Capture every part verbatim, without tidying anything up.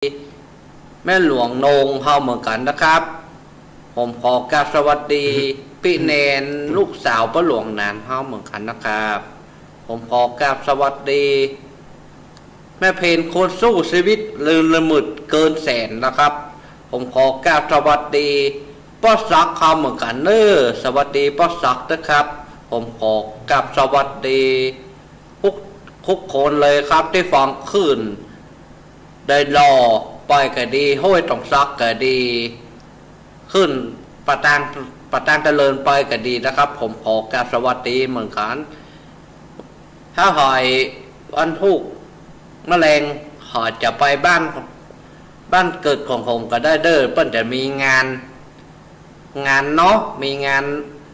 แม่หลวงโหน่งเฮาเหมือนกั๋นนะครับ ผมขอกราบสวัสดี ปี้แนนลูกสาวป้อหลวงหนานเฮาเหมือนกั๋นนะครับ ผมขอกราบสวัสดี แม่เพนคนสู้ชีวิต ลืมละมืดเกินแสนนะครับ ผมขอกราบสวัสดีป้อศักดิ์เฮาเหมือนกั๋นเน้อ สวัสดีป้อศักดิ์นะครับ ผมขอกราบสวัสดีทุก ทุกคนเลยครับ ตี้ฟังคลื่นดอยหล่อไปก็ดี ห้วยตองสักก็ดี คลื่นป่าตาง ป่าตางเจริญไปก็ดีนะครับ ผมขอกราบสวัสดีเหมือนกั๋น ถ้าหอยวันพูกมะแลง หอยจะไปบ้าน บ้านเกิดของผมก็ได้เน้อ เปิ้นจะมีงาน งานเนาะ มีงาน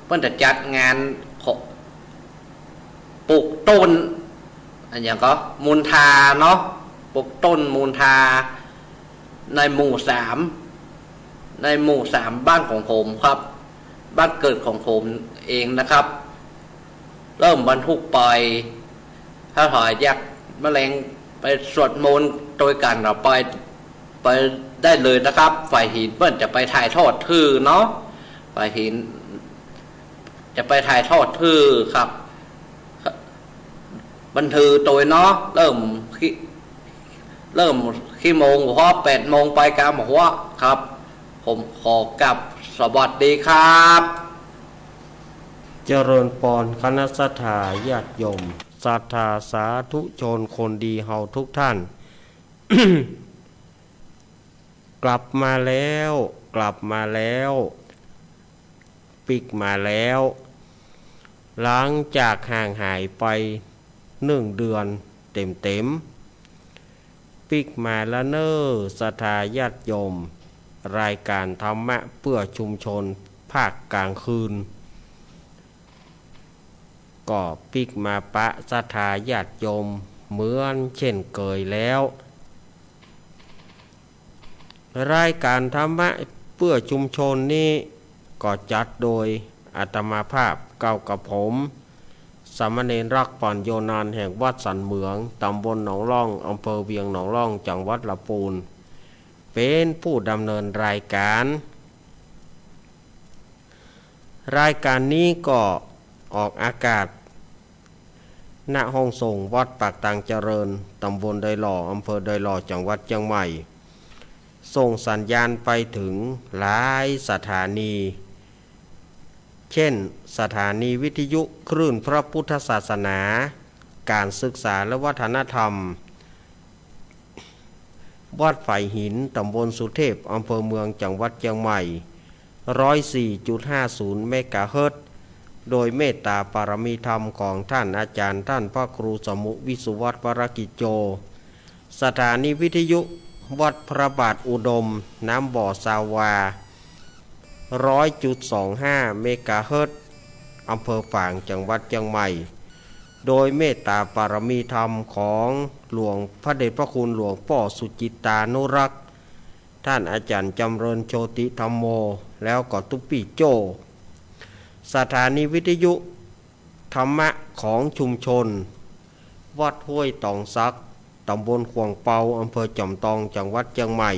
เปิ้นจะจัดงานขอ ปลูกต้น อะหยังก็ มูลทาเนาะ ปลูกต้นมูลทา ในหมู่สาม ในหมู่สามบ้านของผมครับ บ้านเกิดของผมเองนะครับ เริ่มวันพูกไป ถ้าหอยอยากมะแลงไปสวดมนต์ตวยกั๋นก็ไป ไปได้เลยนะครับ ฝ่ายหินเปิ้นจะไปถ่ายทอดหื้อเนาะ ฝ่ายหินจะไปถ่ายทอดหื้อครับ บันทึกตวยเนาะ เริ่มกี่ เริ่มกี่โมง หัวแปดโมงไปกำหัวครับ ผมขอกราบสวัสดีครับ เจริญปอนคณะศรัทธาญาติโยม ศรัทธาสาธุชนคนดีเฮาทุกท่าน กลับมาแล้ว กลับมาแล้ว ปิ๊กมาแล้ว หลังจากห่างหายไปหนึ่งเดือนเต็มๆ ปิ๊กมาแล้วเน้อ ศรัทธาญาติโยม รายการธรรมะเพื่อชุมชนภาคกลางคืน ก็ปิ๊กมาปะศรัทธาญาติโยมเหมือนเช่นเคยแล้ว รายการธรรมะเพื่อชุมชนนี้ก็จัดโดยอาตมาภาพเก้ากับผม สามเณรรักษ์ ปัญโญนาน แห่งวัดสันเหมือง ตำบลหนองล่อง อำเภอเวียงหนองล่อง จังหวัดลำพูน เป็นผู้ดำเนินรายการ รายการนี้ก็ออกอากาศ ณ ห้องส่งวัดปากตางเจริญ ตำบลดอยหล่อ อำเภอดอยหล่อ จังหวัดเชียงใหม่ ส่งสัญญาณไปถึงหลายสถานี เช่น สถานีวิทยุคลื่นพระพุทธศาสนา การศึกษาและวัฒนธรรม วัดฝายหิน ตำบลสุเทพ อำเภอเมือง จังหวัดเชียงใหม่ ร้อยสี่จุดห้าศูนย์ เมกะเฮิรตซ์ โดยเมตตาปารมีธรรมของท่านอาจารย์ ท่านพระครูสมุ วิสุวัฒน์ วรกิจโจ สถานีวิทยุวัดพระบาทอุดม น้ำบ่อซาวา ร้อยจุดสองห้า เมกะเฮิรตซ์ อำเภอฝาง จังหวัดเชียงใหม่ โดยเมตตาปารมีธรรมของหลวง พระเดชพระคุณหลวงป้อสุจิตตานุรักษ์ ท่านอาจารย์จำเริญโชติธัมโม แล้วก็ตุ๊ปี้โจ้ สถานีวิทยุธรรมะของชุมชนวัดห้วยตองสัก ตำบลขวางเปา อำเภอจอมตอง จังหวัดเชียงใหม่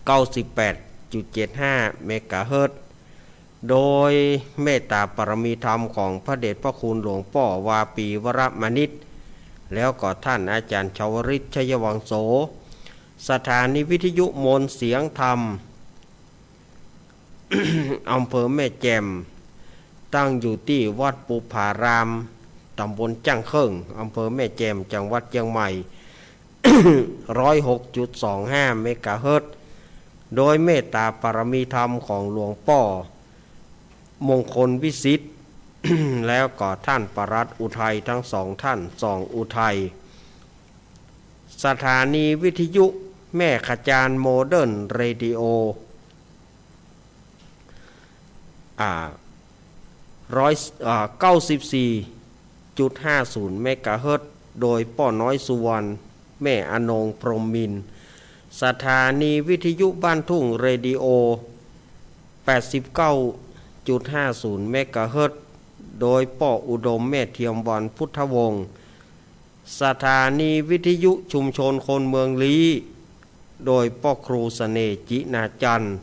เก้าสิบแปดจุดเจ็ดห้า เมกะเฮิรตซ์ โดยเมตตาปารมีธรรมของพระเดชพระคุณหลวงป้อวาปี วรมณิช แล้วก็ท่านอาจารย์ชวริต ชัยวังโส สถานีวิทยุมนต์เสียงธรรม อำเภอแม่แจ่ม ตั้งอยู่ตี้วัดปุพาราม ตำบลจ้างเคิ่ง อำเภอแม่แจ่ม จังหวัดเชียงใหม่ ร้อยหกจุดสองห้า เมกะเฮิรตซ์ โดยเมตตาปารมีธรรมของหลวงป้อมงคลวิสิทธิ์ แล้วก็ท่านปลัดอุทัย ทั้งสองท่าน ส่องอุทัย สถานีวิทยุแม่ขจาร โมเดิร์นเรดิโอ อ่า ร้อย อ่า เก้าสิบสี่จุดห้าศูนย์ เมกะเฮิรตซ์ โดยป้อน้อยสุวรรณ แม่อนง พรหมมินทร์ สถานีวิทยุบ้านทุ่งเรดิโอ แปดสิบเก้าจุดห้าศูนย์ เมกะเฮิรตซ์ โดยป้ออุดม แม่เทียมวัน พุทธวงศ์ สถานีวิทยุชุมชนคนเมืองลี้ โดยป้อครูเสน่ห์ จินาจันทร์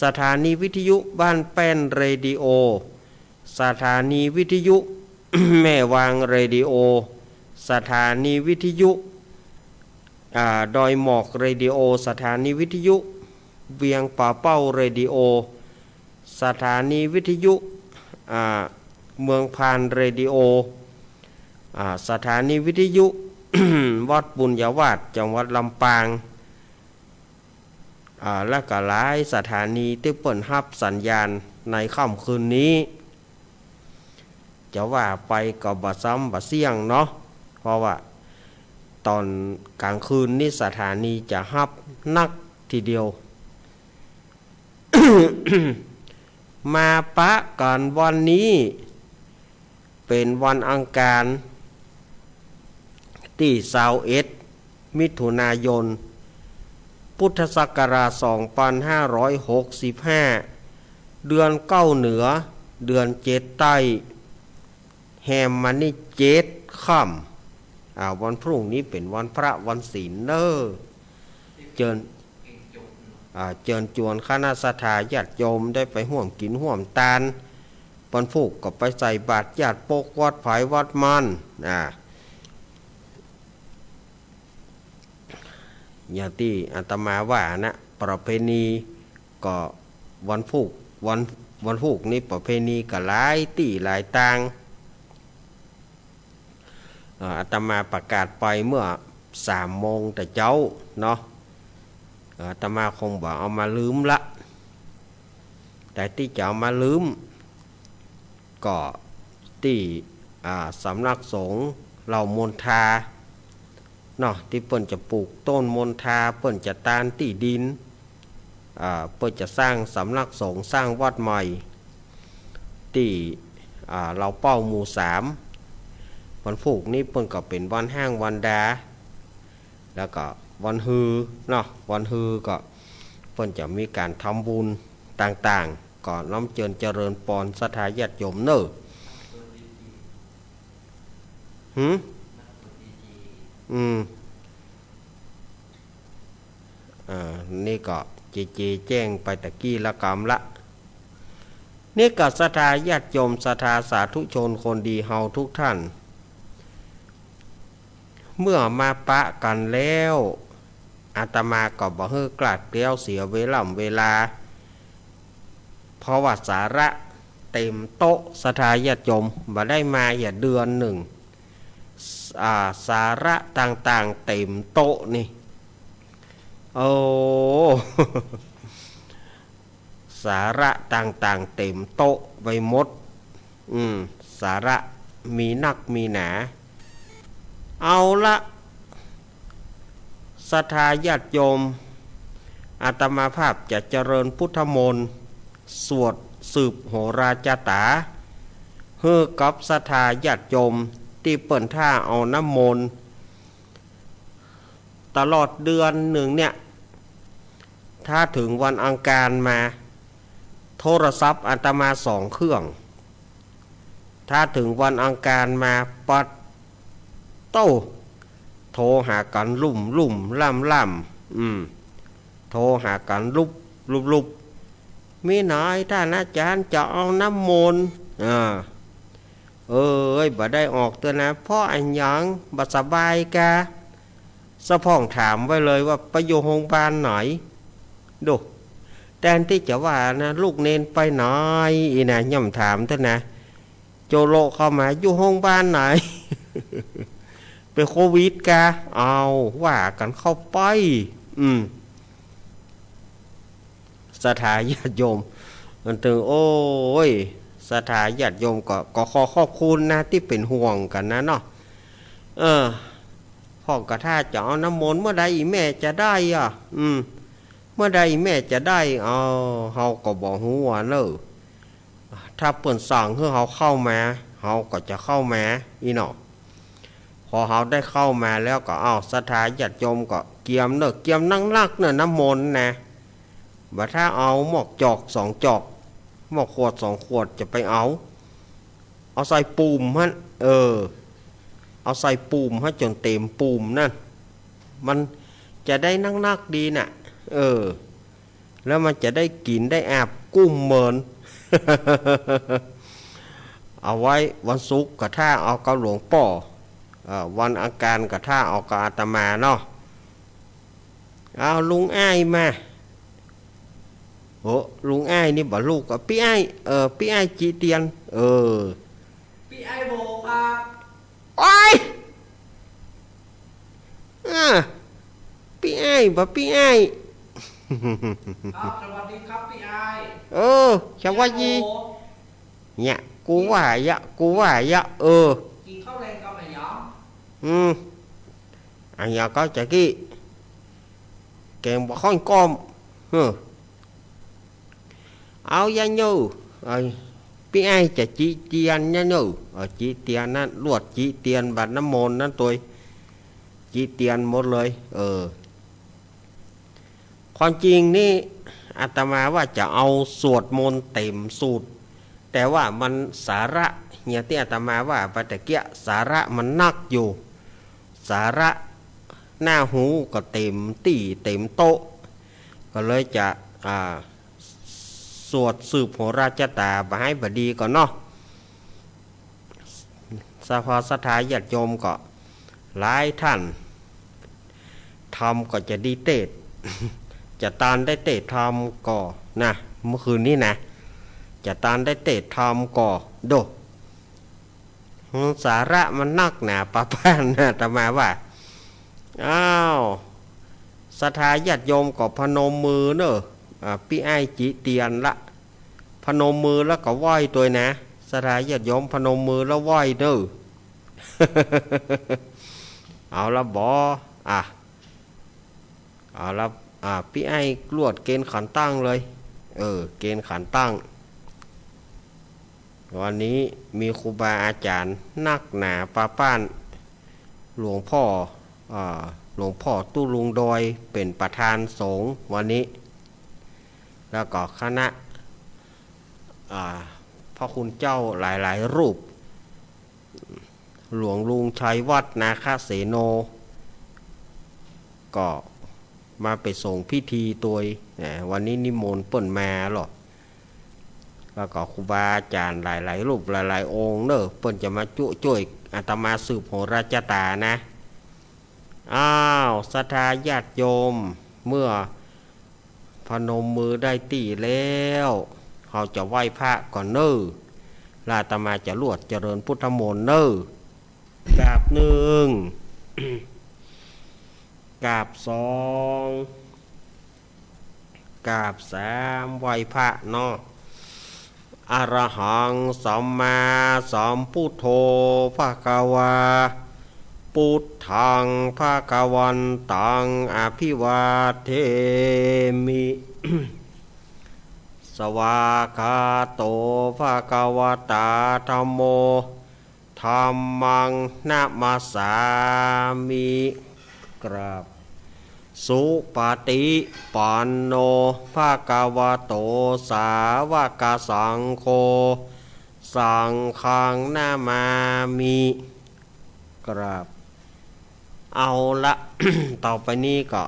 สถานีวิทยุบ้านแป้นเรดิโอ สถานีวิทยุ แม่วางเรดิโอ สถานีวิทยุ อ่า ดอยหมอกเรดิโอ สถานีวิทยุเวียงป่าเป้าเรดิโอ สถานีวิทยุ อ่า เมืองพานเรดิโอ อ่า สถานีวิทยุ วัดบุญญาวาส จังหวัดลำปาง อ่า และก็หลายสถานีตี้เปิ้นฮับสัญญาณในค่ำคืนนี้ จะว่าไปก็บ่ซ้ำบ่เสี้ยงเนาะ เพราะว่าต๋อนก๋างคืนนี้สถานีจะฮับนักทีเดียว มาปะกั๋นวันนี้ เป๋นวันอังคาร ตี้ซาวเอ็ด มิถุนายน พุทธศักราช สองปันห้าร้อยหกสิบห้า เดือนเก้าเหนือ เดือนเจ็ดใต้ แฮมมานี่เจ็ดค่ำ อ่า วันพรุ่งนี้เป๋นวันพระวันศีลเน้อ เจิญ อ่า เจิญจวนคณะศรัทธาญาติโยมได้ไปฮ่วมกิ๋นฮ่วมตาน วันพูกก็ไปใส่บาตรญาติปกวัดไผวัดมัน อ่า อย่างตี้อาตมาว่านะ ประเพณีก็วันพูก วัน วันพูกนี้ประเพณีก็หลายตี้หลายตาง เอ่อ อาตมาประกาศไปเมื่อสามโมงแต่เจ๊าเนาะ เอ่อ อาตมาคงบ่เอามาลืมละ แต่ตี้จะเอามาลืม ก็ตี้ อ่า สำนักสงฆ์เหล่ามนทาเนาะ ตี้เปิ้นจะปลูกต้นมนทา เปิ้นจะตานตี้ดิน อ่า เปิ้นจะสร้างสำนักสงฆ์ สร้างวัดใหม่ ตี้ อ่า เหล่าเป้าหมู่สาม วันพูกนี้เปิ้นก็เป๋นวันฮ้างวันดา แล้วก็วันฮือเนาะ วันฮือก็เปิ้นจะมีก๋านทำบุญต่างๆ ก็น้อมเจิญเจริญปอนศรัทธาญาติโยมเน้อ หืม อืม อ่า นี่ก็เจเจแจ้งไปตะกี้ละกำละ นี่ก็ศรัทธาญาติโยม ศรัทธาสาธุชนคนดีเฮาทุกท่าน เมื่อมาปะกั๋นแล้ว อาตมาก็บ่หื้อคลาดเกลี้ยวเสียเวล่ำเวลา เพราะว่าสาระเต็มโต๊ะ ศรัทธาญาติโยม บ่ได้มาเหียเดือนนึ่ง อ่า สาระต่างๆ เต็มโต๊ะนี่ โอ้ สาระต่างๆ เต็มโต๊ะไปหมด อืม สาระมีนักมีหนา เอาละ ศรัทธาญาติโยม อาตมาภาพจะเจริญพุทธมนต์ สวดสืบโหราจาต๋า หื้อกับศรัทธาญาติโยม ตี้เปิ้นถ้าเอาน้ำมนต์ ตลอดเดือนนึ่งเนี่ย ถ้าเถิงวันอังคารมา โทรศัพท์อาตมาสองเครื่อง ถ้าเถิงวันอังคารมา ปัดโต้ โทรหากั๋นลุ่มๆ ล่ำๆ อืม โทรหากั๋นลุบๆ ลุบๆ มีหนอย ต้านอาจ๋ารย์จะเอาน้ำมนต์ อ่า เอ้ย บ่ได้ออกเตื้อนะ เพราะอะหยัง บ่สบายกา สะพ่องถามไว้เลยว่าไปอยู่โฮงบาลไหน ดู แตนตี้จะว่านะ ลูกเณรไปไหน อี้นะ ย่อมถามเตื้อนะ โจโลเข้ามา อยู่โฮงบาลไหน เป๋นโควิดกา เอา ว่ากั๋นเข้าไป อืม ศรัทธาญาติโยม มันตึง โอ้ย ศรัทธาญาติโยมก็ ก็ขอขอบคุณนะ ตี้เป๋นห่วงกั๋นนะเนาะ เออ พ่องก็ถ้าจะเอาน้ำมนต์ เมื่อใดอี่แม่จะได้อ่ะ อืม เมื่อใดอี่แม่จะได้ เอา เฮาก็บ่ฮู้อะเนอะ ถ้าเปิ้นสั่งหื้อเฮาเข้ามา เฮาก็จะเข้ามา อี้เนาะ พอเฮาได้เข้ามาแล้วก็ เอา ศรัทธาญาติโยมก็เกียมเนอะ เกียมนักๆ เนอะ น้ำมนต์นะ บ่ถ้าเอาหมอกจอกสองจอก หมอกขวดสองขวดจะไปเอา เอาใส่ปูมหั้น เออ เอาใส่ปู๋มหื้อจ๋นเต๋มปู๋มนั่น มันจะได้นักๆ ดีน่ะ เออ แล้วมันจะได้กิ๋นได้อาบกุ้มเมิน เอาไว้วันศุกร์ก็ถ้าเอากับหลวงป้อ เอ่อ วันอังคารก็ถ้าเอากับอาตมาเนาะ เอาลุงอ้ายมา โอ้ ลุงอ้ายนี่บ่ลูก ก็ปี้อ้าย เออ ปี้อ้ายจีเตียน เออ ปี้อ้ายโบครับ โอ๊ย อ่า ปี้อ้ายบ่ปี้อ้าย อ้าว สวัสดีครับปี้อ้าย เออ สวัสดี เนี่ย กูว่าเยาะ กูว่าเยาะ เออ กิ๋นข้าวแลงกั๋นไหมยอม อืม อะหยังก็จะกี้ แกงบ่าข้อนก้อม เออ เอายะเน่อ ไอ้ปี้อ้ายจะจีเตียนยะเน่อ เออ จีเตียนนั่น ลวดจีเตียนบาดน้ำมนต์นั่นตวย จีเตียนหมดเลย เออ ความจริงนี่อาตมาว่าจะเอาสวดมนต์เต๋มสูตร แต่ว่ามันสาระ อย่างตี้อาตมาว่าไปตะเกียะ สาระมันนักอยู่ สาระหน้าฮูก็เต๋มตี้เต๋มโต๊ะ ก็เลยจะ อ่า สวดสืบโหราชะต๋าบ่าหื้อบ่ดีก่อนเนาะ สภาศรัทธาญาติโยมก็หลายต้าน ธรรมก็จะดีเตศน์ จะตานได้เตศน์ธรรมก็นะ เมื่อคืนนี้นะ จะตานได้เตศน์ธรรมก็โด สาระมันนักหนาปะปานนะ อาตมาว่า อ้าว ศรัทธาญาติโยมก็พนมมือเน่อ อ่า ปี้อ้ายจีเตียนละ พนมมือแล้วก็ไหว้ตวยนะ ศรัทธาญาติโยมพนมมือแล้วไหว้เน่อ เอาละบ่ อ่ะ เอาละ อ่า ปี้อ้ายลวดเกณฑ์ขันตั้งเลย เออ เกณฑ์ขันตั้ง วันนี้มีครูบาอาจ๋ารย์นักหนาปะปาน หลวงป้อ อ่า หลวงป้อตุ๊ลุงดอยเป๋นประธานสงฆ์วันนี้ แล้วก็คณะ อ่า พระคุณเจ้าหลายๆ รูป หลวงลุงชัยวัฒน์นาคเสโน ก็มาไปสงฆ์พิธีตวย นะ วันนี้นิมนต์เปิ้นมาลอ แล้วก็ครูบาอาจ๋ารย์หลายๆ รูปหลายๆ องค์เน่อ เปิ้นจะมาจุ จ้วยอาตมาสืบโหราชะต๋านะ อ้าว ศรัทธาญาติโยม เมื่อ พนมมือได้ตี้แล้ว เฮาจะไหว้พระก่อนเน่อ แล้วอาตมาจะลวดเจริญพุทธมนต์เน่อ กราบหนึ่ง กราบสอง กราบสาม ไหว้พระเนาะ อะระหัง สัมมาสัมพุทโธ ภะคะวา พุทธัง ภะคะวันตัง อะภิวาเทมิ สวากขาโต ภะคะวะตา ธัมโม ธัมมัง นะมัสสามิ กราบ สุปฏิปันโน ภะคะวะโต สาวกสังโฆ สังฆัง นะมามิ กราบ เอาละ ต่อไปนี้ก็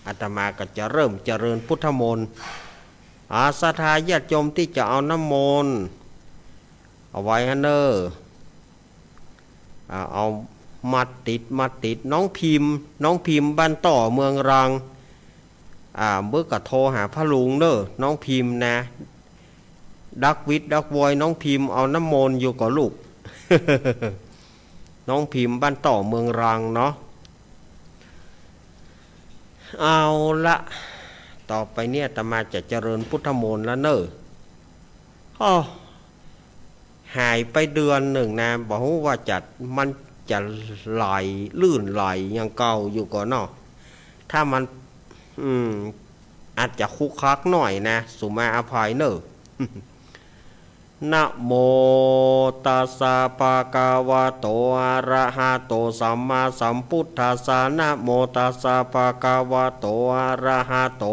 อาตมาก็จะเริ่มเจริญพุทธมนต์ อา ศรัทธาญาติโยมตี้จะเอาน้ำมนต์ เอาไว้หั้นเน่อ อ่า เอามาติด มาติด น้องพิมพ์ น้องพิมพ์บ้านต่อเมืองรัง อ่า เมื่อก็โทรหาพ่อลุงเน่อ น้องพิมพ์นะ ดักวิดดักวอย น้องพิมพ์เอาน้ำมนต์อยู่ก่อลูก น้องพิมพ์บ้านต่อเมืองรังเนาะ เอาละ ต่อไปเนี่ยอาตมาจะเจริญพุทธมนต์แล้วเน่อ อ้อ หายไปเดือนหนึ่งนะ บ่ฮู้ว่าจะ มันจะไหล ลื่นไหลอย่างเก่าอยู่ก่อเนาะ ถ้ามัน อืม อาจจะคลุกคลักหน่อยนะ สุมาอภัยเน่อ นะโมตัสสะ ภะคะวะโต อะระหะโต สัมมาสัมพุทธัสสะ นะโมตัสสะ ภะคะวะโต อะระหะโต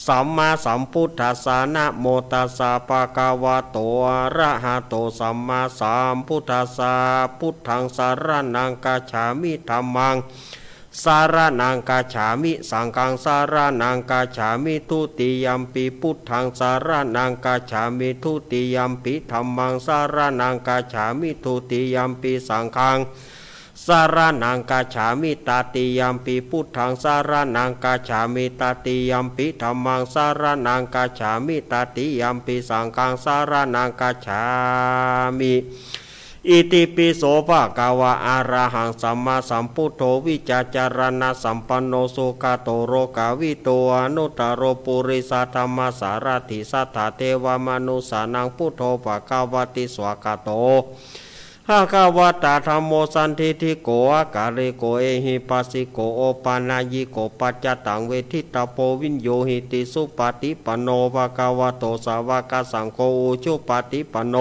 สัมมาสัมพุทธัสสะ นะโมตัสสะ ภะคะวะโต อะระหะโต สัมมาสัมพุทธัสสะ พุทธัง สะระณัง คัจฉามิ ธัมมัง สะระณัง คัจฉามิ สังฆัง สะระณัง คัจฉามิ ทุติยัมปิ พุทธัง สะระณัง คัจฉามิ ทุติยัมปิ ธัมมัง สะระณัง คัจฉามิ ทุติยัมปิ สังฆัง สะระณัง คัจฉามิ ตติยัมปิ พุทธัง สะระณัง คัจฉามิ ตติยัมปิ ธัมมัง สะระณัง คัจฉามิ ตติยัมปิ สังฆัง สะระณัง คัจฉามิ อิติปิโส ภะคะวะ อะระหัง สัมมาสัมพุทโธ วิชชาจารณะสัมปันโน สุขะโต โลกะวิดู อนุตตะโร ปุริสะธัมมะสารถิ สัตถะเทวะมนุสสานัง พุทโธ ภะคะวะติ สวากขาโต ภะคะวะตา ธัมโม สันทิฏฐิโก อะกาลิโก เอหิปัสสิโก โอปะนัยยิโก ปัจจตัง เวทิตะโพ วิญญูหิติ สุปะติปันโน ภะคะวะโต สาวะกะสังโฆ อุจุปะติปันโน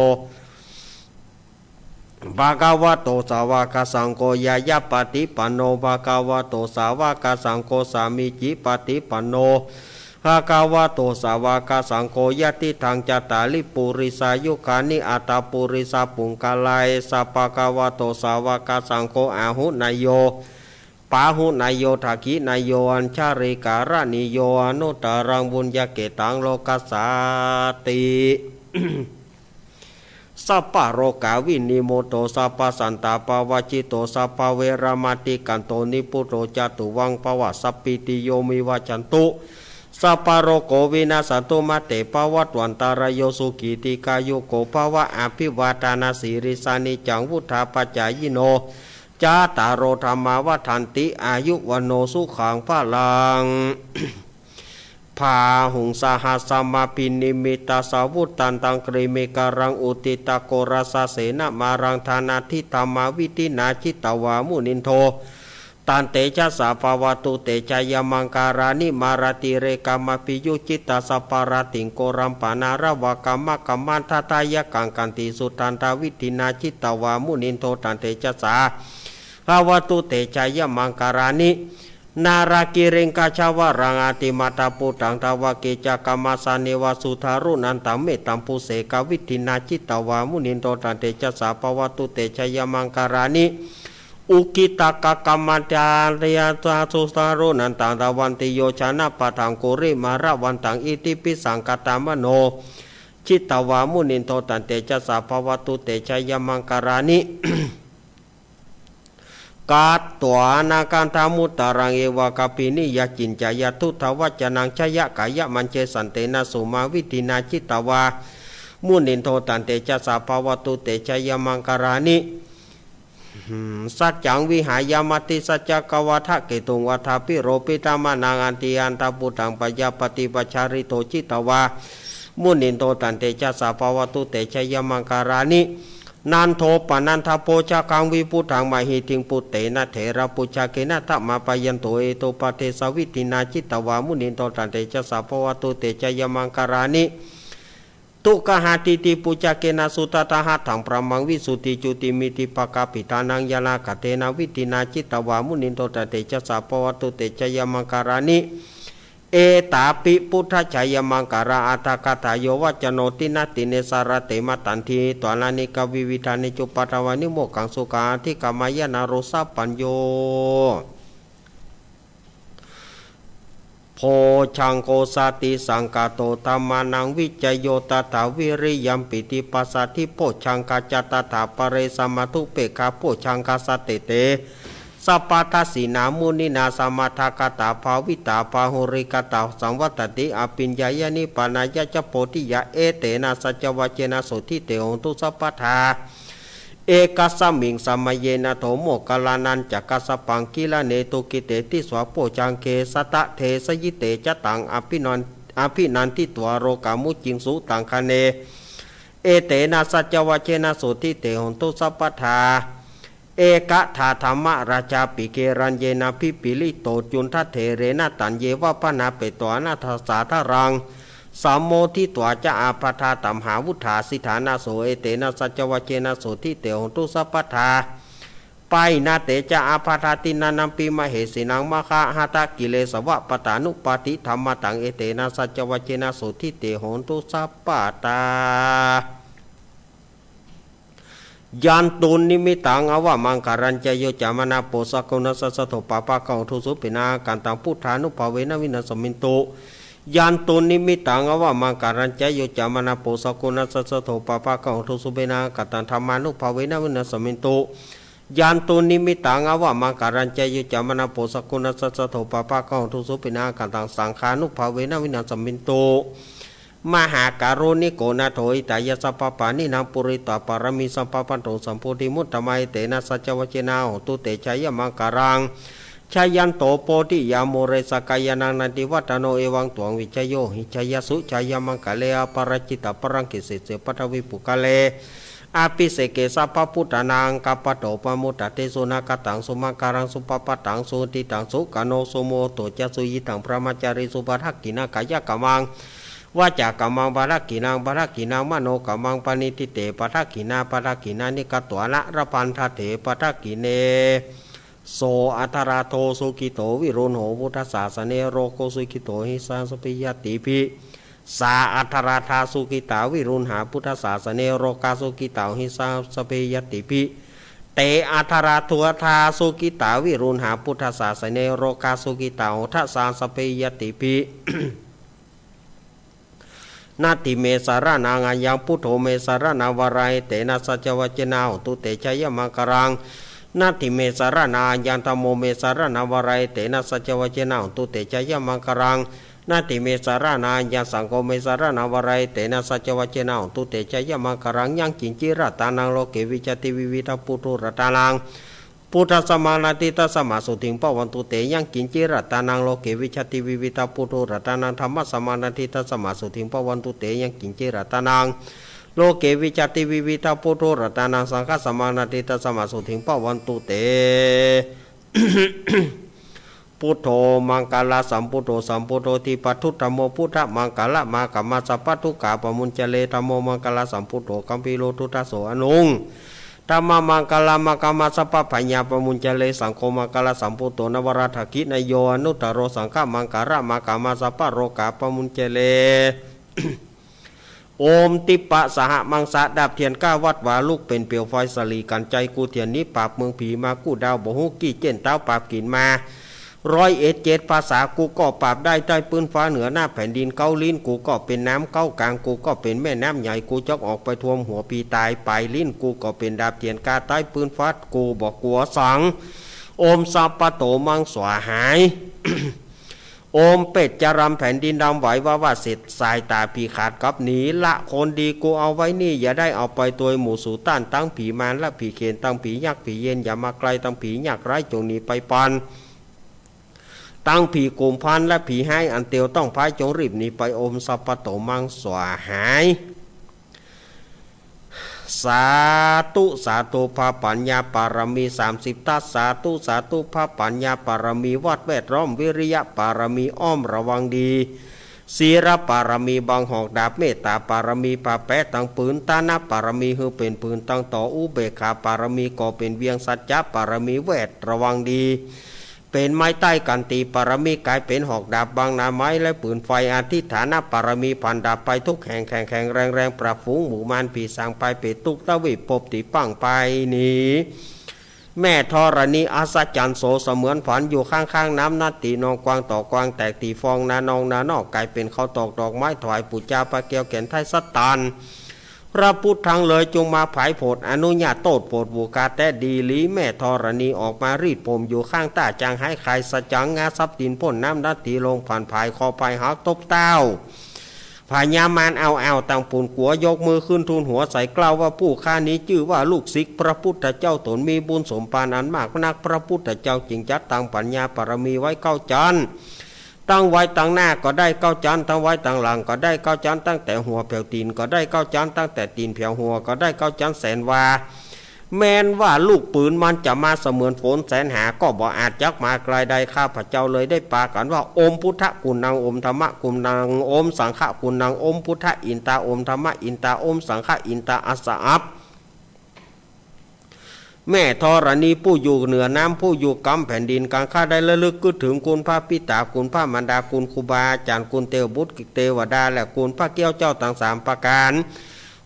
ภะคะวะโต สาวะกะสังโฆ ญาญาปะติปันโน ภะคะวะโต สาวะกะสังโฆ สามีจิปะติปันโน ภะคะวะโต สาวะกะสังโฆ ยะติตัง จัตตาริ ปุริสายุคานิ อัตถะปุริสะปุงคละ เอสะ ภะคะวะโต สาวะกะสังโฆ อาหุเนยโย ปาหุเนยโย ทักขิเนยโย อัญชลีกะระณีโย อนุตตะรัง ปุญญะเขตตัง โลกัสสาติ สัพพะโรคาวินิมุตโต สัพพะสันตาปะวะจิโต สัพพะเวระมะติกันโต นิพพุโต จาตุวัง ภะวะ สัพพีติโย วิวัชชันตุ สัพพะโรโค วินัสสันตุ มาเต ภะวัตวันตะราโย สุขี ทีฆายุโก ภะวะ อะภิวาทะนะสีลิสสะ นิจจัง วุฑฒาปะจายิโน จาตาโร ธัมมา วัฑฒันติ อายุ วัณโณ สุขัง พะลัง บาหุง สะหัสสะมะภินิมมิตตะสะวุฑฒันตัง กรีเมฆะรัง อุทธิตะโครสะเสนะมารัง ทานาธิธัมมาวิธินา จิตตวา มุนินโท ตันเตชะสะ ภะวะตุ เตชะยะมังคารานิ มาราติเรกะมะภิยุจจิตตะสัพพะราติง โกรัมปะนาระวะกะมะกะมันทะทะยะกัง ขันติสุทันตะวิธินา จิตตวา มุนินโท ตันเตชะสะ ภะวะตุ เตชะยะมังคารานิ นารากิริงกะชะวะรัง อะติมัตตะปุตตัง ทะวะกิจจะกะมะสะเนวะ สุทารุณันตัง เมตตัมปุเสกะวิธินา จิตตวา มุนินโท ตันเตชะสะ ภะวะตุ เตชะยะมังคารานิ อุกขิตะกะกะมะจาริยะ สุทารุณันตัง ทะวันติโยชนะปะทัง กุริมาระวันตัง อิทธิภิสังคะตะมะโน จิตตวา มุนินโท ตันเตชะสะ ภะวะตุ เตชะยะมังคารานิ กัตถวานะคันธะมุตตะรัง เอวะกัปปินิยะ จินจายะ ทุตถะวัจจะนัง ชะยะกายะมัญเช สันเตนะสุมาวิธินา จิตตวา มุนินโท ตันเตชะสะ ภะวะตุ เตชะยะมังคารานิ สัจจังวิหายะ มติสัจจะกะวาทะเกตุง วัฏฐาภิโรพิธะมะนัง อัตติอันทะปุตตัง ปะยาปะติปะชาริโต จิตตวา มุนินโท ตันเตชะสะ ภะวะตุ เตชะยะมังคารานิ นันโทปะนันทะโภชะคัง วิปุตถังมะหิทธิง ปุตเตนะเถระปุชชะเกนะ ทะมาปะยันโต เอโตปะเทสะวิธินา จิตตวา มุนินโท ตันเตชะสะ ภะวะตุ เตชะยะมังคารานิ ทุกขะหะติติปุชชะเกนะ สุทัฏฐะหัตถัง พรหมังวิสุทธิจุติมิทธิปะกะปิทานัง ญาณาคะเทนะวิธินา จิตตวา มุนินโท ตันเตชะสะ ภะวะตุ เตชะยะมังคารานิ เอตาปิ พุทธะจายะมังคะลา อัฏฐะกะถา โยวัจจะโน ทินนา ทินเน สะระเต มะตันทิ หิत्वा นานีกา วิวิธานิ จุปปะทวานิ โมกขัง สุขัง อะธิกะมะยะ นะโร สะปัญโญ โภชฌังโค สะติสังกะโต ธัมมานัง วิจโย ตถา วิริยัม ปีติปัสสะทิ โภชฌังคา จะ ตถา ปะเร สะมะธุ เปกขะ โภชฌังคา สะเตเต สัพพะทัสสินา มุนินา สะมะทาคะตา ภาวิตา บาหุลีกะตา สังวัตตันติ อะภิญญายะ นิพพานะยะ จะ โพธิยะ เอเตนะ สัจจวะเจนะ โสตถิ เต โหนตุ สัพพะทา เอกัสสะมิง สะมะเยนะ โถ โมคคัลลานัญจะกัสสะปัง กิลาเนตุ กิเตติสา โภชฌังเข สะตะเทสะยิเต จะ ตัง อะภินัน อะภินันทิत्वा โรกา มุจจิงสุ ตัง คะเน เอเตนะ สัจจวะเจนะ โสตถิ เต โหนตุ สัพพะทา เอกะทา ธัมมะราชาปิ เกรัญเยนะ ภิปปะลิโต จุณฑะเถเรนะ ตัญเยวะ บะนะเปตวานะ ทะสสะทะรัง สะโมทิत्वा จะ อาภัททา ตะมหาวุฏฐา สิฏฐานะโส เอเตนะ สัจจวะเจนะ โสตถิ เต โหนตุ สัพพะทา ปายาเตจะ อาบาธา ทินนานัมปิ มะเหสีนัง มะคะหะตะกิเลสวะปะตานุปาทิ ธัมมาตัง เอเตนะ สัจจวัจเจนะ สุทธิเต โหนตุ สัพพะตา ยันตุนนิมิตตัง อวะมังคะลัญจะ โยจะมะนะโป สักขุณัสสะ สะโท ปะปะกัง อุทธุ สุปิณา อาคันตัง พุทธานุภาเวนะ วินัสสะมินตุ ยันตุนนิมิตตัง อวะมังคะลัญจะ โยจะมะนะโป สักขุณัสสะ สะโท ปะปะกัง อุทธุ สุปิณา อาคันตัง ธัมมานุภาเวนะ วินัสสะมินตุ ยันตุนนิมิตตัง อวะมังคะลัญจะ โยจะมะนะโป สักขุณัสสะ สะโท ปะปะกัง อุทธุ สุปิณา อาคันตัง สังฆานุภาเวนะ วินัสสะมินตุ มหาการุณิโก นาโถ หิตายะ สัพพะปาณินัง ปูริตะปะระมี สัมปะปันโน สัมโพธิมุตตะมัย เอเตนะ สัจจวัจเจนะ โหนตุ เตจะยะมังคะลัง ชะยันโต โพธิยา มูเล สะกายานัง นันติวัดดะโน เอวัง ตวัง วิจโย หิ จยะสุ จยะมังคะเล อปะราจิตะปะรัง กิสสิเส ปัททวี ปุคคะเล อะภิเสเก สัพพะปุทธานัง อักขัปปะโต ปะโมทะเต สุนาคะตัง สุมังคะลัง สุภะปะตัง สุหุติตัง สุขะโน สุมุโหโต จะ สุยิตัง บรหมะจารีสุ ปะทักขิณะ กายะกัมมัง วาจากัมมัง ปะทักขิณัง ปะทักขิณัง มโนกัมมัง ปะณิทิเต ปะทักขิณา ปะทักขิณานิ กัตวานะ ละพันธะเถ ปะทักขิเณ โส อัทธะราโท สุขิโต วิรุณโห พุทธสาสะเน โรโก สุขิโต หิสา สัพเพ ญาติภิ สา อัทธะราธา สุขิตา วิรุณหา พุทธสาสะเน โรกา สุขิตา หิสา สัพเพ ญาติภิ เต อัทธะราโทธา สุขิตา วิรุณหา พุทธสาสะเน โรกา สุขิตา โหทะสา สัพเพ ญาติภิ นัตถิเม สะระณัง อายัง พุทโธ เม สะระณัง วะรัง เอเตนะ สัจจวัจเจนะ โหนตุ เตจะยะมังคะลัง นัตถิเม สะระณัง อายัง ธัมโม เม สะระณัง วะรัง เอเตนะ สัจจวัจเจนะ โหนตุ เตจะยะมังคะลัง นัตถิเม สะระณัง อายัง สังโฆ เม สะระณัง วะรัง เอเตนะ สัจจวัจเจนะ โหนตุ เตจะยะมังคะลัง ยังกิญจิ รัตตานัง โลเก วิจจติ วิวิธัง ปุโธ รัตตานัง พุทธัสสะ สะมา นัตถิ ตัสสะมะ โสติง ภะวันตุ เต ยังกิญจิ รัตตานัง โลเก วิจจติ วิวิธัง ปุโธ รัตตานัง ธัมมัสสะ สะมา นัตถิ ตัสสะมะ โสติง ภะวันตุ เต ยังกิญจิ รัตตานัง โลเก วิจจติ วิวิธัง ปุโธ รัตตานัง สังฆัสสะ สะมา นัตถิ ตัสสะมะ โสติง ภะวันตุ เต พุทโธ มังคะละสัมพุทโธ สัมพุทโธ ทีปะทุตถะโม พุทธะมังคะละมะ กะมะ สัพพะทุกขาปะมุญจะเร ธัมโม มังคะละสัมพุทโธ กัมภีโร ทุตถะโส อนุง ธัมมะมังคะละมะ กะมะ สัพพะพะยาปะมุญจะเร สังโฆ มังคะละสัมพุทโธ นวะรัตถะกิณะโย อนุตตะโร สังฆะมังคะละมะ กะมะ สัพพะโรคาปะมุญจะเร โอมทิปปะสหะมังสะ ดาบเตียนก้าวัดวา ลุกเป๋นเปลวไฟ สะหลีกั๋นไจ กู้เตียนหนีปราบเมืองผีมา กู้ดาวบ่ฮู้กี้เจ๊น ต๋าวปราบกิ๋นมา ร้อยเอ็ดเจ็ดภาษา กูก็ปราบได้ใต้ปื้นฟ้า เหนือหน้าแผ่นดิน เก๊าลิ้นกูก็เป๋นน้ำ เก๊ากลางกูก็เป๋นแม่น้ำใหญ่ กูจักออกไปท่วมหัวผีต๋าย ปายลิ้นกูก็เป๋นดาบเตียนก้า ใต้ปื้นฟ้า กูบ่กั๋วสัง โอมสัพพะโตมังสวาหาย โอมเปตจะรำ แผ่นดินดำไหว วาวาเสร็จ สายต๋าผีขาดกลับหนี ละคนดีกูเอาไว้นี่ อย่าได้เอาไปตวยหมู่สูต้าน ตังผีมารและผีเขน ตังผียักษ์ผีเยน อย่ามาใกล้ ตังผียากไร้จงหนีไปปัน ตังผีกุมภันธ์และผีฮ้ายอันเตียวต้องพาย จงรีบหนีไป โอมสัพพะโตมังสวาหาย สาธุ สาธุ พระปัญญาปารมี สามสิบทัศ สาธุ สาธุ พระปัญญาปารมี วัดแวดล้อม วิริยะปารมี อ้อมระวังดี ศีลปารมี บังหอกดาบ เมตตาปารมี ผ้าแปะตังผืน ทานปารมี หื้อเป๋นผืนตังต่อ อุเบกขาปารมี ก่อเป๋นเวียง สัจจะปารมี แวดระวังดี เป๋นไม้ใต้กั๋นตี ปารมีก๋ายเป๋นหอกดาบ บังหน้าไม้และปืนไฟ อธิษฐานปารมี ผันดาบไปทุกแห่ง แข็งแข็งแรงแรง ปราบฝูงหมู่มารผีสาง พายเปรตทุกทวีป ภพตี้ปังไปหนี แม่ธรณีอัศจรรย์โส เสมือนฝันอยู่ข้างๆ น้ำนัตถิ นองกว้างต่อกว้าง แตกตี้ฟอง นานองนานอก ก๋ายเป๋นข้าวตอกดอกไม้ ถวายปู๋จา พระแก้วแก่นไทยสัตตัน พระพุทธทั้งหลายจงมาผายโผด อนุญาตโตษโผด บูชาแต๊ดีหลี แม่ธรณีออกมารีดผมอยู่ข้างต้า จางหายคายสะจาง งาซับดินพ่นน้ำนัตถิ ลงผ่านผาย คอผายหักตบเต้า พญามารเอาเอาตังปูนกั๋ว ยกมือขึ้นทูลหัวใส่ กล่าวว่า ผู้ข้านี้จื้อว่าลูกศิษย์พระพุทธเจ้า ตนมีบุญสมภารอันมากนัก พระพุทธเจ้าจึงจัดตั้งปัญญาปารมีไว้เก้าจั้น ตั้งไว้ตังหน้าก็ได้เก้าจั้น ตั้งไว้ตังหลังก็ได้เก้าจั้น ตั้งแต่หัวแผวตี๋นก็ได้เก้าจั้น ตั้งแต่ตี๋นแผวหัวก็ได้เก้าจั้น แสนวา แม้นว่าลูกปืนมันจะมาเสมือนฝนแสนหา ก็บ่อาจจักมาไกลได้ ข้าพเจ้าเลยได้ปากั๋นว่า โอมพุทธะกุณัง โอมธัมมะกุณัง โอมสังฆะกุณัง โอมพุทธะอินตา โอมธัมมะอินตา โอมสังฆะอินตา อัสสะอัพ แม่ธรณีผู้อยู่เหนือน้ำ ผู้อยู่กำแผ่นดินกลาง ข้าได้ระลึกกึ๊ดเถิงคุณพระปิตา คุณพระมารดา คุณครูบาอาจ๋ารย์ คุณเตวบุตรเตวดา และคุณพระเกี้ยวเจ้าตังสามประก๋าน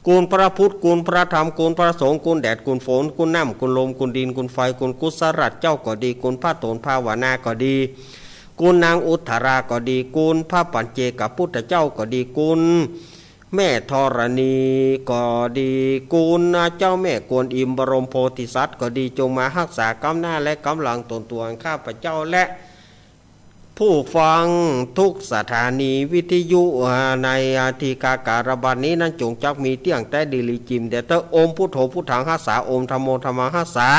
คุณพระพุทธ คุณพระธรรม คุณพระสงฆ์ คุณแดด คุณฝน คุณน้ำ คุณลม คุณดิน คุณไฟ คุณกุศลเจ้าก็ดี คุณพระโตนภาวนาก็ดี คุณนางอุทธราก็ดี คุณพระปัจเจกพุทธเจ้าก็ดี คุณแม่ธรณีก็ดี คุณเจ้าแม่กวนอิมบรมโพธิสัตว์ก็ดี จงมาฮักษาก้ำหน้าและก้ำหลังตนตั๋วข้าพเจ้าและ ผู้ฟังทุกสถานีวิทยุในอาทิกาการบัดนี้นั้น จงจักมีเตี้ยงแต๊ดีหลีจิ่มแด่เต๊อะ โอมพุทโธพุทธังฮัสสา โอมธัมโมธัมมังฮัสสา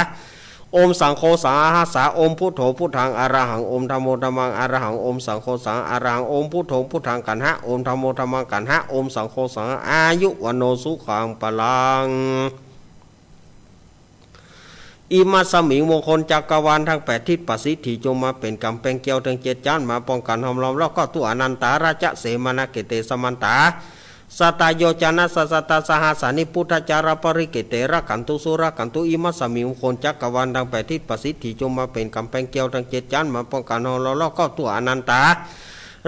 โอมสังโฆสังฆัสสา โอมพุทโธพุทธังอะระหัง โอมธัมโมธัมมังอะระหัง โอมสังโฆสังฆังอะระหัง โอมพุทโธพุทธังกัณหะ โอมธัมโมธัมมังกัณหะ โอมสังโฆสังฆัง อายุวัณโณสุขังพลัง อิมัสสมิง มงคลจักรวาลทั้งแปดทิศประสิทธิ จงมาเป๋นก๋ำแปงแก้วเถิงเจ็ดจ๊าน มาป้องกั๋นห้อมล้อมรอบครอบทั่ว อนันตาราชเสมานาเขเต สมันตา สัตตโยจนะสัสสัตตสหัสสานิ พุทธจารปริเขเต รักขันตุสุรักขันตุ อิมัสสมิง มงคลจักรวาลทั้งแปดทิศประสิทธิ จงมาเป๋นก๋ำแปงแก้วเถิงเจ็ดจ๊าน มาป้องกั๋นห้อมล้อมรอบครอบทั่ว อนันตา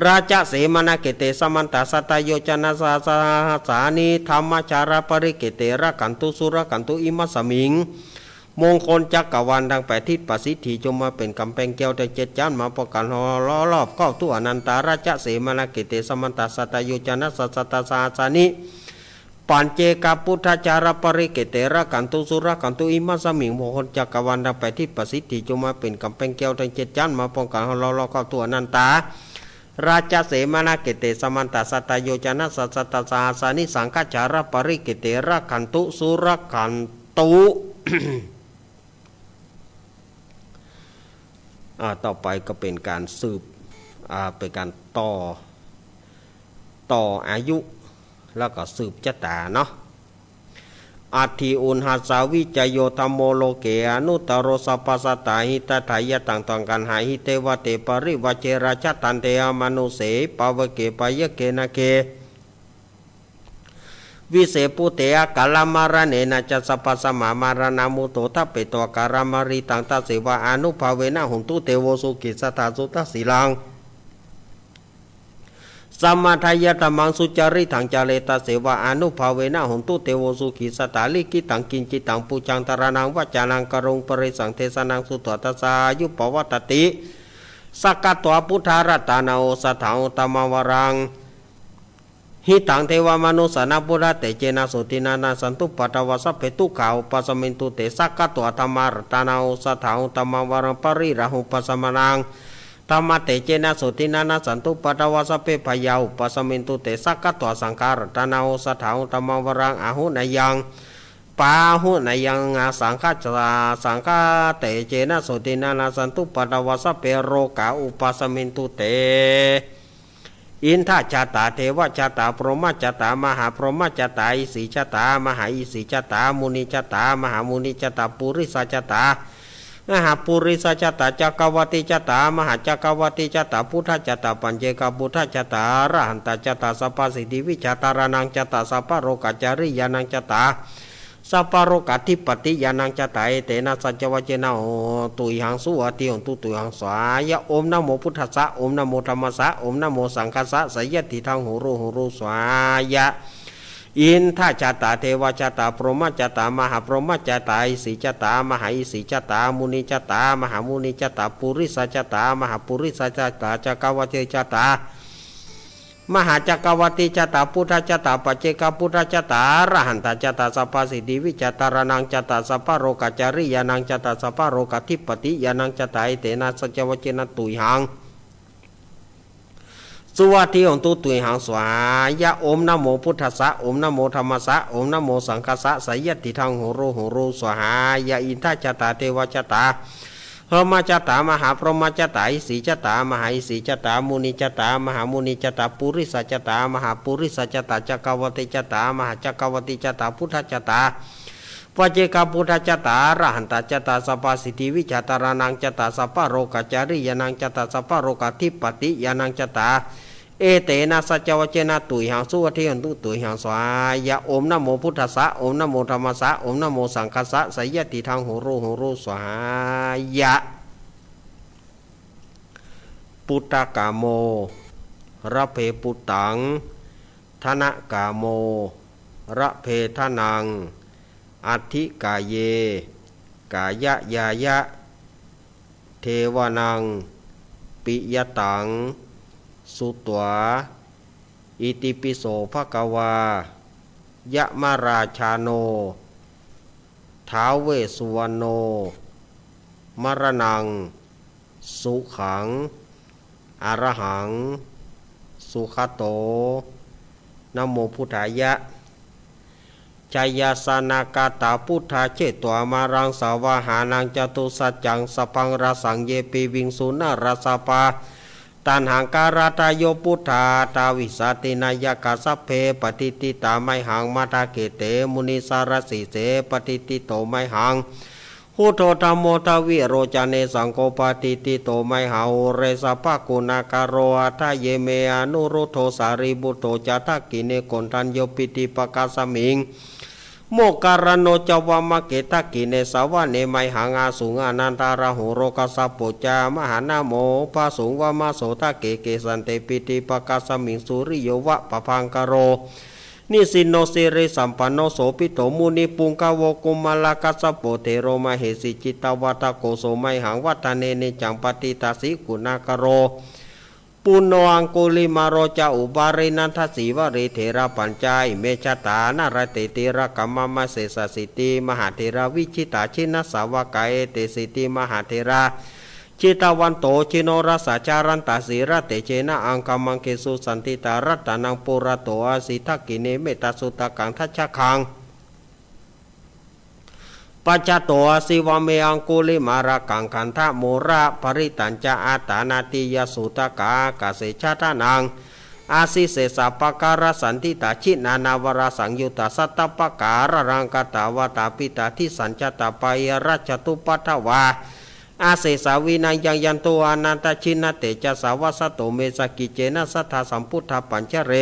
ราชเสมานาเขเต สมันตา สัตตโยจนะสัสสัตตสหัสสานิ ธัมมจารปริเขเต รักขันตุสุรักขันตุ อิมัสสมิง มงคลจักรวาลทั้งแปดทิศประสิทธิ จงมาเป๋นก๋ำแปงแก้วเถิงเจ็ดจ๊าน มาป้องกั๋นห้อมล้อมรอบครอบทั่ว อนันตาราชเสมานาเขเต สมันตา สัตตโยจนะสัสสัตตสหัสสานิ ปัจเจกพุทธจารปริเขเต รักขันตุสุรักขันตุ อิมัสสมิง มงคลจักรวาลทั้งแปดทิศประสิทธิ จงมาเป๋นก๋ำแปงแก้วเถิงเจ็ดจ๊าน มาป้องกั๋นห้อมล้อมรอบครอบทั่ว อนันตาราชเสมานาเขเต สมันตา สัตตโยจนะสัสสัตตสหัสสานิ สังฆจารปริเขเต รักขันตุสุรักขันตุ อ่า ต่อไปก็เป๋นก๋านสืบ อ่า เป๋นก๋านต่อ ต่ออายุ แล้วก็สืบจะต๋าเนาะ อัตถิอุณหัสสาวิจโย ธัมโมโลเก อนุตตโร สัพพสัตตาหิตาทายะ ตัง ตัง กัณหาหิเตวะ เต ปริวาเจ ราชะ ทันเต อมานุเส ปะเวเก ปะยะเก นาเก วิเส ปุเต อะกาละมะระเณนะจะ สัพพะสะมะ มะระณะมุตโต ทะเปโต อะกาละมะริตัง ตะเสวะ อานุภาเวนะ โหนตุ เตโว สุขิสะถา สุตะสีลัง สะมะทายะ ธัมมัง สุจาริตัง จาเร ตะเสวะ อานุภาเวนะ โหนตุ เตโว สุขิสะถา ลิขิตัง กิญจิตัง ปูจัง ทะระณัง วะจานัง กะรุง ปะริสัง เทสะนัง สุตวา ทัสสายุ ปะวัตติ สักขะตวา พุทธารัตตานัง โอสะถัง อุตตะมัง วะรัง หิตัง เทวะมะนุสสานัง พุทธะ เตเจนะ โสตินะ นะสันตุ ปะทะวา สัพเพ ทุกขา อุปาสะมินตุ เต สักขะตวา ธัมมารัตตานัง โอสะถัง อุตตะมัง วะรัง ปะริราหุ ปะสะมะนัง ธัมมะ เตเจนะ โสตินะ นะสันตุ ปะทะวา สัพเพ ภะยา อุปาสะมินตุ เต สักขะตวา สังฆารัตตานัง โอสะถัง อุตตะมัง วะรัง อาหุเนยัง ปาหุเนยัง อาสังฆะ สังฆะ เตเจนะ โสตินะ นะสันตุ ปะทะวา สัพเพ โรกา อุปาสะมินตุ เต อินทะจะตา เทวะจะตา พรหมะจะตา มหาพรหมะจะตา อิสิจะตา มหาอิสิจะตา มุนิจะตา มหามุนิจะตา ปุริสะจะตา มหาปุริสะจะตา จักกะวัตติจะตา มหาจักกะวัตติจะตา พุทธะจะตา ปัจเจกะพุทธะจะตา อะระหันตะจะตา สัพพะสิทธิวิชา ทะระณังจะตา สัพพะโรกะจาริยานังจะตา สัพพะโรกาธิปติยานังจะตา เอเตนะ สัจจวัจเจนะ โหนตุ ตุยหัง สุวัตติโหนตุ ตุยหัง สวาหายะ โอมนะโมพุทธัสสะ โอมนะโมธัมมัสสะ โอมนะโมสังฆัสสะ สะยัตถิทัง หูรู หูรู สวาหายะ อินทะจะตา เทวะจะตา พรหมะจะตา มหาพรหมะจะตา อิสิจะตา มหาอิสิจะตา มุนิจะตา มหามุนิจะตา ปุริสะจะตา มหาปุริสะจะตา จักกะวัตติจะตา มหาจักกะวัตติจะตา พุทธะจะตา ปัจเจกะพุทธะจะตา อะระหันตะจะตา สัพพะสิทธิวิชา ทะระณังจะตา สัพพะโรกะจาริยานังจะตา สัพพะโรกาธิปติยานังจะตา เอเตนะ สัจจวัจเจนะ ตุยหัง สุวัตติโหนตุ ตุยหัง สวาหายะ โอมนะโมพุทธัสสะ โอมนะโมธัมมัสสะ โอมนะโมสังฆัสสะ สะยัตถิทัง หูรู หูรู สวาหายะ อินทะจะตา เทวะจะตา พรหมะจะตา มหาพรหมะจะตา อิสิจะตา มหาอิสิจะตา มุนิจะตา มหามุนิจะตา ปุริสะจะตา มหาปุริสะจะตา จักกะวัตติจะตา มหาจักกะวัตติจะตา พุทธะจะตา ปัจเจกะพุทธะจะตา อะระหันตะจะตา สัพพะสิทธิวิชา ทะระณังจะตา สัพพะโรกะจาริยานังจะตา สัพพะโรกาธิปติยานังจะตา เอเตนะสัจจวัจเจนะ ตุยหัง สุวัตถิโหนตุ ตุยหัง สวาหายะ โอม นะโมพุทธัสสะ โอม นะโมธัมมัสสะ โอม นะโมสังฆัสสะ สายะติทัง โหรู โหรู สวาหายะ ปุตตะกาโม ระเพปุตตัง ทนะกาโม ระเพทนัง อัตถิกาเย กายะยายะ เทวานัง ปิยะตัง สุตวา อิติปิโสภะคะวา ยะมะราชาโน ท้าวเวสสุวรรณโณ มะระณัง สุขัง อะระหัง สุขะโต นะโมพุทธายะ ชยาสนากาตา พุทธาเชตวามะรัง สาวาหานัง จตุสัจจัง สะพัง ราสัง เย ปิวิงสุ นาราสะปา ตัณหังการาทาโย พุทธา ทาวิสาติ นายะกา สัพเพ ปะทิฏฐิตา ไมหัง มะทะเขเต มุนิสาระสีเส ปะทิฏฐิโต ไมหัง พุทโธ ธัมโม ทวิโรจเน สังโฆ ปะทิฏฐิโต ไมหัง อุเรสะภะกุณากะโร อัฏฐะเย เม อนุรุทโธ สารีปุทโธ จะ ทักขิเณ โกณฑัญโญ พิฏฐิปะกาสมิง โมคคัลลาโน จะ วามะเข ทักขิเณ สะวะเน ไมหัง อาสุง อานันทะราหู โรกะสัพโป จะ มหานะโม อุปาสุง วามะโส ทะเข เกสันเต พิฏฐิปะกาสมิง สุริโย วะปะภังคะโร นิสินโน สิริสัมปันโน โสภิตโต มุนิปุงกะโว กุมารกัสสโป เถโร มะเหสี จิตตวัฏฏะโก โส ไมหัง วัฑฒะเน เนจัง ปะทิฏฐาสี กุณากะโร ปุณโณ อังคุลิมาโล จะ อุบาลี นัฏฐะสีวะลี เถราปัญจา อิเม จะตา นะระเต ติรกะ มะมะ เสสะสีติ มหาเถรา วิจิตตา จินนสาวกา เอเตสีติ มหาเถรา จิตตะวันโต จิโนรสา จารันตะ สีลเตเจนะ อังคมังคิสุ สันติตา รัตตะนัง ปุระโต อะสี ทักขิเณ เมตตาสุตตะกัง ทัจจคัง ปัจจะโต อะสี วาเม อังคุลิมาละกัง ขันธะโมละปะริตัญจะ อะตานาติยะสุตตะกา กาเส ชะทะนัง อะสี เสสะปะการะสันติตา จินนานาวัลสังยุตตา สัตตะปะการะลังกะตะ วาตาปิตตา ทิสสัญจะตะปะยะรัจจตุปัฏฐวา อะเสสา วินายัง ยันตุ อะนันตะ จินนะเตจะสา วัสสะตุ เม สะกิจเจนะ สัทธา สัมพุทธา ปัญจะเร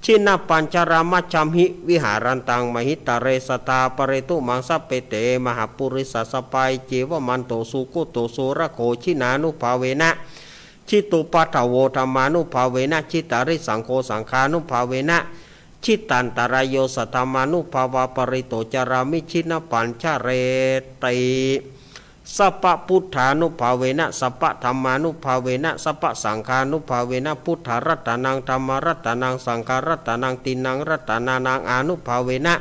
จินนะปัญจะรา มัชฌัมหิ วิหารันตัง มหิตะเร สะทา ปะเรตุ มัง สัพเพเต มหาปุริสา สะปะอิจเจวะ มันโต สุกุตโต สุรโข จินานุภาเวนะ จิตตุปัฏฐโว ธัมมานุภาเวนะ จิตตาริ สังโฆ สังฆานุภาเวนะ จิตตันตะราโย สัทธามานุภาวา ปะริตโต จารามิ จินนะปัญจะเรติ สัพพะพุทธานุภาเวนะ สัพพะธัมมานุภาเวนะ สัพพะสังฆานุภาเวนะ พุทธะรัตตะนัง ธัมมะรัตตะนัง สังฆะรัตตะนัง ติณณังรัตตะนานัง อานุภาเวนะ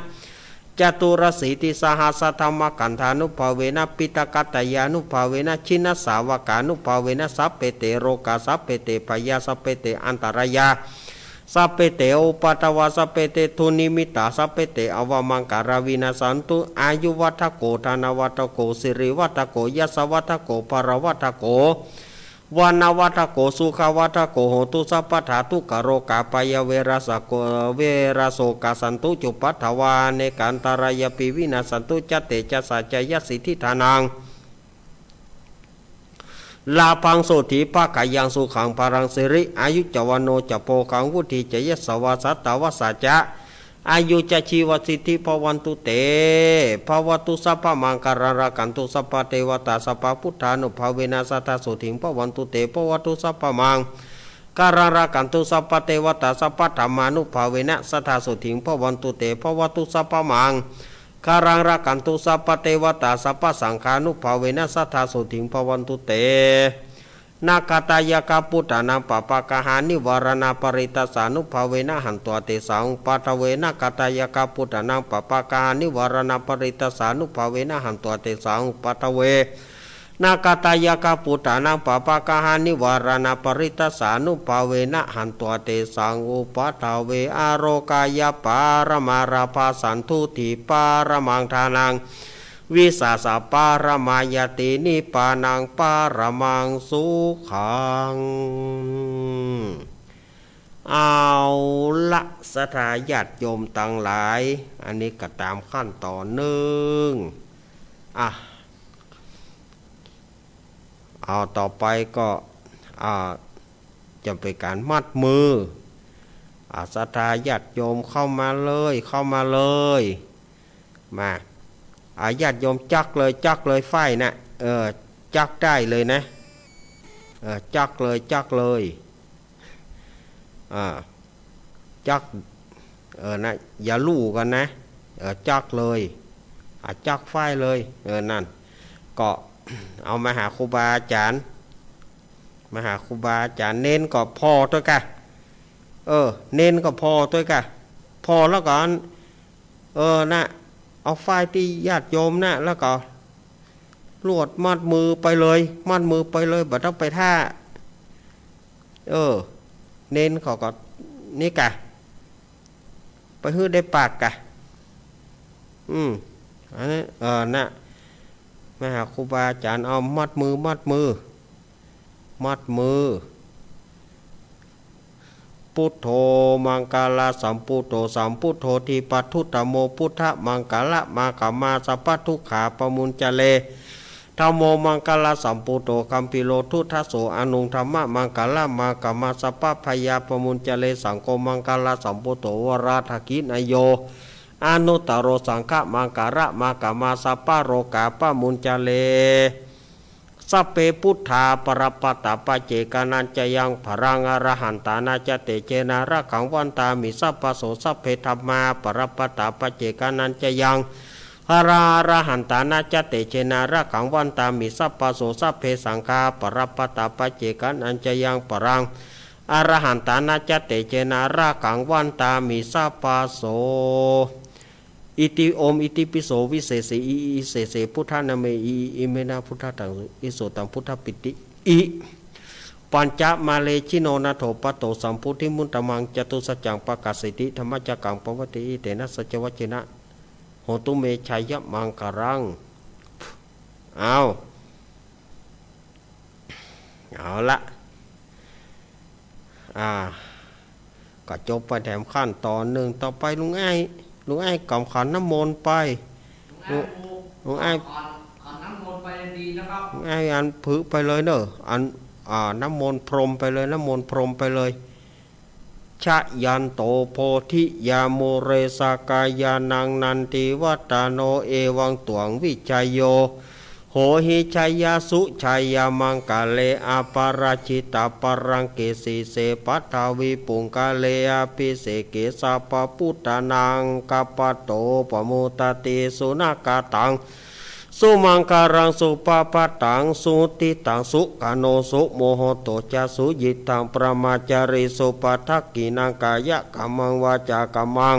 จตุรสีติสหัสสะธัมมะขันธานุภาเวนะ ปิตะกัตตะยานุภาเวนะ จินนสาวกานุภาเวนะ สัพเพเต โรคา สัพเพเต ภยา สัพเพเต อันตะรายา สัพเพเต อุปัทวา สัพเพเต ทุนนิมิตตา สัพเพเต อวะมังคะลา วินาสสันตุ อายุวัฑฒโข ธนวัฑฒโข สิริวัฑฒโข ยสวัฑฒโข พะละวัฑฒโข วะนะวัฑฒโข สุขะวัฑฒโข โหตุ สัพพะทา ทุกขะโรคา ภัยะ เวระสะโข เวระโสกา สันตุ จุปปัททวา อเนกะอันตะรายาปิ วินาสสันตุ จะ เตจะสา จะยะสิทธิทานัง ลาภัง โสตถี ภะคะยัง สุขัง พะลัง สิริ อายุ จะ วัณโณ จะ โภคัง วุฑฒี จะ ยะสะวา สัตตะวัสสา จะ อายุ จะ ชีวะสิทธิ ภะวันตุ เต ภะวะตุ สัพพะมังคะลัง รักขันตุ สัพพะเตวะตา สัพพะพุทธานุภาเวนะ สัตตา โสตถี ภะวันตุ เต ภะวะตุ สัพพะมังคะลัง รักขันตุ สัพพะเตวะตา สัพพะธัมมานุภาเวนะ สัตตา โสตถี ภะวันตุ เต ภะวะตุ สัพพะมังคะลัง รักขันตุ สัพพะเตวะตา สัพพะสังฆานุภาเวนะ สัตตา โสตถิง ภะวันตุ เต นะคะตายะคะ ปุทธานัง ปะปะกะหา นิวาราณา ปะริตตาสานุภาเวนะ หันत्वा เตสัง อุปัทเว นะคะตายะคะ ปุทธานัง ปะปะกะหา นิวาราณา ปะริตตาสานุภาเวนะ หันत्वा เตสัง อุปัทเว นะคะตายะคะ ปุทธานัง ปะปะกะหา นิวาราณา ปะริตตาสานุภาเวนะ หันत्वा เตสัง อุปัทเว อาโรกายะปะระมา ลาภา สันตุฏฐิปะระมัง ทานัง วิสสะปะระมา ญาติ นิพพานัง ปะระมัง สุขัง เอาละ ศรัทธาญาติโยมตังหลาย อันนี้ก็ต๋ามขั้นต๋อนนึ่ง อ่ะ เอาต่อไปก็ อ่า จะเป๋นก๋านมัดมือ อ่า ศรัทธาญาติโยมเข้ามาเลย เข้ามาเลย มา อ่า ญาติโยมจักเลย จักเลยฝ้ายนะ เออ จักได้เลยนะ เออ จักเลย จักเลย อ่า จัก เออ นะ อย่าลู่กั๋นนะ เออ จักเลย อ่า จักฝ้ายเลย เออ นั่น ก็ เอามาหาครูบาอาจ๋ารย์ มาหาครูบาอาจ๋ารย์ เณรก็ผ่อตวยก่ะ เออ เณรก็ผ่อตวยก่ะ ผ่อแล้วก็ เออ นะ เอาฝ้ายตี้ญาติโยมนะ แล้วก็ลวดมัดมือไปเลย มัดมือไปเลย บ่ต้องไปถ้า เออ เณรเขาก็ นี่ก่ะ ไปหื้อได้ปากก่ะ อืม อันนี้ เออ นะ มาหาครูบาอาจ๋ารย์ เอามัดมือ มัดมือ มัดมือ พุทโธ มังคลสัมพุทโธ สัมพุทโธ ทีปทุตตโม พุทธมังคละมาฆะมา สัพพทุกขาปมุญจะเร ธัมโม มังคลสัมพุทโธ กัมภีโร ทุตถโส อนุง ธัมมะมังคละมาฆะมา สัพพะพยาปมุญจะเร สังโฆ มังคลสัมพุทโธ วรทักขิณโย อนุตตโร สังฆะมังคละมาฆะมา สัพพะโรกาปมุญจะเร สัพเพ พุทธา ปรปัตตปัจเจกานัญจะยัง พลัง อรหันตานัญจะ เตเจนะ รักขัง วันตามิ สัพพะโส สัพเพ ธัมมา ปรปัตตปัจเจกานัญจะยัง พลัง อรหันตานัญจะ เตเจนะ รักขัง วันตามิ สัพพะโส สัพเพ สังฆา ปรปัตตปัจเจกานัญจะยัง พลัง อรหันตานัญจะ เตเจนะ รักขัง วันตามิ สัพพะโส อิติ โอม อิติปิโส วิเศษสี อิ อิเศษสี พุทธานาเม อิ อิเมนะ พุทธาตัง อิโสตัง พุทธปิติ อิ ปัญจมาเร ชิโน นาโถ ปัตโต สัมพุทธิมุตตมัง จตุสัจจัง ปะกาสสิติ ธัมมจักกัง ปวัตติ อิเตนะ สัจจวัจเจนะ โหตุ เม ชัยยะมังคลัง เอา เอาละ อ่า ก็จบไปแถมขั้นตอนนึ่ง ต่อไปลุงอ้าย ลุงอ้ายก๋อมขันน้ำมนต์ไป ลุง ลุงอ้าย ขัน ขันน้ำมนต์ไปดีนะครับ ลุงอ้ายอันผึไปเลยเน่อ อัน อ่า น้ำมนต์พรมไปเลย น้ำมนต์พรมไปเลย ชะยันโต โพธิยา มูเล สะกายานัง นันทิวัฏฏะโน เอวัง ตวัง วิชชโย โหหิ ชยะ สุชยะ มังคะเล อะปะราจิตะปะลังเก สีเส ปัทวี ปุงคะเล อะภิเสเก สัพพะปุตตานัง กัปปะโต ปะมุตตะติ สุนะกะตัง สุมังคะลัง สุปะพะตัง สุหุตติตัง สุขะโน สุมุโหโตจะ สุยิตตัง ปะรมาจาริสุ ปัทถะกิณัง กายะกัมมัง วาจากัมมัง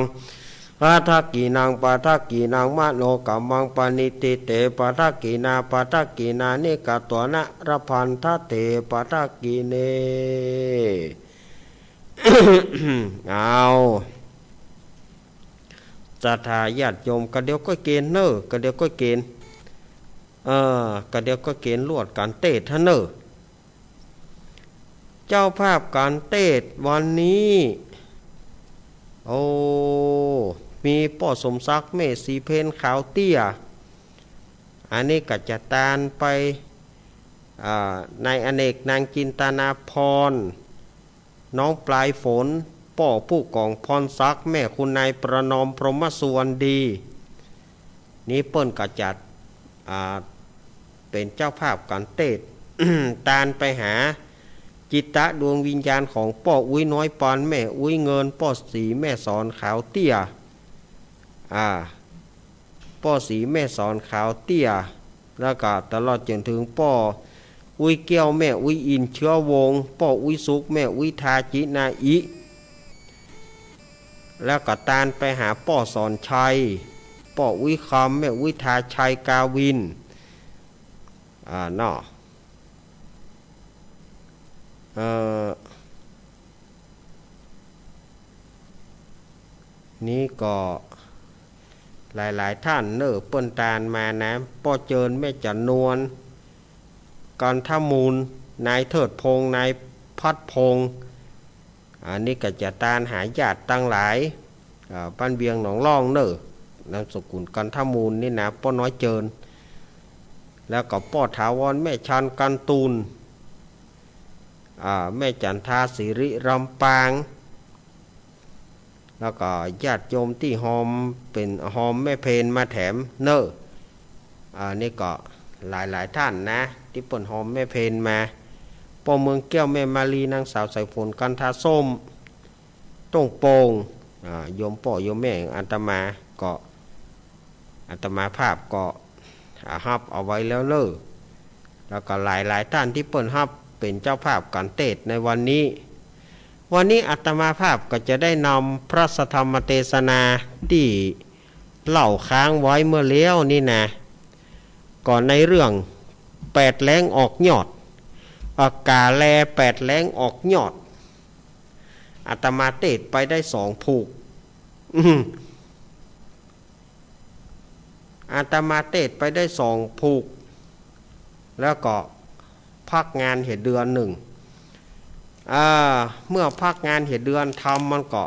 ปัทถะกิณัง ปัทถะกิณัง มโนกัมมัง ปะณิฏฐิเต ปัทถะกิณา ปัทถะกิณานิ กัตวานะ ละพันทะเต ปัทถะกิเณ เอา ศรัทธาญาติโยม กะเดี่ยวก้อยเกณฑ์เน่อ กะเดี่ยวก้อยเกณฑ์ เออ กะเดี่ยวก้อยเกณฑ์ลวดก๋านเตศน์เน่อ เจ้าภาพก๋านเตศน์วันนี้ โอ้ มีป้อสมศักดิ์ แม่ศรีเพญ ขาวเตี้ย อันนี้ก็จะตานไป อ่า นายอเนก นางจินตนาภรณ์ น้องปลายฝน ป้อผู้กองพรศักดิ์ แม่คุณนายประนอม พรหมสุวรรณดี นี้เปิ้นก็จัด อ่า เป๋นเจ้าภาพก๋านเตศน์ ตานไปหาจิตตะดวงวิญญาณของป้ออุ๊ยน้อยปาน แม่อุ๊ยเงิน ป้อศรีแม่สอนขาวเตี้ย อ่า ป้อศรีแม่สอนขาวเตี้ย แล้วก็ตลอดจนถึงป้ออุ๊ยแก้ว แม่อุ๊ยอินเชื้อวงศ์ ป้ออุ๊ยสุข แม่อุ๊ยทาจินาอิ แล้วก็ตานไปหาป้อสอนชัย ป้ออุ๊ยคำ แม่อุ๊ยทาชัยกาวิน อ่า เนาะ เอ่อ นี้ก็หลายๆ ท่านเน่อ เปิ้นตานมานะ ป้อเจิญ แม่จันนวล กันทมูล นายเทิดพงษ์ นายพัดพงษ์ อันนี้ก็จะตานหาญาติตังหลาย อ่า บ้านเวียงหนองล่องเน่อ นามสกุลกันทมูลนี่นะ ป้อน้อยเจิญ แล้วก็ป้อถาวร แม่ชัน กันตูน อ่า แม่จันทา สิริ ลำปาง แล้วก็ญาติโยมตี้ฮอมเป๋น ฮอมแม่เพนมาแถมเน่อ อ่า นี่ก็หลายๆ ต้านนะ ตี้เปิ้นฮอมแม่เพนมา ป้อเมืองแก้ว แม่มาลี นางสาวสายฝน กันทาส้ม โต้งโป่ง อ่า โยมป้อโยมแม่อาตมาก็ อาตมาภาพก็ อ่า ฮับเอาไว้แล้วเน่อ แล้วก็หลายๆ ต้านตี้เปิ้นฮับเป๋นเจ้าภาพก๋านเตสน์ในวันนี้ วันนี้อาตมาภาพก็จะได้นำพระสัทธรรมเตสนาตี้เล่าค้างไว้เมื่อแล้วนี่นะ ก็ในเรื่องแปดแหลงออกยอด อ่า ก๋าแลแปดแหลงออกยอด อาตมาเตสน์ไปได้สองผูก อืม อาตมาเตสน์ไปได้สองผูก แล้วก็พักงานเหียเดือนนึ่ง อ่า เมื่อพักงานเหียเดือน ธรรมมันก็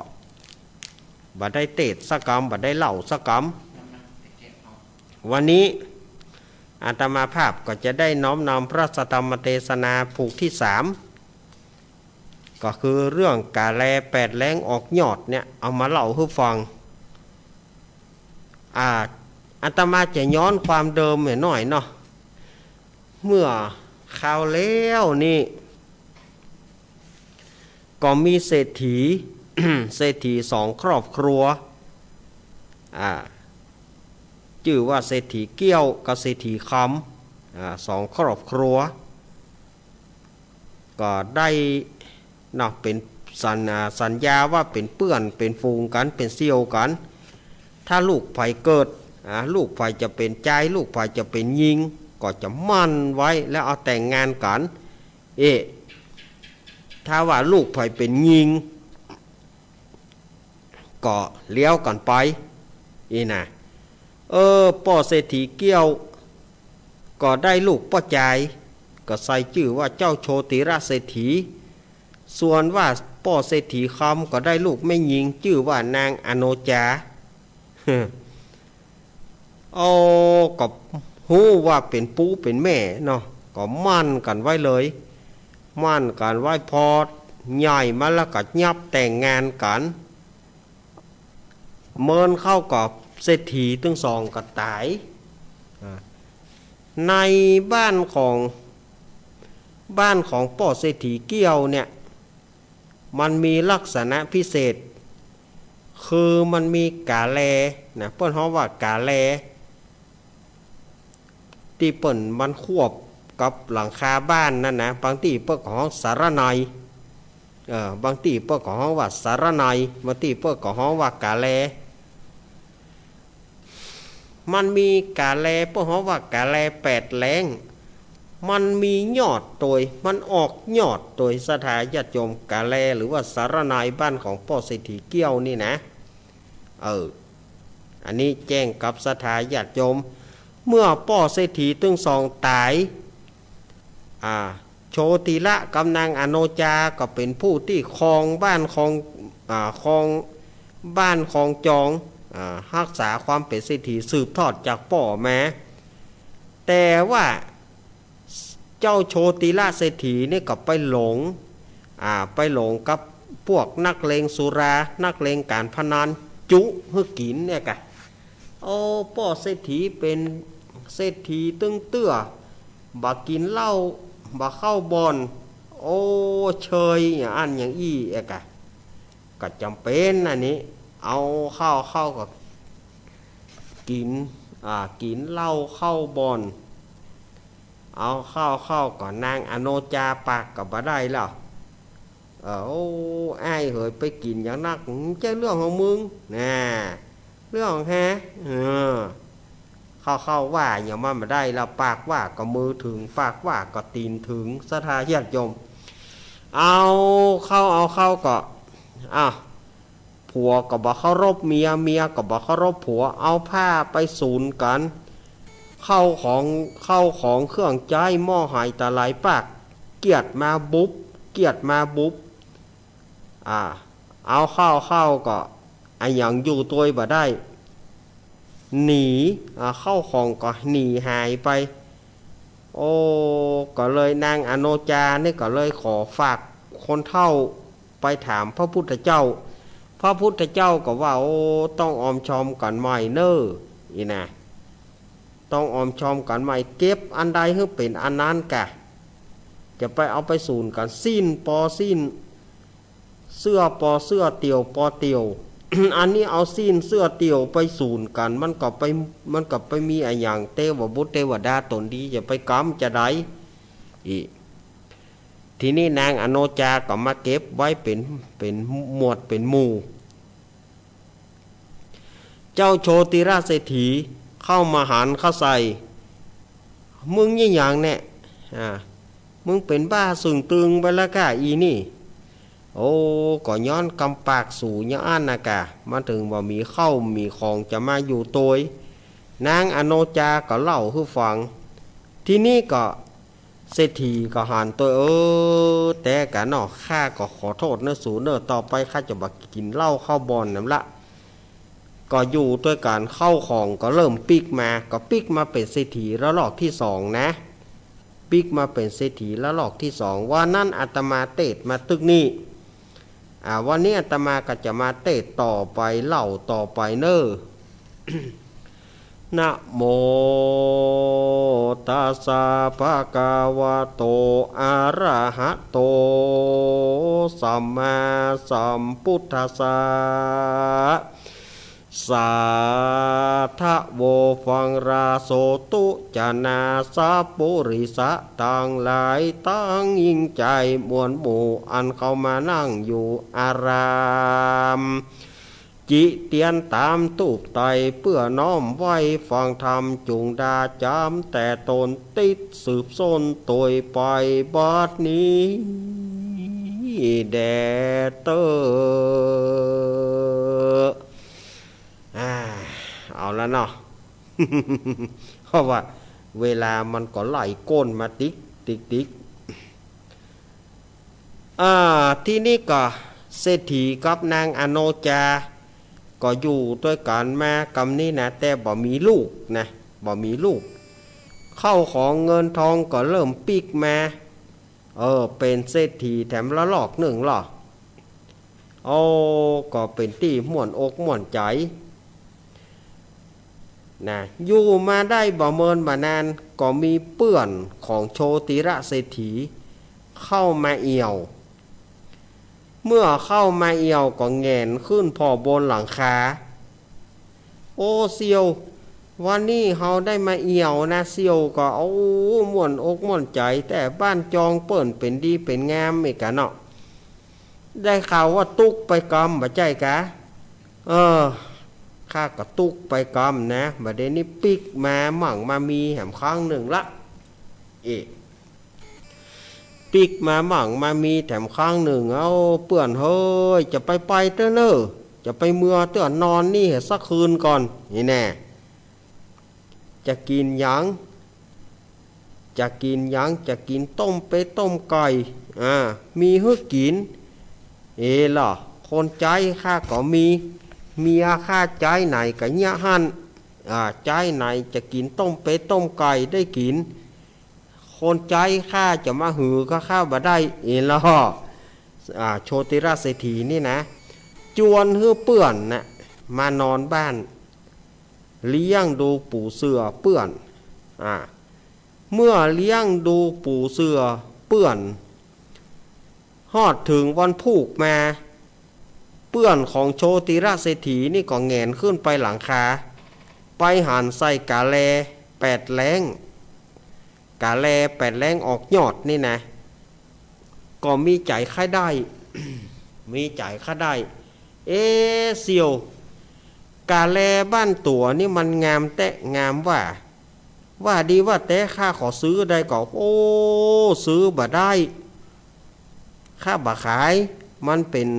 บ่ได้เตสน์สักกำ บ่ได้เล่าสักกำ วันนี้อาตมาภาพก็จะได้น้อมนำพระสัทธรรมเตสนาผูกตี้สาม ก็คือเรื่องก๋าแลแปดแหลงออกยอดเนี่ย เอามาเล่าหื้อฟัง อ่า อาตมาจะย้อนความเดิมหน่อยเนาะ เมื่อคราวแล้วนี่ ก็มีเศรษฐี เศรษฐีสองครอบครัว อ่า จื้อว่าเศรษฐีเกี้ยวกับเศรษฐีคำ อ่า สองครอบครัว ก็ได้เนาะ เป๋นสัญ อ่า สัญญาว่าเป๋นเปื้อนเป๋นฝูงกั๋น เป๋นเสี่ยวกั๋น ถ้าลูกใผเกิด อ่า ลูกใผจะเป๋นจาย ลูกใผจะเป๋นญิง ก็จะหมั้นไว้แล้วเอาแต่งงานกั๋น เอ๊ะ ถ้าว่าลูกใผเป๋นญิง ก็เลี้ยวกั๋นไป อี้นะ เออ ป้อเศรษฐีเกี้ยว ก็ได้ลูกป้อจาย ก็ใส่จื้อว่าเจ้าโชติละเศรษฐี ส่วนว่าป้อเศรษฐีคำก็ได้ลูกแม่ญิง จื้อว่านางอโนจา โอ้ ก็ฮู้ว่าเป๋นปู่เป๋นแม่เนาะ ก็หมั้นกั๋นไว้เลย หมั้นกั๋นไว้ พอใหญ่มาแล้วก็ยับแต่งงานกั๋น เมินเข้าก็เศรษฐีตึงสองก็ต๋าย อ่า ในบ้านของ บ้านของป้อเศรษฐีเกี้ยวเนี่ย มันมีลักษณะพิเศษ คือมันมีก๋าแลนะ เปิ้นฮ้องว่าก๋าแล ตี้เปิ้นมันควบกับหลังคาบ้านนั่นนะ บางตี้เปิ้นก็ฮ้องสารไนย เออ บางตี้เปิ้นก็ฮ้องว่าสารไนย บางตี้เปิ้นก็ฮ้องว่าก๋าแล มันมีก๋าแล เปิ้นฮ้องว่าก๋าแลแปดแหลง มันมียอดตวย มันออกยอดตวย ศรัทธาญาติโยม ก๋าแลหรือว่าสารไนยบ้านของป้อเศรษฐีเกี้ยวนี่นะ เออ อันนี้แจ้งกับศรัทธาญาติโยม เมื่อป้อเศรษฐีตึงสองต๋าย อ่า โชติละกับนางอโนจาก็เป๋นผู้ตี้ครองบ้านครอง อ่า ครองบ้านครองจอง อ่า ฮักษาความเป๋นเศรษฐีสืบทอดจากป้อมา แต่ว่าเจ้าโชติละเศรษฐีนี่ก็ไปหลง อ่า ไปหลงกับพวกนักเลงสุรา นักเลงก๋านพนัน จุหื้อกิ๋นเนี่ยกะ โอ้ ป้อเศรษฐีเป๋นเศรษฐีตึงเตื้อ บ่กิ๋นเหล้า บ่เข้าบ่อน โอ้ เชยอย่างอั้นอย่างอี้เอกะ ก็จ๋ำเป๋นอันนี้ เอาเข้า เข้าก็กิ๋น อ่า กิ๋นเหล้าเข้าบ่อน เอาเข้า เข้าก็นางอโนจาปากก็บ่ได้แล้ว เออ โอ้ อ้ายเหย ไปกิ๋นอย่างนัก บ่ใจ้เรื่องของมึง น่า เรื่องของแฮ เออ เข้า เข้าว่าอย่างมันบ่ได้แล้ว ปากว่าก็มือเถิง ปากว่าก็ตี๋นเถิง ศรัทธาญาติโยม เอาเข้า เอาเข้าก็ อ้าว ผัวก็บ่เคารพเมีย เมียก็บ่เคารพผัว เอาผ้าไปสูญกั๋น เข้าของ เข้าของเครื่องใจ๊ หม้อหายตาหลายปาก เกียจมาบุบ เกียจมาบุบ อ่า เอาเข้า เข้าก็ อะหยังอยู่ตวยบ่ได้ หนี อ่า เข้าของก็หนีหายไป โอ้ ก็เลยนางอโนจานี่ก็เลยขอฝากคนเฒ่าไปถามพระพุทธเจ้า พระพุทธเจ้าก็ว่า โอ้ ต้องออมชอมกั๋นใหม่เน่อ อี้นะ ต้องออมชอมกั๋นใหม่ เก็บอันใดหื้อเป๋นอันนั้นกะ จะไปเอาไปสูญกั๋น สิ้นปอสิ้น เสื้อปอเสื้อ เตี่ยวปอเตี่ยว อันนี้เอาสิ้นเสื้อเตี่ยวไปสูญกั๋น มันก็ไป มันก็ไปมีอะหยัง เตวบุตรเตวดาต๋นดี จะไปกำจะใด อี้ ทีนี้นางอโนจาก็มาเก็บไว้เป๋น เป๋นหมวดเป๋นหมู่ เจ้าโชติรเศรษฐีเข้ามาหันเข้าใส่ มึงยี่หยังแน่ อ่า มึงเป๋นบ้าเซิ่งตึงไปแล้วก้า อีนี่ โอ้ ก็ย้อนกำปากสูอย่างอั้นนะก้า มันเถิงบ่มีข้าวมีของจะมาอยู่ตวย นางอโนจาก็เล่าหื้อฟัง ทีนี้ก็ เศรษฐีก็หันตวย เออ แต๊กะเนาะ ข้าก็ขอโต้ษเน่อสูเน่อ ต่อไปข้าจะบ่กิ๋นเหล้าเข้าบ่อนนำละ ก็อยู่ตวยกั๋น ข้าวของก็เริ่มปิ๊กมา ก็ปิ๊กมาเป๋นเศรษฐีระลอกตี้สองนะ ปิ๊กมาเป๋นเศรษฐีระลอกตี้สอง วันนั้นอาตมาเตศน์มาตึกนี้ อ่า วันนี้อาตมาก็จะมาเตศน์ต่อไป เล่าต่อไปเน่อ นะโมตัสสะ ภะคะวะโต อะระหะโต สัมมาสัมพุทธัสสะ สาธะโว ฟังราโสตุ จะนาสัพปุริสะตังหลาย ตังหญิงจายมวลหมู่ อันเข้ามานั่งอยู่อาราม จิเตียนต๋ามตูบไต เปื้อน้อมไหว้ฟังธรรม จุ่งดาจ๋ำแต่ตน ติดสืบส้นตวยไปบัดนี้แด่เต๊อ อ่า เอาละเนาะ เพราะว่าเวลามันก็ไหลก้นมาติ๊กติ๊กติ๊ก อ่า ทีนี้ก็เศรษฐีกับนางอโนจาก็อยู่ตวยกั๋นมากำนี้นะ แต่บ่มีลูกนะ บ่มีลูก ข้าวของเงินทองก็เริ่มปิ๊กมา เออ เป๋นเศรษฐีแถมละลอกนึ่งลอ โอ้ ก็เป๋นตี้ม่วนอกม่วนใจ๋ นะ อยู่มาได้บ่เมินบ่นาน ก็มีเปื้อนของโชติรเศรษฐีเข้ามาเอี่ยว เมื่อเข้ามาเอี่ยวก็แหงนขึ้นผ่อบนหลังคา โอ้ เสี่ยว วันนี้เฮาได้มาเอี่ยวนะ เสี่ยวก็ โอ้ ม่วนอกม่วนใจ๋ แต่บ้านจองเปิ้นเป๋นดีเป๋นงามอีกกะเนาะ ได้ข่าวว่าตุ๊กไปกำ บ่ใจ้กา เออ ข้าก็ตุ๊กไปกำนะ บ่าเดี่ยวนี้ปิ๊กมามั่งมามีแหมครั้งนึ่งละ เอ๊ะ ปิ๊กมามั่งมามีแถมครั้งนึ่ง เอ้า เปื้อนเฮย จะไปไปเต๊อะเน่อ จะไปเมือเต๊อะ นอนนี่สักคืนก่อน นี่แน่ จะกิ๋นหยัง จะกิ๋นหยัง จะกิ๋นต้มเป็ดต้มไก่ อ่า มีหื้อกิ๋น เอล่ะ คนใจ๊ข้าก็มี เมียข้าใจ๊ไหนก็เยียะหั้น อ่า ใจ๊ไหนจะกิ๋นต้มเป็ดต้มไก่ได้กิ๋น คนใจ๊ข้าจะมาหือกับข้าบ่ได้ เอล่ะ อ่า โชติรเศรษฐีนี่นะ จวนหื้อเปื้อนน่ะ มานอนบ้าน เลี้ยงดูปู๋เสื่อเปื้อน อ่า เมื่อเลี้ยงดูปู๋เสื่อเปื้อน ฮอดเถิงวันพูกมา เปื้อนของโชติรเศรษฐีนี่ก็แหงนขึ้นไปหลังคา ไปหันใส่ก๋าแลแปดแล้ง ก๋าแลแปดแล้งออกยอดนี่นะ ก็มีใจ๋ใค่ได้ มีใจ๋ใค่ได้ เอ๊ะ เสี่ยว ก๋าแลบ้านตั๋วนี่มันงามแต๊งามว่า ว่าดีว่าแต๊ข้าขอซื้อได้ก่อ โอ้ ซื้อบ่ได้ ข้าบ่ขาย มันเป๋น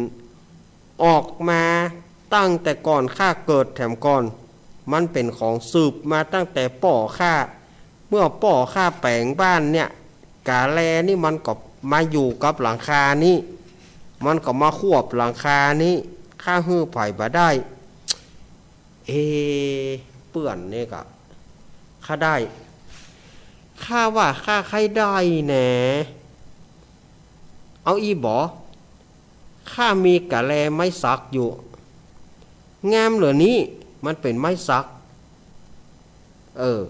ออกมาตั้งแต่ก่อนข้าเกิดแถมก่อน มันเป๋นของสืบมาตั้งแต่ป้อข้า เมื่อป้อข้าแป๋งบ้านเนี่ย ก๋าแลนี่มันก็มาอยู่กับหลังคานี้ มันก็มาควบหลังคานี้ ข้าหื้อใผบ่ได้ เอ เปื้อนนี่ก็ ข้าได้ ข้าว่าข้าใค่ได้แหน่ เอาอี้บ่ ข้ามีกาแลไม้สักอยู่ งามเหลือนี้ มันเป๋นไม้สัก เออ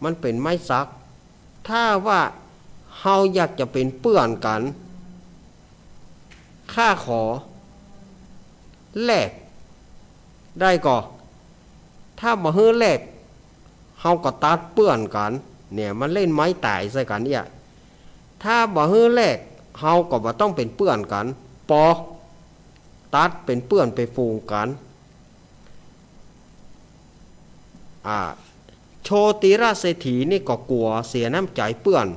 มันเป๋นไม้สัก ถ้าว่าเฮาอยากจะเป๋นเปื้อนกั๋น ข้าขอแลก ได้ก่อ ถ้าบ่หื้อแลก เฮาก็ตัดเปื้อนกั๋น เนี่ย มันเล่นไม้ต๋ายใส่กั๋นเอี้ย ถ้าบ่หื้อแลก เฮาก็บ่ต้องเป๋นเปื้อนกั๋น ปอ ตัดเป๋นเปื้อนไปฝูงกั๋น อ่า โชติระเศรษฐีนี่ก็กั๋วเสียน้ำใจ๋เปื้อน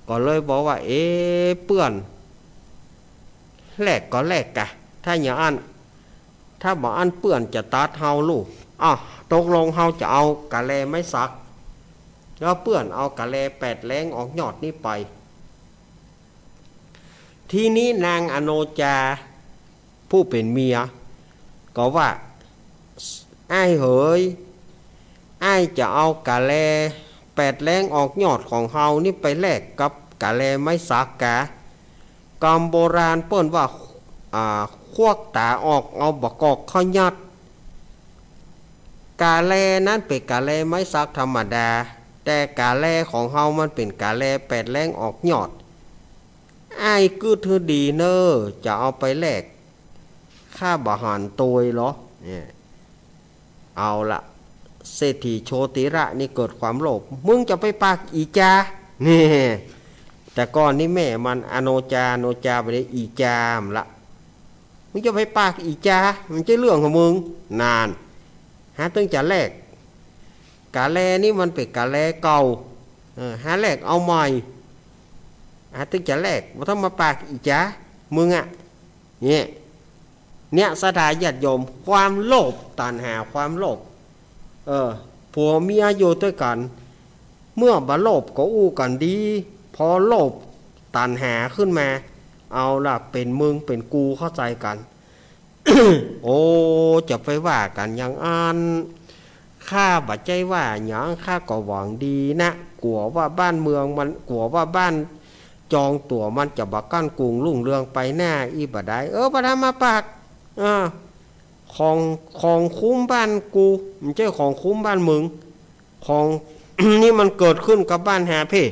ก็เลยบอกว่า เอ๊ะ เปื้อน แลกก็แลกกะ ถ้าอย่างอั้น ถ้าบ่อั้นเปื้อนจะตัดเฮาลู่ อ้าว ตกลงเฮาจะเอากาแลไม้สัก แล้วเปื้อนเอากาแลแปดแหลงออกยอดนี้ไป ทีนี้นางอโนจา ผู้เป๋นเมีย ก็ว่า อ้ายเหย อ้ายจะเอากาแลแปดแหลงออกยอดของเฮานี่ไปแลกกับกาแลไม้สักกา กำโบราณเปิ้นว่า อ่า ควักต๋าออกเอาบ่ากอกเข้ายัด กาแลนั้นเป๋นกาแลไม้สักธรรมดา แต่กาแลของเฮามันเป๋นกาแลแปดแหลงออกยอด อ้ายกึ๊ดหื้อดีเน่อ จะเอาไปแลก ข้าบ่หันตวยเหรอ เนี่ย เอาละ เศรษฐีโชติระนี่เกิดความโลภ มึงจะไปปากอี่จา นี่ แต่ก่อนนี่แม่มันอโนจา อโนจา บ่าดนี้อี่จาละ มึงจะไปปากอี่จา มันใจ้เรื่องของมึง นาน หาตึงจะแลก กาแลนี่มันเป๋นกาแลเก่า เออ หาแลกเอาใหม่ หาตึงจะแลก บ่ต้องมาปากอี่จา มึงอะ เนี่ย เนี่ย ศรัทธาญาติโยม ความโลภ ตัณหา ความโลภ เออ ผัวเมียอยู่ตวยกั๋น เมื่อบ่โลภก็อู้กั๋นดี พอโลภ ตัณหาขึ้นมา เอาละ เป๋นมึงเป๋นกูเข้าใจ๋กั๋น โอ้ จะไปว่ากั๋นอย่างอั้น ข้าบ่ใจ้ว่าหยัง ข้าก็หวังดีนะ กั๋วว่าบ้านเมืองมัน กั๋วว่าบ้านจองตั๋วมันจะบ่กั้นกุงรุ่งเรืองไปหน้าอี้บ่าดาย เออ บ่ต้องมาปาก อ่า ของ ของคุ้มบ้านกู มันใจ้ของคุ้มบ้านมึง ของ นี่มันเกิดขึ้นกับบ้านหาเพ่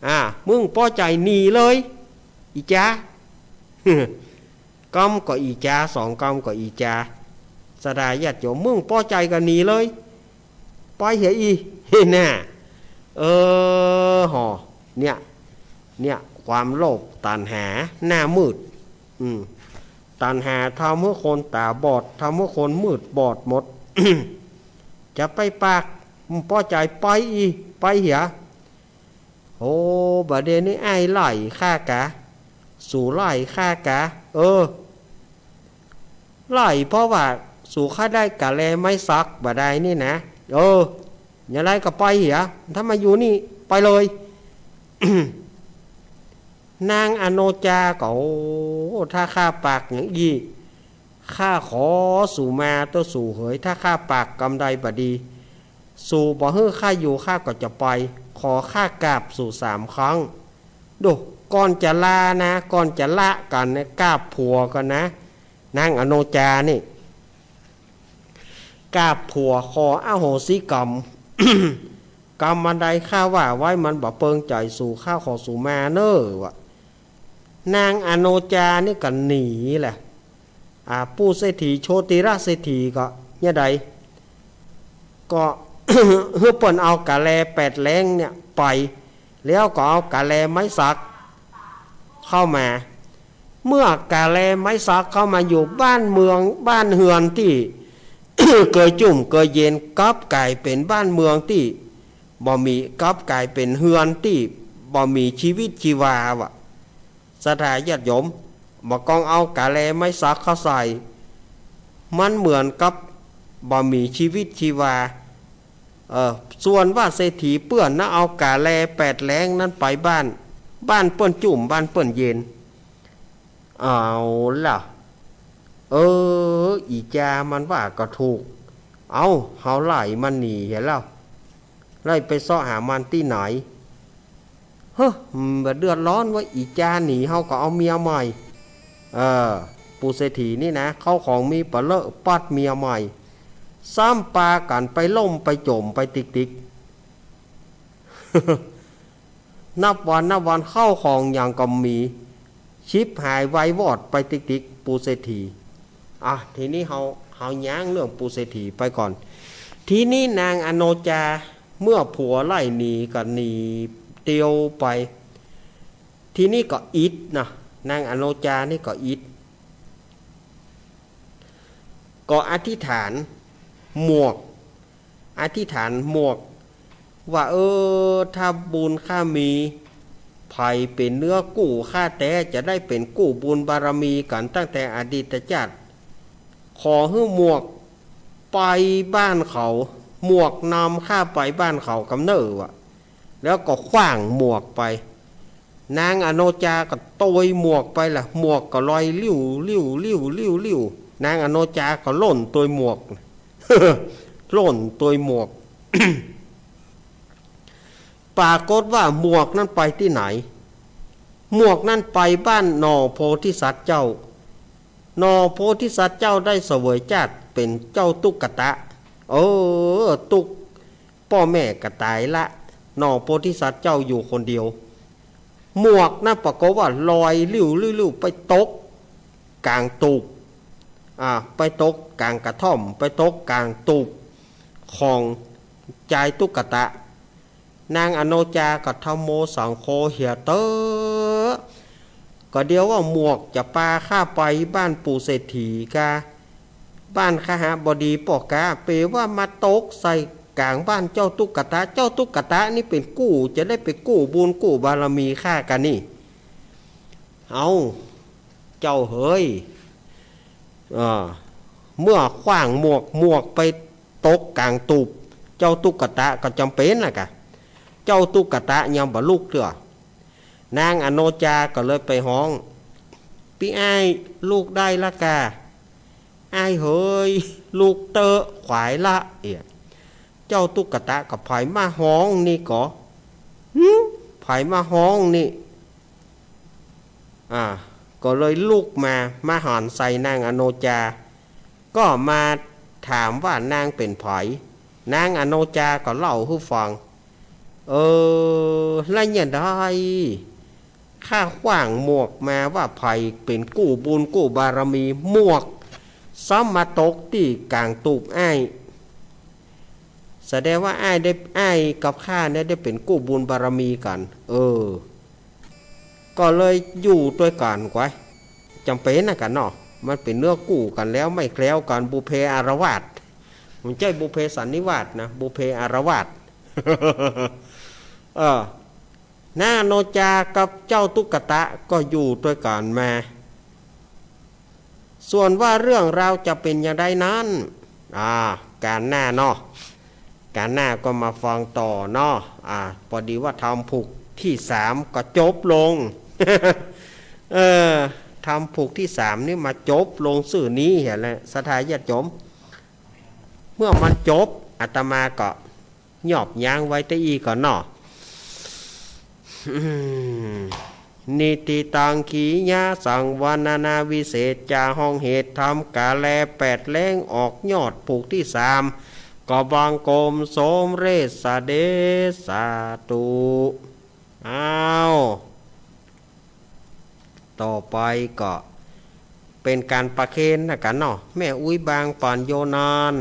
อ่า มึงปอใจ๋หนีเลย อี่จา กำก็อี่จา สองกำก็อี่จา ศรัทธาญาติโยม มึงปอใจ๋ก็หนีเลย ไปเหียอี่ เฮ้ยน่า เออ ห่อ เนี่ย เนี่ย ความโลภ ตัณหา หน้ามืด อืม ตัณหาทำหื้อคนต๋าบอด ทำหื้อคนมืดบอดหมด จะไปปาก มึงปอใจ๋ไปอี่ ไปเหีย โอ้ บ่าดนี้อ้ายไล่ข้ากา สูไล่ข้ากา เออ ไล่เพราะว่าสูข้าได้กาแลไม้สักบ่าดายนี่นะ เออ อย่างไรก็ไปเหีย ถ้ามาอยู่นี่ ไปเลย นางอโนจาก็ โอ้ ถ้าข้าปากอย่างอี้ ข้าขอสูมาเต๊อะสูเหย ถ้าข้าปากกำใดบ่ดี สูบ่หื้อข้าอยู่ ข้าก็จะไป ขอข้ากราบสูสามครั้ง ดู ก่อนจะลานะ ก่อนจะละกั๋นเนี่ย กราบผัวก่อนนะ นางอโนจานี่ กราบผัวขออโหสิกรรม กรรมอันใดข้าว่าไว้มันบ่เปิงใจ๋สู ข้าขอสูมาเน่อ ว่า นางอโนจานี่ก็หนีแหละ อ่า ปู่เศรษฐีโชติระเศรษฐีก็เนี่ยใด ก็ หื้อเปิ้นเอากาแลแปดแหลงเนี่ยไป แล้วก็เอากาแลไม้สักเข้ามา เมื่อกาแลไม้สักเข้ามาอยู่ บ้านเมืองบ้านเฮือนตี้ เกยจุ่มเกยเย็น กลับก๋ายเป๋นบ้านเมืองตี้บ่มี กลับก๋ายเป๋นเฮือนตี้บ่มีชีวิตชีวาว่ะ ศรัทธาญาติโยม บ่ากองเอากาแลไม้สักเข้าใส่ มันเหมือนกับบ่มีชีวิตชีวา เออ ส่วนว่าเศรษฐีเปื้อนนะ เอากาแลแปดแหลงนั้นไปบ้าน บ้านเปิ้นจุ่ม บ้านเปิ้นเย็น เอาล่ะ เออ อี่จามันว่าก็ถูก เอา เฮาไล่มันหนีเหียแล้ว ได้ไปเซาะหามันตี้ไหน เฮ้อ บ่เดือดร้อนเว้ย อีจาหนีเฮาก็เอาเมียใหม่ เออ ปู่เศรษฐีนี่นะ ข้าวของมีปะเลอะ ปัดเมียใหม่ ซ้ำปากั๋นไปล่มไปจ๋มไปติ๊กๆ นับวันนับวันข้าวของหยังก็บ่มี ฉิบหายวายวอดไปติ๊กๆ ปู่เศรษฐี อ่ะ ทีนี้เฮา เฮาย้างเรื่องปู่เศรษฐีไปก่อน ทีนี้นางอโนจา เมื่อผัวไล่หนีก็หนีเตียวไป ทีนี้ก็อิดนะ นางอโนจานี่ก็อิด ก็อธิษฐานหมวก อธิษฐานหมวก ว่า เออ ถ้าบุญข้ามี ใผเป๋นเนื้อกู้ข้าแต๊ จะได้เป๋นกู้บุญบารมีกั๋นตั้งแต่อดีตจาติ ขอหื้อหมวกไปบ้านเขา หมวกนำข้าไปบ้านเขากำเนิดว่ะ แล้วก็ขว้างหมวกไป นางอโนจาก็ตวยหมวกไปละ หมวกก็ลอยลิ้วลิ้วลิ้วลิ้วลิ้ว นางอโนจาก็ล่นตวยหมวก ล่นตวยหมวก ปรากฏว่าหมวกนั้นไปตี้ไหน หมวกนั้นไปบ้านหน่อโพธิสัตว์เจ้า หน่อโพธิสัตว์เจ้าได้เสวยจาติเป๋นเจ้าตุ๊กตะ เออ ตุ๊ก ป้อแม่ก็ต๋ายละ หน่อโพธิสัตว์เจ้าอยู่คนเดียว หมวกนั้นปรากฏว่าลอยลิ้วลิ้วลิ้วไปตกก๋างตูบ อ่า ไปตกก๋างกระท่อม ไปตกก๋างตูบของจายตุ๊กตะ นางอโนจาก็ธัมโมสังโฆเหียเต๊อะ ก็เดี๋ยวว่าหมวกจะปาข้าไปบ้านปู่เศรษฐีกา บ้านคหบดีป้อกา เป๋ว่ามาตกใส่ก๋างบ้านเจ้าตุ๊กตะ เจ้าตุ๊กตะนี่เป๋นกู้ จะได้ไปกู้บุญกู้บารมีข้ากานี่ เอ้า เจ้าเหย เออ เมื่อขว้างหมวก หมวกไปตกก๋างตูบ เจ้าตุ๊กตะก็จ๋ำเป๋นละกะ เจ้าตุ๊กตะยังบ่ลุกเตื้อ นางอโนจาก็เลยไปฮ้อง ปี้อ้าย ลุกได้ละกา อ้ายเหย ลุกเต๊อะ ขวายละ เอี่ย เจ้าตุ๊กตะก็ ใผมาฮ้องนี่ก่อ หึ ใผมาฮ้องนี่ อ่า ก็เลยลุกมา มาหันใส่นางอโนจา ก็มาถามว่านางเป๋นใผ นางอโนจาก็เล่าหื้อฟัง เออ ละเยียะใด ข้าขว้างหมวกมาว่าใผเป๋นกู้บุญกู้บารมี หมวกซ้ำมาตกตี้ก๋างตูบอ้าย แสดงว่าอ้ายได้ อ้ายกับข้าเนี่ยได้เป๋นกู้บุญบารมีกั๋น เออ ก็เลยอยู่ตวยกั๋นกว่า จ๋ำเป๋นนะกั๋นเนาะ มันเป๋นเนื้อกู้กั๋นแล้ว ไม่แคล้วกั๋น บุพเพอาละวาส บ่ใจ้บุพเพสันนิวาสนะ บุพเพอาละวาส เออ นางอโนจากับเจ้าตุ๊กตะก็อยู่ตวยกั๋นมา ส่วนว่าเรื่องราวจะเป๋นอย่างใดนั้น อ่า ก๋านหน้าเนาะ ก๋านหน้าก็มาฟังต่อเนาะ อ่า ปอดีว่าธรรมผูกตี้สามก็จบลง เออ ธรรมผูกตี้สามนี่มาจบลงซื่อนี้หั้นแหละ ศรัทธาญาติโยม เมื่อมันจบ อาตมาก็ ยอบยั้งไว้แต่อี้ก่อนเนาะ อืม นิติตัง ขียะสัง วรรณนาวิเศษจา ห้องเหตุธรรมก๋าแลแปดแหลงออกยอดผูกตี้สาม ก็บังคมสมเร็จเสด็จสาธุ อ้าว ต่อไปก็เป๋นก๋านประเคนนะกั๋นเนาะ แม่อุ๊ยบางป่านโยนัน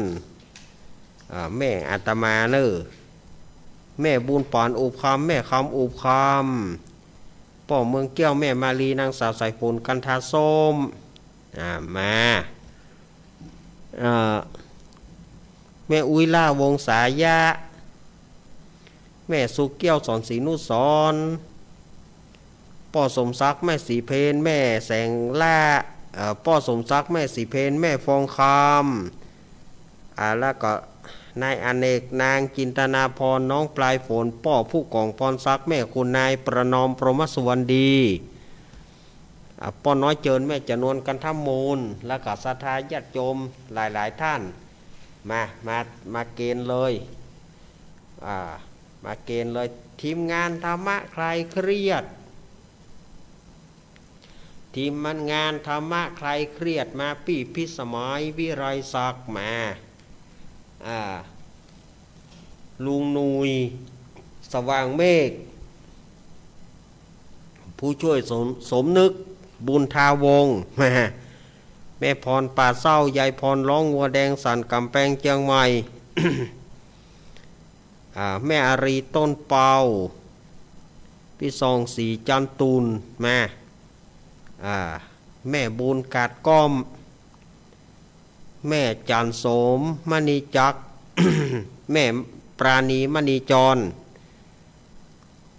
อ่า แม่อาตมาเน่อ แม่บุญป่านอุบคำ แม่คำอุบคำ ป้อเมืองแก้ว แม่มาลี นางสาวสายฝน กันทาส้ม อ่า มา อ่า แม่อุ๊ยล่า วงศายะ แม่สุแก้ว สอนศรีนุสรณ์ ป้อสมศักดิ์ แม่ศรีเพญ แม่แสงล่า เอ่อ ป้อสมศักดิ์ แม่ศรีเพญ แม่ฟองคำ อ่า แล้วก็นายอเนก นางจินตนาพร น้องปลายฝน ป้อผู้กองพรศักดิ์ แม่คุณนายประนอม พรหมสุวรรณดี อ่า ป้อน้อยเจิญ แม่จำนวน กันทมูล แล้วก็ศรัทธาญาติโยมหลายๆ ท่าน มา มา มาเคนเลย อ่า มาเกณฑ์เลย ทีมงานธรรมะคลายเครียด ทีมงานธรรมะคลายเครียดมา ปี้พิสมัย วิไลศักดิ์มา อ่า ลุงหนุ่ย สว่างเมฆ ผู้ช่วยสม สมนึก บุญทาวงศ์ แม่ แม่พรป่าเศร้า ยายพรร้องวัวแดงสั่น ก๋ำแปงเจียงใหม่ อ่า แม่อารีต้นเปา ปี้ส่องศรีจันตุล มา อ่า แม่บุญกาดก้อม แม่จันโสม มณีจักร แม่ปราณี มณีจร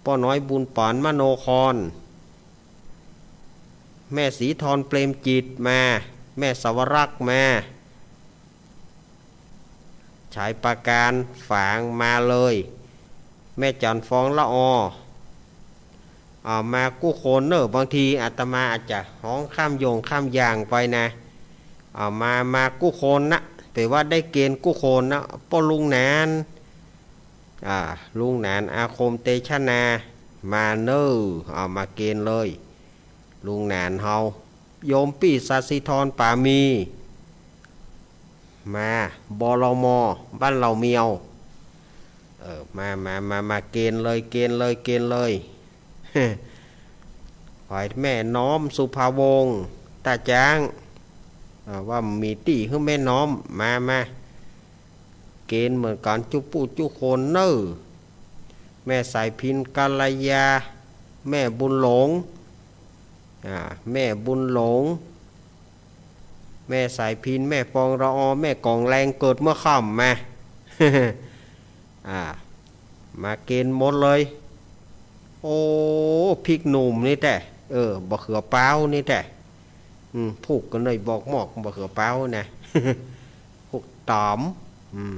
ป้อน้อยบุญปาน มโนคร แม่ศรีธร เปรมจิต มา แม่สวรักษ์ มา ฉายประการ ฝาง มาเลย แม่จันฟอง ละออ อ่า มากู้คนเน่อ บางทีอาตมาอาจจะฮ้องข้ามโยงข้ามอย่างไปนะ อ่า มา มากู้คนนะ แป๋ว่าได้เกณฑ์กู้คนนะ ป้อลุงหนาน อ่า ลุงหนาน อาคม เตชะนา มาเน่อ เอามาเกณฑ์เลย ลุงหนานเฮา โยมปี้สศิธร ป๋ามี มา บลม บ้านเหล่าเมียว เออ มา มา มา มาเกณฑ์เลย เกณฑ์เลย เกณฑ์เลย ฝ่ายแม่น้อม สุภาวงศ์ ต้าจ๊าง อ่า ว่ามีตี้หื้อแม่น้อม มา มา เกณฑ์เหมือนกั๋น จุปุจุคนเน่อ แม่สายพิณ กัลยา แม่บุญหลง อ่า แม่บุญหลง แม่สายพิณ แม่ฟอง ละออ แม่กองแรง เกิดเมื่อค่ำ มา อ่า มาเกณฑ์หมดเลย โอ้ พริกหนุ่มนี่แต๊ เออ บ่าเขือเป๊านี่แต๊ อืม พูกกั๋นเลย บอกหมอก บ่าเขือเป๊านะ พูกต๋อม อืม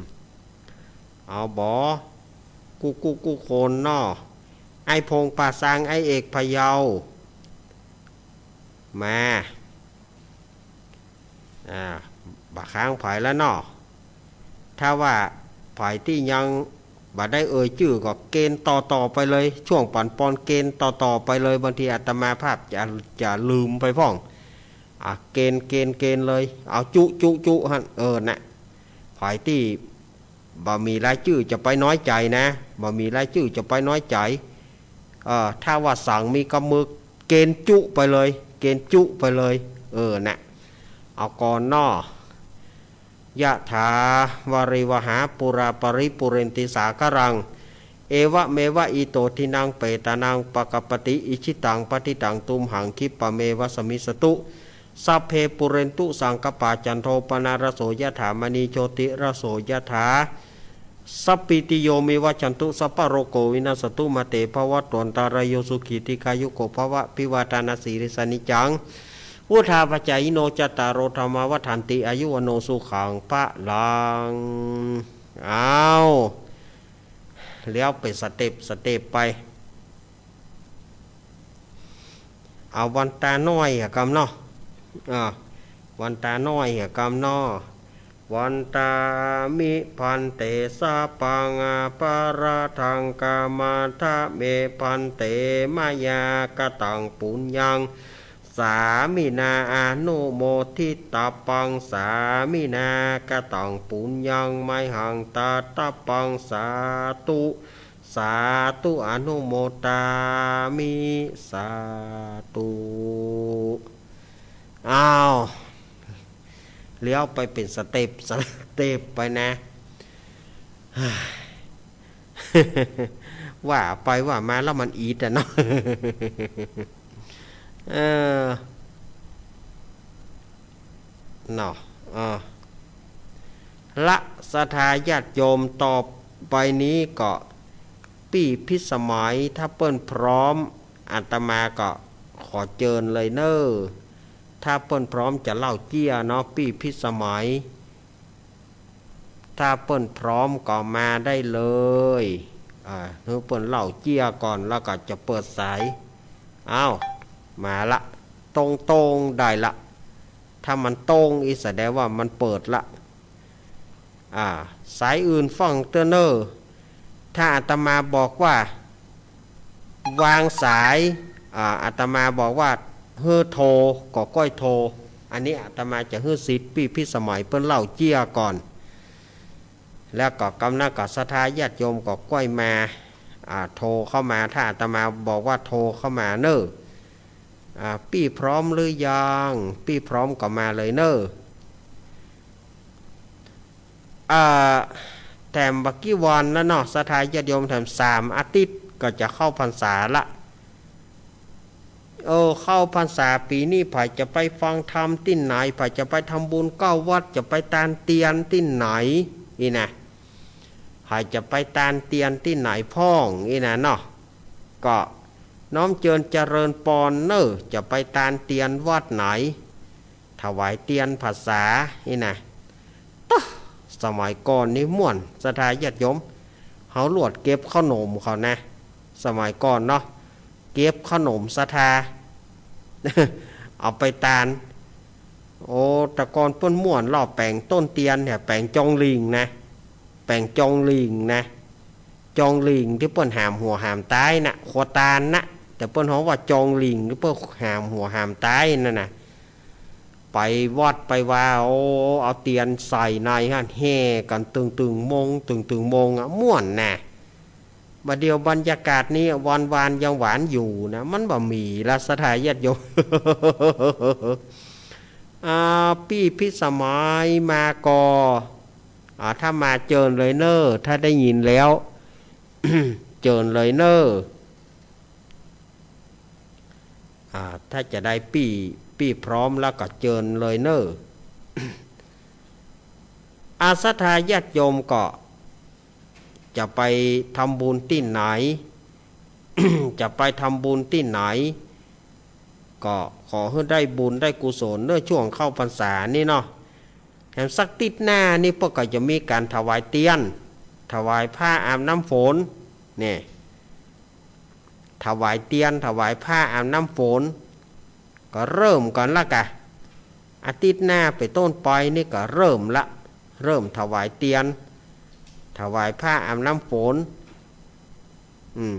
เอาบ่ กู้กู้กู้คนเนาะ ไอ้พงษ์ป่าซาง ไอ้เอกพะเยา มา อ่า บ่าค้างใผละเนาะ ถ้าว่าใผตี้ยังบ่ได้เอ่ยจื้อก็เกณฑ์ต่อๆ ไปเลย ช่วงปั๋นปอนเกณฑ์ต่อๆ ไปเลย บางทีอาตมาภาพจะ จะลืมไปพ่อง อ่ะ เกณฑ์ เกณฑ์ เกณฑ์เลย เอาจุ จุ จุหั้น เออ นะ ใผตี้บ่มีรายจื้อจะไปน้อยใจ๋นะ บ่มีรายจื้อจะไปน้อยใจ๋ เออ ถ้าว่าสั่งมีกำมือ เกณฑ์จุไปเลย เกณฑ์จุไปเลย เออ นะ เอาก่อนเนาะ ยะถา วาริวหา ปูรา ปะริปูเรนติ สาคะรัง เอวะเมวะ อิโต ทินนัง เปตานัง ปะกัปปะติ อิจฉิตัง ปัตถิตัง ตุมหัง คิปปะเมวะ สะมิชฌะตุ สัพเพ ปูเรนตุ สังกัปปา จันโท ปะนะระโส ยะถา มะณี โชติระโส ยะถา สัพพีติโย วิวัชชันตุ สัพพะโรโค วินัสสะตุ มา เต ภะวัตวันตะราโย สุขี ทีฆายุโก ภะวะ อะภิวาทานะสีลิสสะ นิจจัง วุฑฒาปะจายิโน จัตตาโร ธัมมา วัฑฒันติ อายุ วัณโณ สุขัง พะลัง อ้าว เลี้ยวเป๋นสเต็ป สเต็ปไป เอาวันตาน้อยเหียกำเนาะ อ่า วันตาน้อยเหียกำเนาะ วันตามิ ภันเต สัพพัง อะปะราธัง ขะมาทะเม ภันเต มะยา กะตัง ปุญญัง สามินา อะนุโมทิตัปปัง สามินา กะตัง ปุญญัง มะยหัง ตาตัปปัง สาธุ สาธุ อะนุโมทามิ สาธุ อ้าว เลี้ยวไปเป๋นสเต็ป สเต็ปไปนะ ว่าไปว่ามาแล้วมันอีดอะเนาะ เออ เนาะ เออ ละศรัทธาญาติโยม ต่อไปนี้ก็ปี้พิสมัย ถ้าเปิ้นพร้อม อาตมาก็ขอเจิญเลยเน่อ ถ้าเปิ้นพร้อมจะเล่าเจี้ยเนาะ ปี้พิสมัย ถ้าเปิ้นพร้อมก็มาได้เลย อ่า หื้อเปิ้นเล่าเจี้ยก่อน แล้วก็จะเปิดสาย อ้าว มาละ ตรงๆ ได้ละ ถ้ามันตรงอี้แสดงว่ามันเปิดละ อ่า สายอื่นฟังเตื้อเน่อ ถ้าอาตมาบอกว่า วางสาย อ่า อาตมาบอกว่า หื้อโทร ก็ก้อยโทร อันนี้อาตมาจะหื้อสิทธิ์ปี้พิสมัยเปิ้นเล่าเจี้ยก่อน แล้วก็กำนั้นก็ศรัทธาญาติโยมก็ก้อยมา อ่า โทรเข้ามา ถ้าอาตมาบอกว่าโทรเข้ามาเน่อ อ่า ปี้พร้อมหรือยัง ปี้พร้อมก็มาเลยเน่อ อ่า แถมบ่กี่วันแล้วเนาะ ศรัทธาญาติโยม แถมสามอาทิตย์ก็จะเข้าพรรษาละ เออ เข้าพรรษาปี๋นี้ ใผจะไปฟังธรรมตี้ไหน ใผจะไปทำบุญเก้าวัด จะไปตานเตียนตี้ไหน อี้นะ ใผจะไปตานเตียนตี้ไหนพ่อง อี้นะเนาะ ก็น้อมเจิญเจริญปอนเน่อ จะไปตานเตียนวัดไหน ถวายเตียนพรรษา อี้นะ ต๊ะ สมัยก่อนนี่ม่วน ศรัทธาญาติโยม เฮาหลวดเก็บเข้าหนมเขานะ สมัยก่อนเนาะ เก็บเข้าหนมศรัทธา เอาไปตาน โอ้ แต่ก่อนเปิ้นม่วนลอแป๋งต้นเตียนเนี่ย แป๋งจองหลิ่งนะ แป๋งจองหลิ่งนะ จองหลิ่งตี้เปิ้นหามหัวหามต๋ายน่ะ ขัวตาลน่ะ แต่เปิ้นฮ้องว่าจองหลิ่งตี้เปิ้นหามหัวหามต๋ายนั่นน่ะ ไปวัดไปวา โอ้ เอาเตียนใส่ในหั้น แห่กั๋นตึงๆ โมง ตึงๆ โมงอะ ม่วนน่ะ บ่าเดี่ยวบรรยากาศนี้ วันวานยังหวานอยู่นะ มันบ่มีละ ศรัทธาญาติโยม อ่า ปี้พิสมัยมาก่อ อ่า ถ้ามาเจิญเลยเน่อ ถ้าได้ยินแล้ว เจิญเลยเน่อ อ่า ถ้าจะได้ปี้ ปี้พร้อมแล้วก็เจิญเลยเน่อ อา ศรัทธาญาติโยมก็ จะไปทำบุญตี้ไหน จะไปทำบุญตี้ไหน ก็ขอหื้อได้บุญได้กุศลเน่อ ช่วงเข้าพรรษานี่เนาะ แถมสักติ๊ดหน้านี่เปิ้นก็จะมีก๋านถวายเตียน ถวายผ้าอาบน้ำฝน เนี่ย ถวายเตียน ถวายผ้าอาบน้ำฝน ก็เริ่มก่อนละกะ อาทิตย์หน้าไปนต้นไปนี่ก็เริ่มละ เริ่มถวายเตียน ถวายผ้าอาบน้ำฝน อืม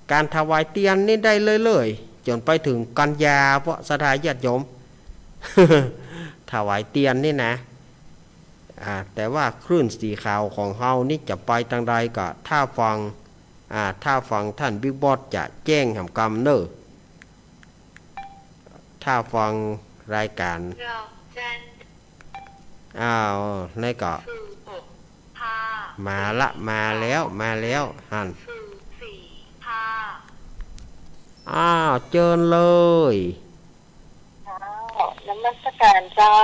ก๋านถวายเตียนนี่ได้เรื่อยๆ จ๋นไปเถิงกัญญา เพราะศรัทธาญาติโยม ถวายเตียนนี่นะ อ่า แต่ว่าคลื่นสีขาวของเฮานี่จะไปตางใดก็ ถ้าฟัง อ่า ถ้าฟังต้านบิ๊กบอสจะแจ้งแหมกำเน่อ ถ้าฟังรายก๋าน อ้าว นี่ก็ มาละ มาแล้ว มาแล้ว หั้น อ้าว เจิญเลย เจ้า นมัสการเจ้า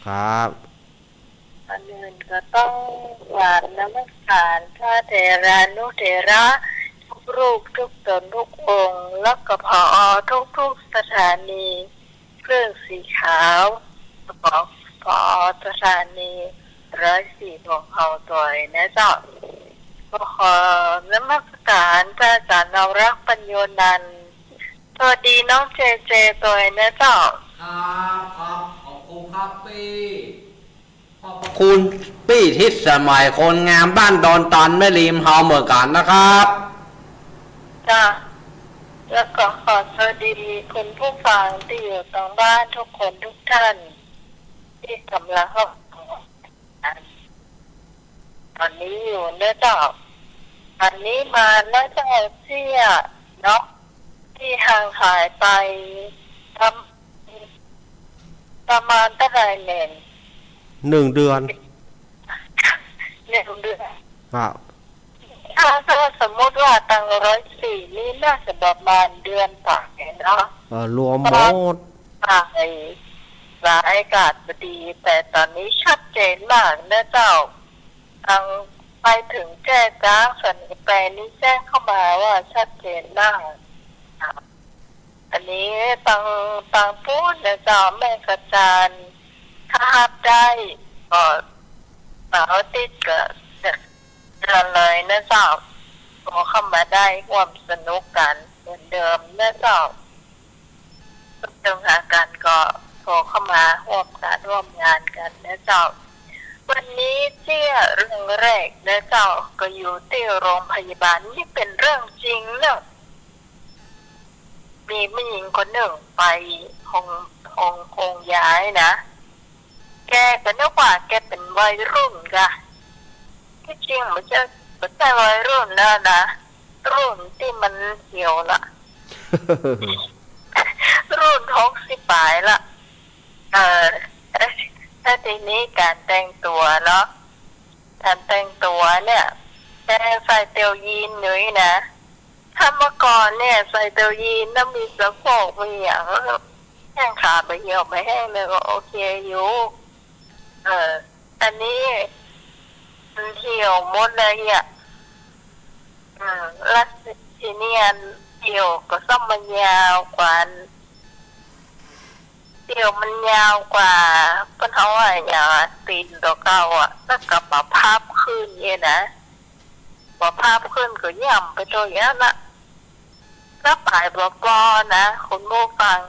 ครับ ก่อนอื่นก็ต้องกราบนมัสการพระเถรานุเถระทุกรูปทุกต๋นทุกองค์ แล้วก็ ผอ ทุกๆ สถานี เครื่องสีขาว ของ ผอ สถานีร้อยสี่ของเฮาตวยนะเจ้า ก็ขอนมัสการพระอาจารย์นวรักษ์ ปัญโญนันท์ สวัสดีน้องเจเจตวยนะเจ้า ครับ ครับ ขอบคุณครับปี้ ขอบคุณปี้ทิศสมัยคนงามบ้านดอนตันแม่ริมเฮาเหมือนกันนะครับ จ้ะ แล้วก็ขอสวัสดีคุณผู้ฟังตี้อยู่ตางบ้านทุกคนทุกท่าน ตี้ก่ำลังรับฟัง ต๋อนนี้อยู่เน่อเจ้า อันนี้มาเน่อเจ้าเสี้ยเนาะ ตี้ห่างหายไป ประ ประมาณเต้าใดเน่อ หนึ่งเดือน หนึ่งเดือน ครับ ถ้า ถ้าสมมุติว่าตังร้อยสี่นี่น่าจะประมาณเดือนป๋ายเนาะ เออ รวมหมด ป๋าย สายอากาศบ่ดี แต่ต๋อนนี้ชัดเจนมากเน่อเจ้า ตังไปเถิงแจ้จ๊าง สะเหนแปรนี่แจ้งเข้ามาว่าชัดเจนมาก อันนี้ตัง ตังปู๊นเน่อเจ้า แม่กระจาน ถ้าฮับได้ก็เสาร์อาทิตย์ก็จะ เชิญเลยเน่อเจ้า โทรเข้ามาได้ฮ่วมสนุกกั๋นเหมือนเดิมเน่อเจ้า เถิงหากั๋นก็โทรเข้ามาฮ่วมกั๋นฮ่วมงานกั๋นเน่อเจ้า วันนี้เสี้ยเรื่องแรกนะเจ้า ก็อยู่ตี้โรงพยาบาล นี่เป๋นเรื่องจริงเนาะ มีแม่ญิงคนนึ่งไปโฮง โฮง โฮงยานะ แกก็นึกว่าแกเป๋นวัยรุ่นก่ะ ตี้จริงบ่ใจ้ บ่ใจ้วัยรุ่นแล้วนะ รุ่นตี้มันเหี่ยวละ รุ่นหกสิบป๋ายละ เออ แล้วตี้นี้ก๋านแต่งตั๋วเนาะ ก๋านแต่งตั๋วเนี่ย แกใส่เตี่ยวยีนอยู่นี่นะ ถ้าเมื่อก่อนเนี่ยใส่เตี่ยวยีนแล้วมีสะโพกมีหยัง แข้งขาบ่เหี่ยวบ่แห้งเนี่ยก็โอเคอยู่ เออ อันนี้มันเหี่ยวหมดเลยอะ อืม แล้วตี้นี้อันเตี่ยวก็ซ้ำมันยาวกว่า เตี่ยวมันยาวกว่า เปิ้นฮ้องอะหยังอะ ตี๋นตั๋วเก่าอะ แล้วก็มาพับขึ้นเนี่ยนะ มาพับขึ้นก็ย่ำไปตั๋วอย่างนั้นละ แล้วป๋ายบ่ปอนะ คุณผู้ฟัง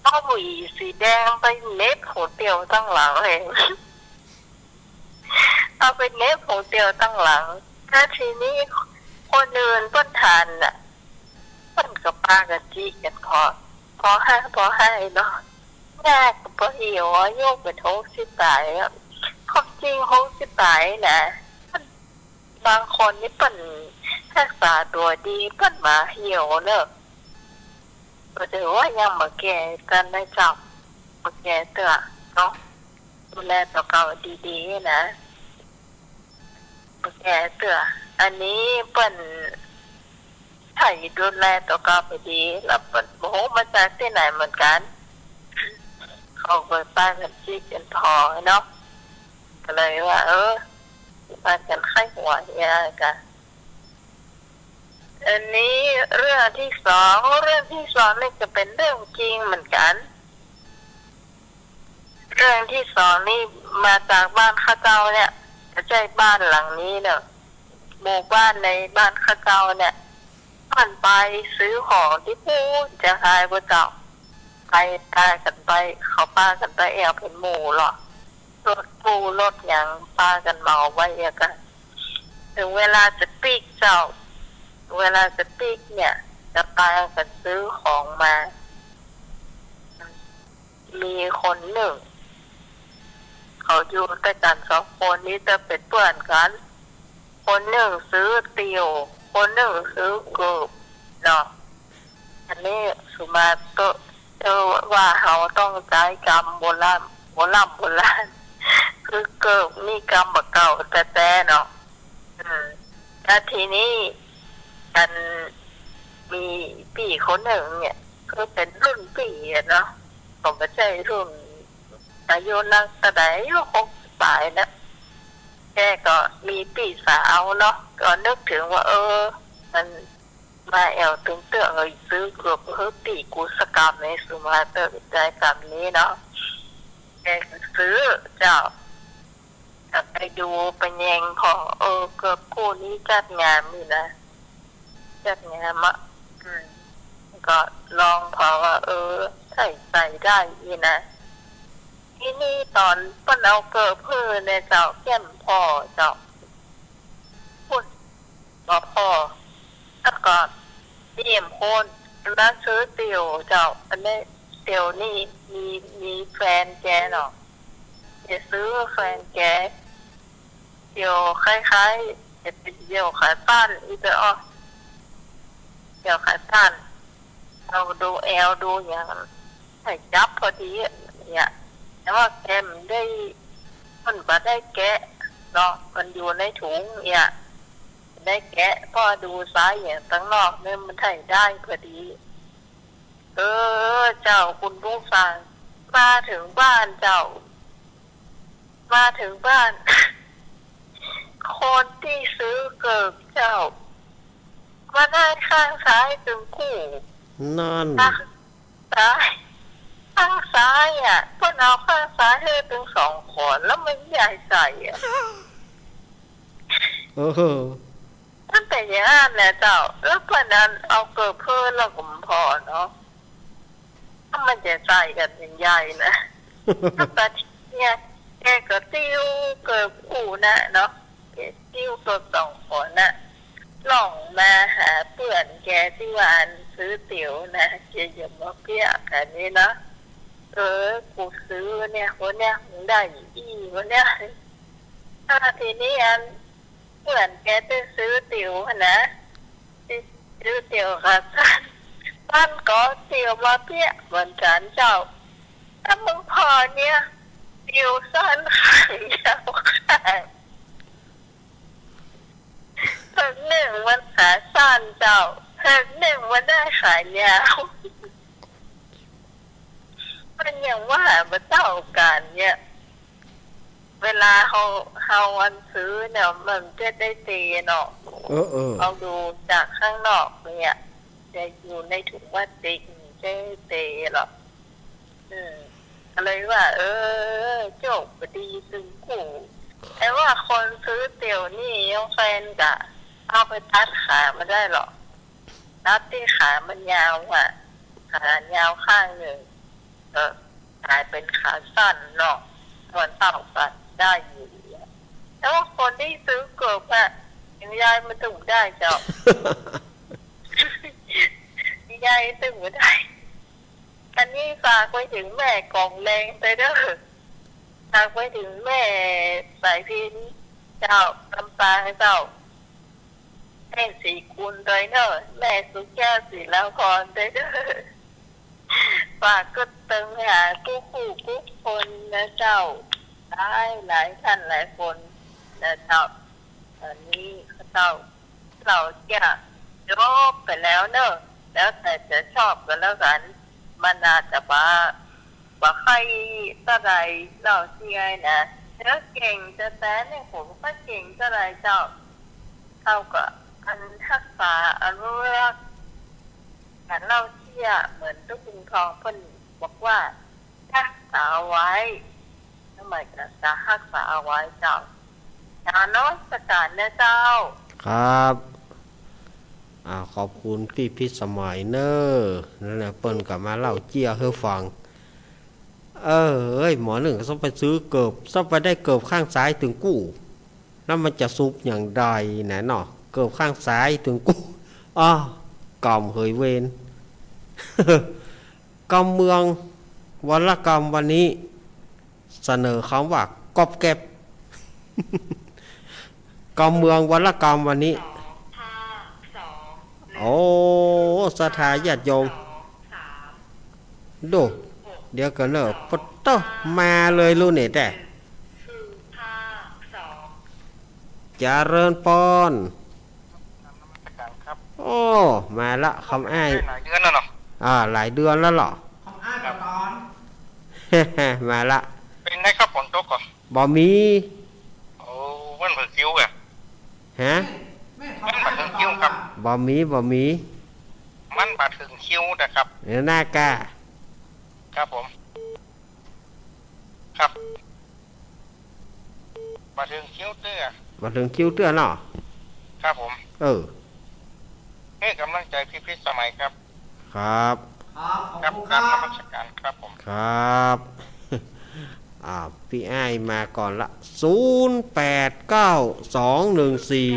เอาหวีสีแดงไปเหน็บหัวเตี่ยวตังหลังเลย เอาไปเหน็บหัวเตี่ยวตังหลัง แล้วตี้นี้คนอื่นเปิ้นหันน่ะ เปิ้นก็ปากั๋นจี๊ดกั๋นผ่อ ผ่อไห้ ผ่อไห้เนาะ แม่ก็บ่เหี่ยว อายุเป๋นหกสิบป๋ายอะ ความจริงหกสิบป๋ายนะ บางคนนี่เปิ้นฮักษาตั๋วดี เปิ้นบ่าเหี่ยวเนาะ ก็ถือว่ายังบ่แก่กั๋นนะเจ้า บ่แก่เตื้อเนาะ ดูแลตั๋วเก่าดีๆ นะ บ่แก่เตื้อ อันนี้เปิ้น ใผดูแลตั๋วเก่าบ่ดี แล้วเปิ้นบ่ฮู้มาจากตี้ไหนเหมือนกั๋น เขาก็ปากั๋นจี๊ดกั๋นผ่อเนาะ ก็เลยว่า เออ ปากั๋นใค่หัวเหียก่ะ อันนี้เรื่องตี้สอง เรื่องตี้สองนี่ก็เป๋นเรื่องจริงเหมือนกั๋น เรื่องตี้สองนี่มาจากบ้านข้าเจ้าเนี่ย บ่ใจ้บ้านหลังนี้เนาะ หมู่บ้านในบ้านข้าเจ้าเนี่ย เปิ้นไปซื้อของตี้ปู๊นเจียงฮายปู๊นเจ้า ไปปากั๋นไป เขาปากั๋นไปแอ่วเป๋นหมู่ลอ รถกู้รถหยังปากั๋นเหมาไปแอ่วกั๋น เถิงเวลาจะปิ๊กเจ้า เวลาจะปิ๊กเนี่ย ก็ปากั๋นซื้อของมา มีคนนึ่ง เขาอยู่ตวยกั๋นสองคนนี้ แต่เป๋นเปื้อนกั๋น คนนึ่งซื้อเตี่ยว คนนึ่งซื้อเกิบเนาะ อันนี้สุมาเต๊อะ เต๊อะว่าเฮาต้องใจ๊กำโบราณ โบราณ โบราณ คือเกิบนี่กำบ่าเก่าแต๊ๆ เนาะ อืม แล้วตี้นี้ อัน มีปี้คนนึ่งเนี่ย คือเป๋นรุ่นปี้อะเนาะ ก็บ่ใจ้รุ่น อายุนักเต้าใด อายุหกสิบป๋ายนะ แกก็มีปี้สาวเนาะ ก็นึกเถิงว่า เออ มันมาแอ่วตึงเตื้อ เออ ซื้อเกิบหื้อปี้กูสักกำนี่ สุมาเต๊อะ ใจ๊กำนี้เนาะ แกก็ซื้อเจ้า ก็ไปดูไปแยงผ่อ เออ เกิบกู้นี้จัดงามดีนะ จัดงามอะ อืม ก็ลองผ่อว่า เออ ใส่ ใส่ได้ดีนะ ตี้นี้ต๋อนเปิ้นเอาเกิบหื้อเนี่ยเจ้า แก้มผ่อเจ้า ปุ้น บ่ผ่อ แล้วก็เยี่ยมคน มาซื้อเตี่ยวเจ้า อันนี้เตี่ยวนี่มี มีแฟนแกเนาะ จะซื้อแฟนแก เตี่ยวคล้ายๆ จะเป๋นเตี่ยวขาสั้น อีเตออ้อ เตี่ยวขาสั้น เอาดูแอวดูหยัง ใส่จั๊บพอดีเนี่ย แต่ว่าแกบ่ได้ มันบ่ได้แกะเนาะ มันอยู่ในถุงเนี่ย บ่ได้แกะ เพราะดูไซส์อย่างตังนอกเนี่ยมันใส่ได้พอดี เออ เจ้าคุณผู้ฟัง มาเถิงบ้านเจ้า มาเถิงบ้าน คนตี้ซื้อเกิบเจ้า มานั่งข้างซ้ายตึงกู้ นั่น ข้างซ้าย ข้างซ้ายอะ เปิ้นเอาข้างซ้ายหื้อตึงสองขอน แล้วมันใหญ่ใส่อะ เออ มันเป๋นอย่างนั้นแหละเจ้า แล้วเปิ้นอันเอาเกิบหื้อแล้วก็บ่ผ่อเนาะ ถ้ามันจะใส่กั๋นใหญ่ๆ นะ แล้วก็เนี่ย แกก็ติวเกิบอู้นะเนาะ แกติวเกิบสองคนน่ะ ล่องมาหาเปื้อนแกตี้ว่าอันซื้อเตี๋ยวนะ แกอย่ามาเปี้ยกั๋นนี่เนาะ เออ กูซื้อเนี่ย คนเนี้ย มึงได้อี้ คนเนี้ย อ่า ทีนี้อัน เปื้อนแกตี้ซื้อเตี๋ยวหั้นนะ ตี้ซื้อเตี๋ยวขาสั้น มันก็เตี๋ยวมาเปี้ยเหมือนกั๋นเจ้า ถ้ามึงผ่อเนี่ย เตี๋ยวสั้นขายาวข้าง เถิงนึ่งมันขาสั้นเจ้า เถิงนึ่งมันได้ขายาว มันยังว่าบ่เต้ากั๋นเนี่ย เวลาเฮา เฮาอันซื้อเนี่ย มันจะได้เตเนาะ เออ เออ เอาดูจากข้างนอกเนี่ย จะอยู่ในถุงพลาสติก มันจะได้เตหรอก อืม ก็เลยว่า เออ โจ๊กบ่ดีตึงกู้ แต่ว่าคนซื้อเตี๋ยวนี่ยังแฟนกะ เอาไปตัดขามันได้หรอ ตัดตี้ขามันยาวอะ ขายาวข้างนึ่ง เออ ก๋ายเป๋นขาสั้นเนาะ มันเต้ากั๋นได้อยู่ แต่ว่าคนตี้ซื้อเกิบอะ ยังยายมันตึงได้เจ้า ยังยายตึงบ่ได้ อันนี้ฝากไปเถิงแม่กองแรงไปเด้อ ฝากไปเถิงแม่สายพิณเจ้า ลำปางเจ้า แม่ศรีกุลตวยเน่อ แม่สุแก้ว ศิลาภรณ์ตวยเน่อ ฝากก็เถิงหากู้ๆ กู้คนนะเจ้า หลายๆ ต้านหลายคนนะเจ้า อันนี้ข้าเจ้า เหล้าเจี้ยจบไปแล้วเน่อ แล้วแต่จะชอบก็แล้วกั๋น มันอาจจะบ่ บ่ใค่เต้าใด เหล้าเจี้ยนะ แล้วเก่งจะแต๊เนี่ย ผมก็เก่งเต้าใดเจ้า เฮาก็อันฮักษาอนุรักษ์ ก๋านเหล้าเจี้ยเหมือนตุ๊กลุงทองเปิ้นบอกว่า ฮักษาเอาไว้ นั่นหมายถึงจะฮักษาเอาไว้เจ้า นมัสก๋านนะเจ้า ครับ อ่า ขอบคุณพี่พิสมัยเน่อ นั่นแหละ เปิ้นก็มาเล่าเจี้ยหื้อฟัง เออ เอ้ย หมอนึ่งก็ต้องไปซื้อเกิบ ต้องไปได้เกิบข้างซ้ายตึงกู้ แล้วมันจะสุบอย่างใดนะเนาะ เกิบข้างซ้ายตึงกู้ อ้อ กำเหยเวร กำเมืองวรรณกรรมวันนี้ เสนอคำว่าก๊อบแก๊บ กำเมืองวรรณกรรมวันนี้ โอ้ ศรัทธาญาติโยม ดู เดี๋ยวก่อนเน่อ ปะโต้ มาเลยลูกเนี่ยแต่ เจริญปอน ครับ โอ้ มาละ คำอ้าย หลายเดือนแล้วเนาะ อ่า หลายเดือนแล้วเหรอ คำอ้าย ครับ มาละ เป็นไงครับ ฝนตกก่อ บ่มี โอ้ มันผัดคิวอะ ฮะ มันผัดถึงคิวครับ บ่มี บ่มี มันผัดถึงคิวนะครับ เออ หน้ากา ครับผม ครับ บ่าเถิงคิวเตื้อ บ่าเถิงคิวเตื้อเนาะ ครับผม เออ ให้กำลังใจพี่พิสมัยครับ ครับ ครับ ขอบคุณครับ นมัสการครับผม ครับ อ่า พี่อ้ายมาก่อนละ ศูนย์แปดเก้า สองหนึ่งสี่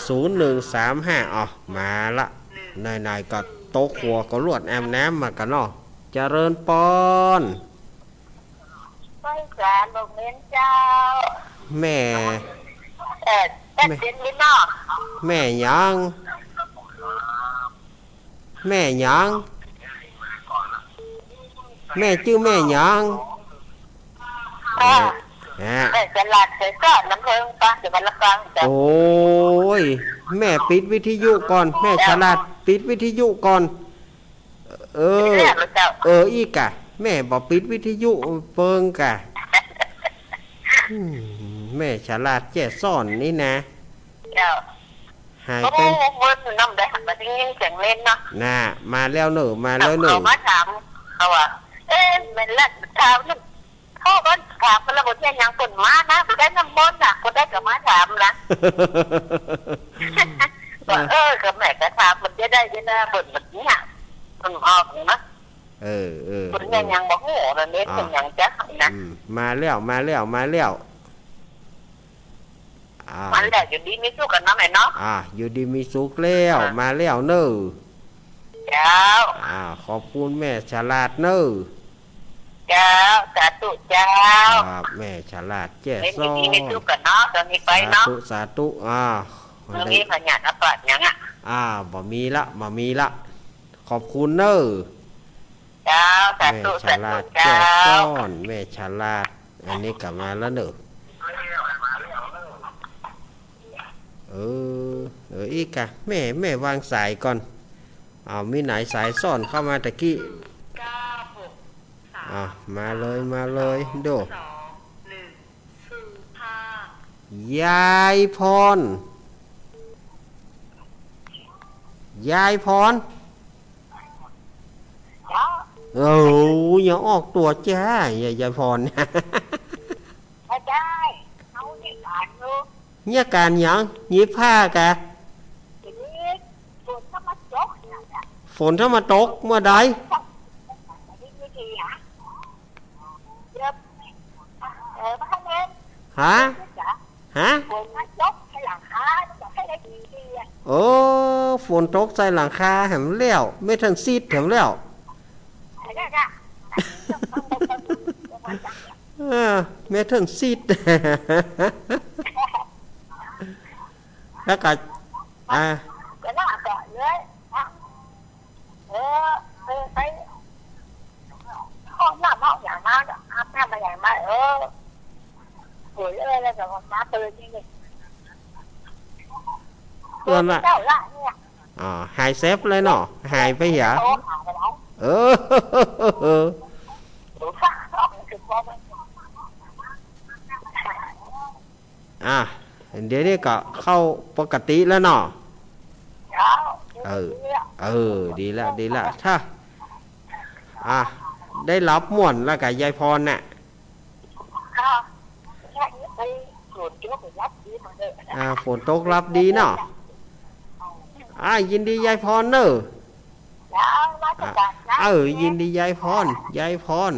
ศูนย์หนึ่งสามห้า อ๋อ มาละ ไหนๆ ก็ตกหัวก็ลวดอาบน้ำมากันเนาะ เจริญปอน ไหว้สาหลวงเน้นเจ้า แม่ เอ่อ แม่ แม่เน้นนี่เนาะ แม่หยัง แม่หยัง แม่จื้อแม่หยัง ค่ะ แม่ แม่ฉลาดใสซ่อนน้ำเพิงปะ เดี๋ยวมันละฟังจ้ะ โอ้ย แม่ปิดวิทยุก่อน แม่ฉลาดปิดวิทยุก่อน เออ เออ อี้กะ แม่บ่ปิดวิทยุเปิงกะ อืม แม่ฉลาดแจ้ซ่อนนี่นะ เจ้า หายไป โอ้ เวิ้นน้ำได้หันมาได้ยินเสียงเล่นเนาะ น่ะ มาแล้วเน่อ มาแล้วเน่อ เขามาถาม เขาว่า เอ๊ะ แม่นละถาม เขาก็ถามมันละ บ่ได้หยัง เปิ้นมานะ บ่ได้น้ำมนต์น่ะ บ่ได้ก็มาถามนะ ว่า เออ ก็แม่ก็ถาม มันจะได้จะได้ เปิ้นแบบเนี้ย เปิ้นออกนะ เออ เออ เปิ้นยังบ่ฮู้นะ เน้นเปิ้นยังจ๊ะนะ อืม มาแล้ว มาแล้ว มาแล้ว อ่า มาแล้ว อยู่ดีมีสุขกั๋นเนาะแม่เนาะ อ่า อยู่ดีมีสุขแล้ว อ่า มาแล้วเน่อ เจ้า อ่า ขอบคุณแม่ฉลาดเน่อ เจ้า สาธุเจ้า ครับ แม่ฉลาดแจ้ซ้อน เน้นอยู่ดีมีสุขกั๋นเนาะ ต๋อนนี้ไปเนาะ สาธุ สาธุ อ่า บ่มีพยาธิอาพาธหยังอ่ะ อ่า บ่มีละ บ่มีละ ขอบคุณเน่อ เจ้า สาธุ แม่ฉลาด สาธุเจ้า แจ้ซ้อน แม่ฉลาด อันนี้ก็มาแล้วเน่อ เออ เออ อีกอะ แม่ แม่วางสายก่อน อ้าว มีหลายสายซ้อนเข้ามาตะกี้ อ่ะ มาเลย มาเลย ดู ยายพร ยายพร เอ้า อย่าออกตั๋วจ้า ยาย ยายพร บ่ได้ เฮาเยียะก๋านอยู่ เยียะก๋านหยัง เย็บผ้ากะ เดี๋ยวนี้ฝนก็มาตกเนี่ย ฝนก็มาตกเมื่อใด เดี๋ยว เออ บ่ทันแล้ว ฮะ ฮะ ฝนมาตกใส่หลังคา มันก็แค่ได้ดีๆ อะ เออ ฝนตกใส่หลังคาแหมแล้ว เมทัลซีทแหมแล้ว เออ เมทัลซีท แล้วก็ อ่า ก็น่าจะเลยนะ เออ เออ ไปห้องน้ำห้องหยังมา อาบน้ำมาหยังมา เออ โอ้ย เออ แล้วก็มาเปิดนี่เลย นั่นน่ะ เจ้าละเนี่ย อ่า หายแซบเลยเนาะ หายไปเหีย โอ้ หายไปแล้ว เออ อ่ะ เดี๋ยวนี้ก็เข้าปกติแล้วเนาะ เออ เออ ดีละ ดีละ ถ้า อ่ะ ได้หลับม่วนแล้วกะยายพรน่ะ อ่า ฝนตกหลับดีเนาะ อ่า ยินดียายพรเน่อ อ่ะ เออ ยินดียายพร ยายพร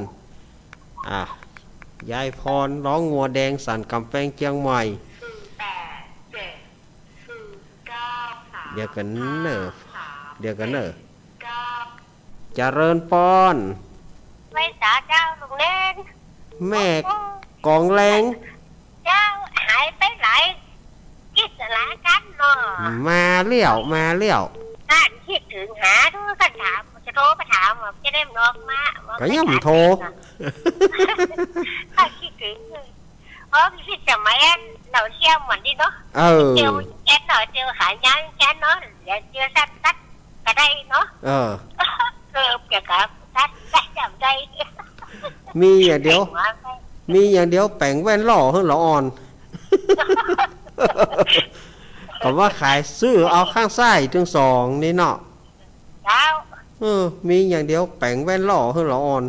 อ่ะ ยายพร ร้องงัวแดงสันก๋ำแปงเจียงใหม่ เดี๋ยวก่อนเน่อ เดี๋ยวก่อนเน่อ เจริญปอน ไหว้สาเจ้าลุงเล้ง แม่กองแรง เจ้าหายไปหลาย คิดหลายกันเนาะ มาแล้ว มาแล้ว ท่านคิดถึงหาดู ท่านถาม จะโทรไปถามว่าจะได้ออกมา ว่า ก็ยังบ่โทร ไปหาท่านคิดถึง อ๋อ คิดจะมาแอน เราเที่ยวเหมือนดีเนาะ เออ เจอแอนเนาะ เจอขายยาแอนเนาะ เดี๋ยวเจอสัตว์สัตว์ก็ได้เนาะ เออ เออ เกี่ยวกับสัตว์สัตว์จำได้ มีอย่างเดียว มีอย่างเดียวแป๋งแว่นหล่อหื้อละอ่อน ก็ว่าขายซื้อเอาข้างซ้ายตึงสองนี่เนาะ เจ้า เออ มีอย่างเดียวแป๋งแว่นหล่อหื้อละอ่อน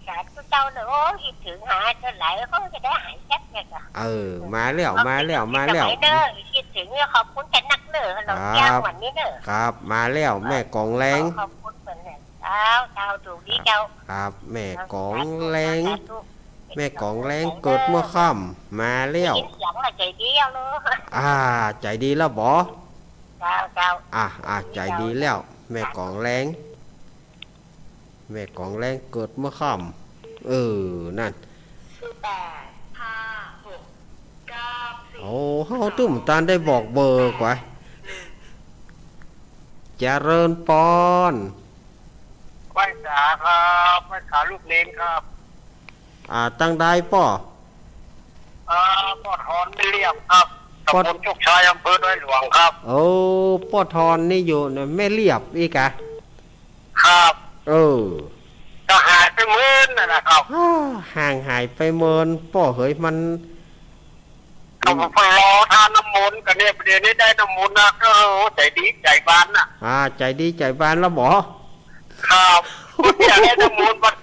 สาธุเจ้าเนอะ โอ้ย คิดถึงหาเท่าไหร่ก็จะได้หายแซบเนี่ยจ้ะ เออ มาแล้ว มาแล้ว มาแล้ว สมัยเด้อ คิดถึงเนี่ย ขอบคุณกันนักเนอะ เราเที่ยววันนี้เนอะ ครับ มาแล้ว แม่กองแรง ขอบคุณเหมือนกัน เจ้า เจ้า ถูกดีเจ้า ครับ แม่กองแรง สาธุ แม่กองแรงเกิดเมื่อค่ำ มาแล้ว ได้ยินเสียงแล้วใจดีเอาเลย อ่า ใจดีแล้วบ่ เจ้า เจ้า อ่ะ อ่ะ ใจดีแล้ว แม่กองแรง แม่กองแรงเกิดเมื่อค่ำ เออ นั่น โอ้ เฮาตึงบ่ตันได้บอกเบอร์กว่า เจริญปอน ไหว้สาครับ ไหว้สาลูกเล้งครับ อ่า ตังใดป้อ อ่า ป้อทอนแม่เลียบครับ ป้อ ตำบลโชคชัย อำเภอดอยหลวงครับ โอ้ ป้อทอนนี่อยู่แม่เลียบอีกอะ ครับ เออ ก็หายไปเมินนั่นนะครับ อ้า ห่างหายไปเมิน ป้อเหย มัน ก็ผมไปรอทานน้ำมนต์กันเนี่ย เดี๋ยวนี้ได้น้ำมนต์นะ ก็ โอ้ ใจดีใจบานนะ อ่า ใจดีใจบานแล้วบ่ ครับ คนอยากได้น้ำมนต์ วัน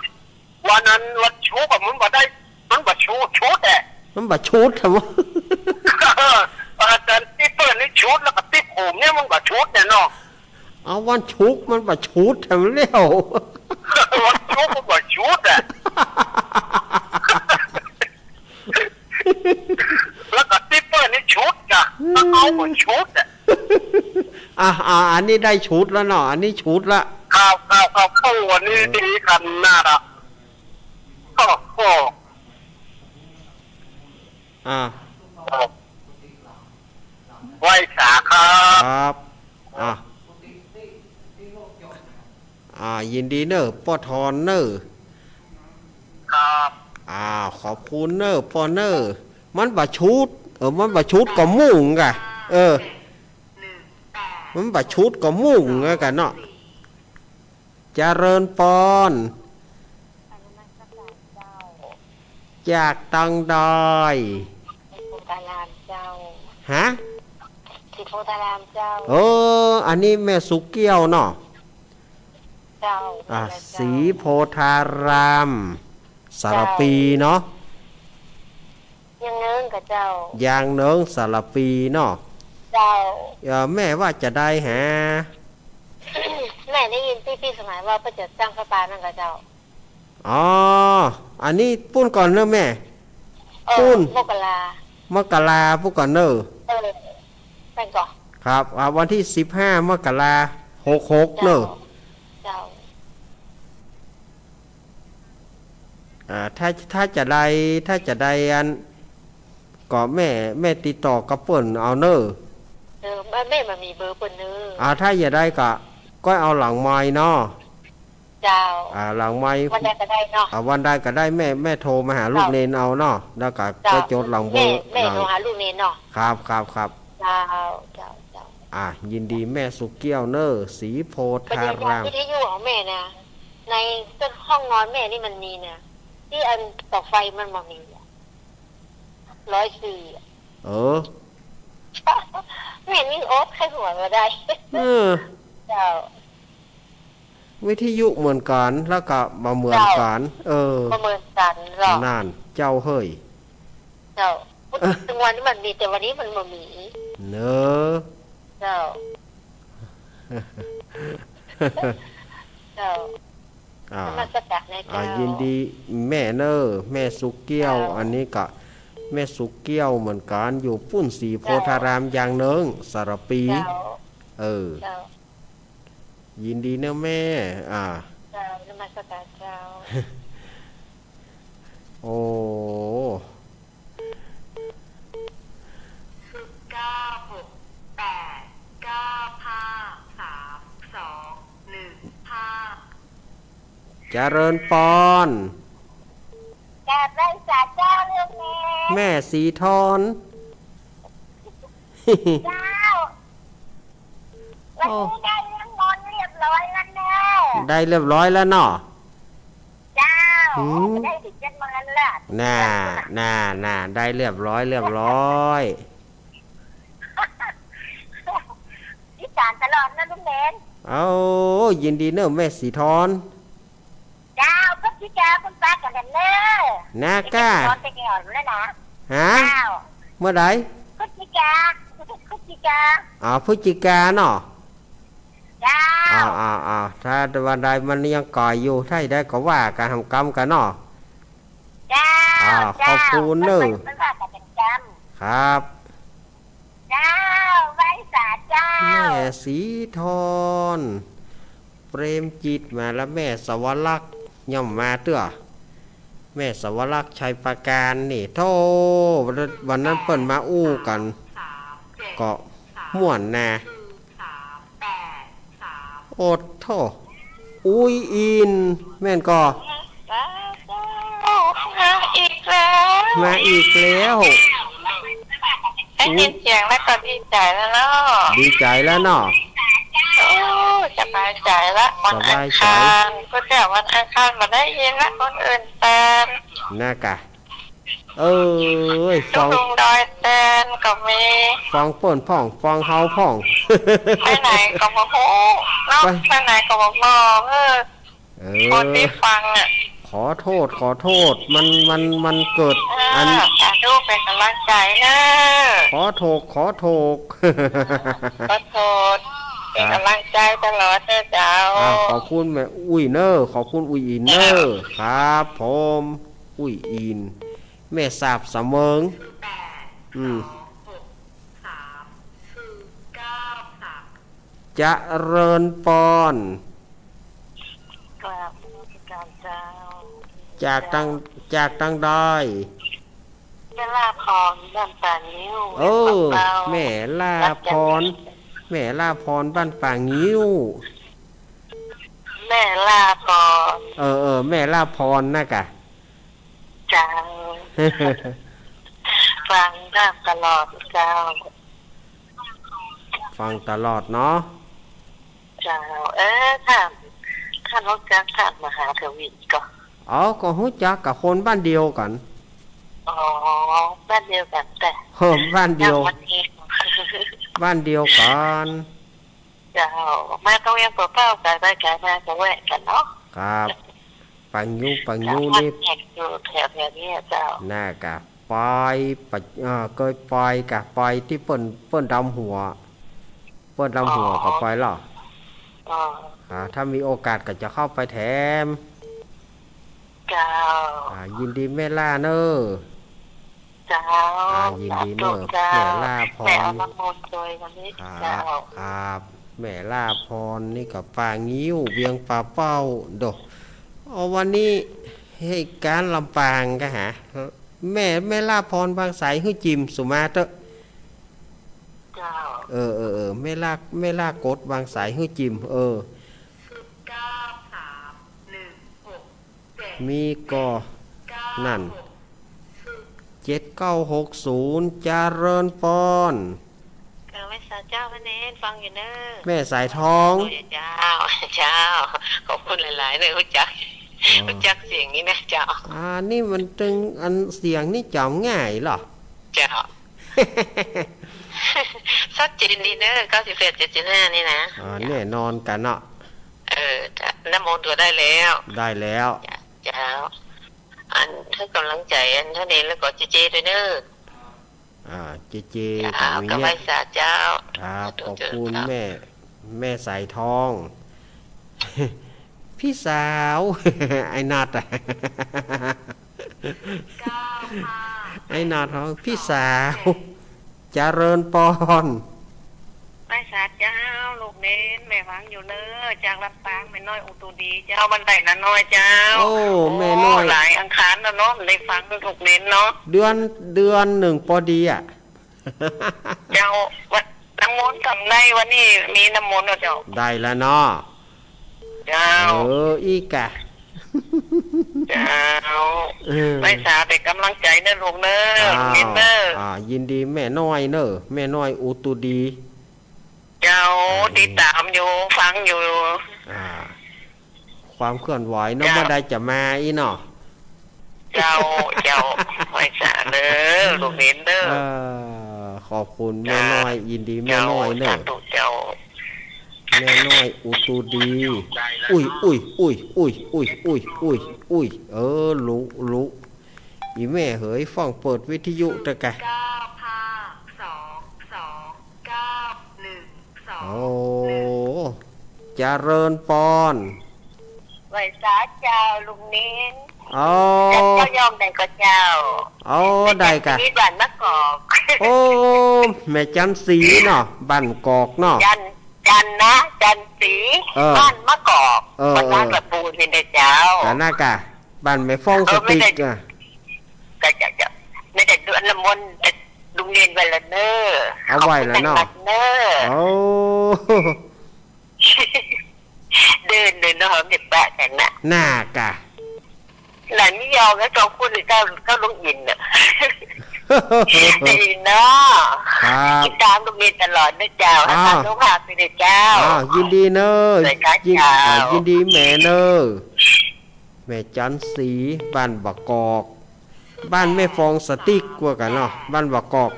วันนั้นวันชุกร์อะ มันบ่ได้ มันบ่ชุด ชุดแหละ มันบ่ชุด ทำไม อาจารย์ติ๊บเปิ้ลนี่ชุด แล้วก็ติ๊บโหมเนี่ย มันบ่ชุดเนี่ยเนาะ เอาวันศุกร์มันบ่าชุดแถมแล้ว วันศุกร์มันบ่าชุดอะ แล้วก็ติ๊บเปิ้นนี่ชุดอะ แล้วเอาบ่าชุดอะ อ่ะ อ่ะ อันนี้ได้ชุดแล้วเนาะ อันนี้ชุดละ ครับ ครับ ครับ โอ้ วันนี้ดีขนาดอะ โอ้โห อ่า ไหว้สาครับ ครับ อ่า อ่า ยินดีเน่อ ป้อทอนเน่อ ครับ อ่า ขอบคุณเน่อ ป้อเน่อ มันบ่าชุด เออ มันบ่าชุดก็มุ่งกะ เออ มันบ่าชุดก็มุ่งกะเนาะ เจริญปอน จากตังใด ศรีโพธารามเจ้า ฮะ ศรีโพธารามเจ้า เออ อันนี้แม่สุเกี้ยวเนาะ เจ้า อ่ะ เจ้า ศรีโพธาราม สารภีเนาะ ยางเนิงกะเจ้า ยางเนิงสารภีเนาะ เจ้า เอ่อ แม่ว่าจะใดแห แม่ได้ยินตี้พี่สมัยว่าเปิ้นจะสร้างพระปรางนั่นกะเจ้า อ๋อ อันนี้ปู๊นก่อนเน่อแม่ เออ ปู๊น มกรา มกราปู๊นก่อนเน่อ เออ แม่นก่อ ครับ อ่า วันตี้สิบห้า มกรา หกหก เน่อ เจ้า อ่า ถ้า ถ้าจะใด ถ้าจะใดอัน ก็แม่ แม่ติดต่อกับเปิ้นเอาเน่อ เออ แม่ แม่บ่มีเบอร์เปิ้นเน่อ อ่า ถ้าจะใดก็ ก็เอาหลังไมค์เนาะ เจ้า อ่า หลังไมค์ วันใดก็ได้เนาะ อ่า วันใดก็ได้ แม่ แม่โทรมาหาลูกเณรเอาเนาะ แล้วก็ เจ้า ก็จดหลังเบอร์ แม่ แม่ หลัง โทรหาลูกเณรเนาะ ครับ ครับ ครับ เจ้า เจ้า เจ้า อ่า ยินดีแม่สุเกี้ยวเน่อ ศรีโพธาราม วิทยุของแม่นะ ในห้องนอนแม่นี่มันมีนะ ตี้อันเตาไฟมันบ่มีอะ ร้อยสี่อะ เออ แม่นี่อดไข้หัวบ่ได้ เออ เจ้า วิทยุเหมือนกั๋น แล้วก็บ่เหมือนกั๋น เจ้า เออ บ่เหมือนกั๋นหรอก นั่น เจ้าเฮ้ย เจ้า เอ๊ะ ทุกวันนี้มันมี แต่วันนี้มันบ่มี เนอะ เจ้า เจ้า อ่า นมัสการนะ อ่า เจ้า ยินดีแม่เน่อ แม่สุเกี้ยว เจ้า อันนี้ก็แม่สุเกี้ยวเหมือนกั๋น อยู่ปู๊นศรีโพธาราม เจ้า ยางเนิงสารภี เจ้า เออ เจ้า ยินดีเน่อแม่ อ่า เจ้า นมัสการเจ้า โอ้ ศูนย์ เก้า หก แปด เก้า ห้า สาม สอง หนึ่ง ห้า เจริญปอน กราบไหว้สาเจ้าลูกแม่ แม่สีทอน เจ้า วันนี้ได้เรื่องมนต์เรียบร้อยแล้วเน่อ ได้เรียบร้อยแล้วเนาะ เจ้า หืม ได้ถึงเจ็ดเมินละ น่า น่า น่า ได้เรียบร้อย เรียบร้อย อีสานตลอดนะลุงเณร เอ้า ยินดีเน่อแม่สีทอน เจ้า พฤศจิกาคุณป้ากันเน่อ นะก้า สีทอนไปก่อนแล้วนะ ฮะ เจ้า เมื่อใด พฤศจิกา พฤศจิกา อ๋อ พฤศจิกาเนาะ เจ้า อ่า อ่า อ่า ถ้าวันใดมันยังก่อยอยู่ ถ้าได้ก็ว่ากั๋น หำกำกั๋นเนาะ เจ้า อ่า เจ้า ขอบคุณเน่อ มันว่ากั๋นเป็นกำ ครับ เจ้า ไหว้สาเจ้า แม่สีทอน เปรมจิตมาแล้ว แม่สวรักษ์ย่อมมาเตื้อ แม่สวรักษ์ชัยปราการนี่ โธ่ วันนั้นเปิ้นมาอู้กั๋น ก็ม่วนนา โอ้โธ่ อุ๊ยอิน แม่นก่อ มาอีกแล้ว มาอีกแล้ว ได้ยินเสียงแล้วก็ดีใจ๋แล้วเนาะ ดีใจ๋แล้วเนาะ โอ้ สบายใจ๋ละ วันอังคาร สบายใจ๋ ก็แต่วันอังคารบ่ได้ยินละ คนอื่นแตน นะก้า เอ้ย ฟัง ลุงดอยแตนก็มี ฟังเปิ้นพ่อง ฟังเฮาพ่อง ไปไหนก็บ่ฮู้เนาะ ไป ไปไหนก็บ่บอก เออ เออ คนตี้ฟังอะ ขอโทษ ขอโทษ มัน มัน มันเกิด อ่า อัน สาธุ เป๋นก๋ำลังใจ๋เน่อ ขอโทษ ขอโทษ ขอโทษ ครับ เป๋นก๋ำลังใจ๋ตลอดเน้อเจ้า อ่า ขอบคุณแม่อุ๊ยเน้อ ขอบคุณอุ๊ยอินเน้อ ครับผม อุ๊ยอิน แม่สาบสะเมิง อืม เจริญปอน กราบนมัสการเจ้า จากตัง จากตังใด แม่ล่าพร บ้านป่างิ้ว เออ เวียงป่าเป้า แม่ล่าพร แม่ล่าพร บ้านป่างิ้ว แม่ล่าพร เออ เออ แม่ล่าพรนะกะ เจ้า ฟังท่านตลอดเจ้า ฟังตลอดเนาะ เจ้า เออ ท่าน ท่านฮู้จักท่านมหาทวีก่อ อ๋อ ก็ฮู้จักกับคนบ้านเดียวกั๋น อ๋อ บ้านเดียวกั๋นแต่ เออ บ้านเดียว บ้านเดียวกั๋น เจ้า มาตรงเวียงป่าเป้า ก๋ายไปก๋ายมาก็แวะกั๋นเนาะ ครับ ป่างิ้ว ป่างิ้วนี่ อยู่แถวๆ นี้เจ้า น่ากะ ปอยปะ เอ่อ เกยปอยกะ ปอยตี้เปิ้น เปิ้นดำหัว เปิ้นดำหัว อ๋อ ก็ปอยลอ อ๋อ อ่า ถ้ามีโอกาสก็จะเข้าไปแถม เจ้า อ่า ยินดีแม่ล่าเน้อ เจ้า อ่า ยินดีเน้อ สาธุเจ้า แม่ล่าพร แม่เอาน้ำมนต์โดยวันนี้ ครับ เจ้า ครับ แม่ล่าพรนี่ก็ป่างิ้ว เวียงป่าเป้า โด เอาวันนี้เหตุการณ์ลำปางกะหา แม่ แม่ล่าพรวางสายหื้อจิมสุมาเต๊อะ เจ้า เออ เออ เออ แม่ล่า แม่ล่ากดวางสายหื้อจิม เออ มีก่อ นั่น เจ็ดเก้าหกศูนย์ เจริญปอน เออ แม่สาเจ้า แม่เน้นฟังอยู่เน้อ แม่สายทอง โอ้ยเจ้า เจ้า ขอบคุณหลายๆ เน้อ ฮู้จัก อ๋อ ฮู้จักเสียงนี้นะเจ้า อ่า นี่มันตึงอันเสียงนี่จ๋ำง่ายเหรอ เจ้า ชัดเจนดีเน้อ เก้าสิบแปดจุดเจ็ดห้า นี่นะ อ่า แน่นอนกั๋นเนาะ เออ เจ้า น้ำมนต์ก็ได้แล้ว ได้แล้ว เจ้า อันหื้อกำลังใจ๋ อันเต้านี้แล้วก็เจเจด้วยเน้อ อ่า เจเจ เจ้า ก็มี ก็ไหว้สาเจ้า ครับ สาธุ ขอบคุณ เจ้า แม่ แม่สายทอง พี่สาว ไอ้นัดอะ ไอ้นัดฮ้อง พี่สาว เจริญปอน ไหว้สาเจ้า ลูกเน้น แม่ฟังอยู่เน้อ จากลำปาง แม่น้อยอุตุดีเจ้า บ้านใต้นาน้อยเจ้า โอ้ โอ้ แม่น้อย หลายอังคารแล้วเนาะ ได้ฟังลูกเน้นเนาะ เดือน เดือนนึ่งปอดีอะ เจ้า วัน น้ำมนต์กำได้ วันนี้มีน้ำมนต์แล้วเจ้า ได้แล้วเนาะ เจ้า เออ อี้กะ เจ้า เออ ไหว้สาเป๋นก๋ำลังใจ๋เน้อลูกเน้อ อ้าว เน้นเน้อ อ่า ยินดีแม่น้อยเน้อ แม่น้อยอุตุดี เจ้า อ่า ติดต๋ามอยู่ ฟังอยู่ อ่า ความเคลื่อนไหวเนาะ เจ้า เมื่อใดจะมาอี้เนาะ เจ้า เจ้า ไหว้สาเน้อ ลูกเน้นเน้อ เออ ขอบคุณแม่น้อย เจ้า ยินดีแม่น้อยเน้อ เจ้า สาธุเจ้า แม่น้อยอุตุดี อุ๊ย อุ๊ย เออ ลุ ลุ อีแม่เหย ฟ้องเปิดวิทยุเต๊อะกะ เก้าห้าสองสองเก้าหนึ่ง โอ้ เจริญปอน ไหว้สาเจ้าลุงเน้น อ๋อ เจ้า เจ้าย้องได้ก่อเจ้า อ๋อ ได้กะ จันทร์ศรีบ้านมะกอก โอ้ แม่จันทร์ศรีเนาะ บ้านกอกเนาะ จันทร์ จันทร์นะ จันทร์ศรี เออ บ้านมะกอก เออ บ้าน เออ ตะปูนนี่นะเจ้า กะน่ากะ บ้านแม่ฟองสติ๊ก เออ ไม่ได้ อะ กะจะ จะ ไม่ได้ดูน้ำมนต์ เอ่อ ลุงเน้นไว้ละเน้อ เอาไว้ละเนาะ ขอบคุณมากเน้อ โอ้ เดินเลยเนาะ เด็กบ้านกันน่ะ น่ากะ หลานไม่ยอมแล้ว สองคนเลยเจ้า เจ้าลุงอินน่ะ ได้ยินเนาะ ครับ ติดต๋ามลุงเน้นตลอดนะเจ้า อ้าว อาจารย์สุภาพไปเลยเจ้า อ้าว ยินดีเน้อ สวัสดีครับ ยิน เจ้า อ่า ยินดีแม่เน้อ แม่จันทร์ศรี บ้านบะกอก บ้านแม่ฟองสติ๊กกว่ากั๋นเนาะ บ้านบะกอก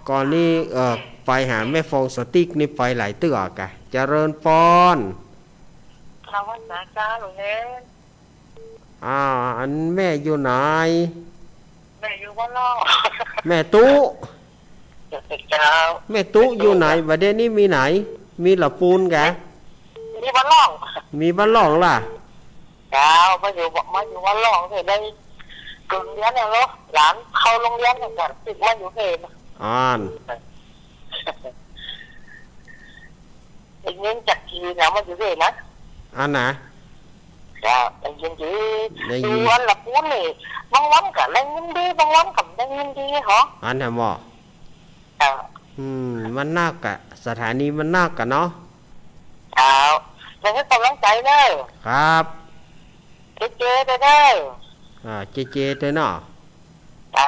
ก่อนนี้ เอ่อ ไปหาแม่ฟองสติ๊กนี่ไปหลายเตื้อกะ เจริญปอน นมัสการเจ้าหลวงเน้น อ่า อันแม่อยู่ไหน แม่อยู่บ้านนอก แม่ตุ๊ เจ้า แม่ตุ๊อยู่ไหน บ่าเดี่ยวนี้มีไหน มีละปูนกะ มีบ้านล่อง มีบ้านล่องละ เจ้า มาอยู่ มาอยู่บ้านล่องเนี่ยได้เกือบเดือนแล้วเนาะ หลานเข้าโรงเรียนเนี่ยก็ติดมาอยู่เนี่ย อ่าน ได้ยินจากทีนะ มาอยู่เนี่ยนะ อันนะ เจ้า ได้ยินดี ได้ยิน อยู่อันละปูนนี่ บางวันก็ได้ยินดี บางวันก็บ่ได้ยินดีเหรอ อันนะหมอ เจ้า อืม มันนักอะ สถานีมันนักอะเนาะ เจ้า แล้วให้กำลังใจเด้อ ครับ เจเจเด้อ อ่า เจเจเด้อเนาะ เจ้า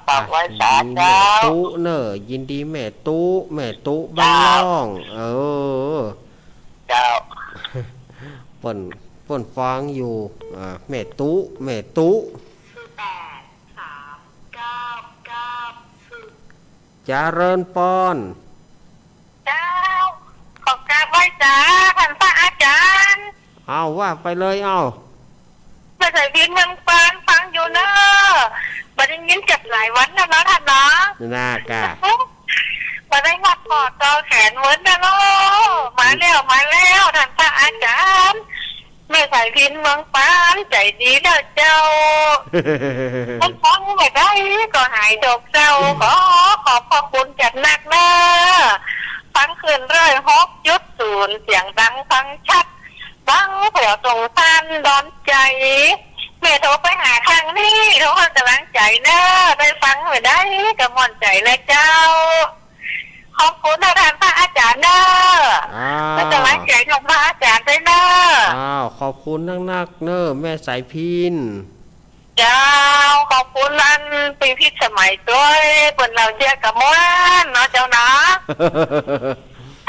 ฝากไหว้สา อ่ะ ยินดี เจ้า แม่ตุ๊เนอะ ยินดีแม่ตุ๊ แม่ตุ๊บ้านล่อง เจ้า เออ เจ้า เปิ้น เปิ้นฟังอยู่ อ่า แม่ตุ๊ แม่ตุ๊ เจริญปอน เจ้า ขอกราบไหว้สาท่านพระอาจารย์ เอาว่าไปเลย เอา แม่สายพิณเมืองปานฟังอยู่เนอะ บ่ได้ยินจักหลายวันแล้วเนาะท่านเนาะ น่ากะ บ่ได้ฮอดข้อต่อแขนเหมือนกันเนาะ มาแล้ว มาแล้ว ท่านพระอาจารย์ แม่สายพิณเมืองปาน ใจดีเด้อเจ้า คนฟังบ่ได้ก็หายโศกเศร้า ขอขอบพระคุณจัดหนักเนอะ ฟังคลื่นร้อยหกจุดศูนย์ เสียงดังฟังชัด ฟังแถวตรงต้านดอนใจ๋ แม่โทรไปหาทางนี้ โทรให้กำลังใจเนอะ ได้ฟังบ่ได้ก็ม่วนใจแลเจ้า ขอบคุณนะท่านพระอาจารย์เนอะ อ้าว ให้กำลังใจท่านพระอาจารย์ด้วยเนอะ อ้าว ขอบคุณนักๆ เนอะ แม่สายพิณ เจ้า ขอบคุณอันพิพิธสมัยด้วย เปิ้นเล่าเยียะกะม่วนเนาะเจ้าเนาะ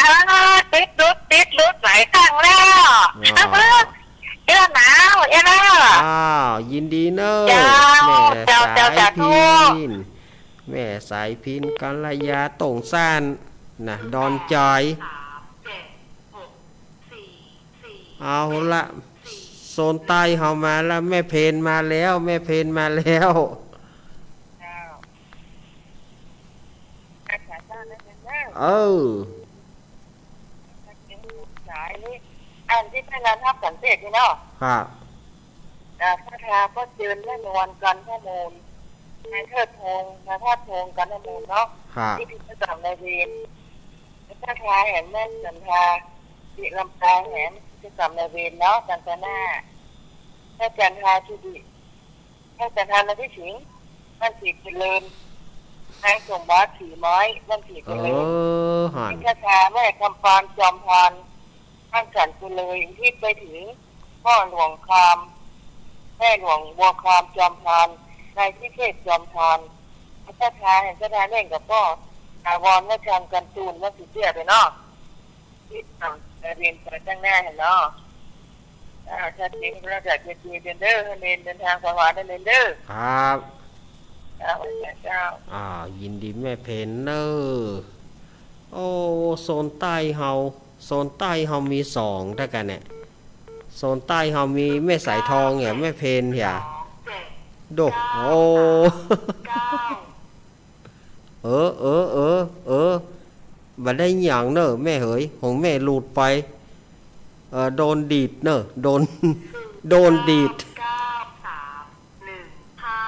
อ่า ติดหลุด ติดหลุดหลายครั้งแล้ว อ๋อ เอื้อหนาว เอื้อเนอะ อ้าว ยินดีเนอะ เจ้า แม่ เจ้า เจ้า สายพิณ สาธุ แม่สายพิณ กัลยา ตงซ่าน นะ ดอนใจ๋ เอาละ โซนใต้เฮามาละ แม่เพนมาแล้ว แม่เพนมาแล้ว เจ้า เออ สายนี้ อันตี้แม่ลานฮับสังเกตนี่เนาะ ครับ อ่า ถ้า ถ้าก็เจิญแม่นวล จันทมูล นายเทิดพงษ์ นายเทิดพงษ์ จันทมูลเนาะ ครับ ตี้เจ้ากรรมนายเวร ถ้าทาแหมแม่นจันทา ตี้ลำปางแหมเจ้ากรรมนายเวรเนาะ จันทนา ถ้าจันทาที่ดี นายจันทา นายพิสิงห์ บ้านศรีเจริญ นายสมบัติ ศรีไม้ บ้านศรีเจริญ เออ หัน เจ้าชา แม่คำปาน จอมพร บ้านสันเจริญ ที่ไปถึงพ่อหลวงคำ แม่หลวงบัวคำ จอมพร นายพิเชษ จอมพร เจ้าชา เห็นเจ้าชา เล่นกับป้อ ถาวร แม่ชาง กันตูน แม่สีเตี้ยไปเนาะ ที่ทำเรียนไปข้างหน้าหั้นเนาะ อ่า ถ้าเจ๊งก็จะเจอเจอกันเด้อ ให้เนนเดินทางปลอดภัยนะเนนเด้อ ครับ ครับ เจ้า อ่า ยินดีแม่เพนเนอะ โอ้ โซนใต้เฮา โซนใต้เฮามีสองเต้ากั๋นเนี่ย โซนใต้เฮามีแม่สายทองเนี่ย แม่เพนเนี่ย โด โอ้ เออ เออ เออ เออ บ่ได้หยังเนอะแม่เหย ของแม่หลุดไป เออ โดนดีดเนอะ โดน โดนดีด เก้า สาม หนึ่ง ห้า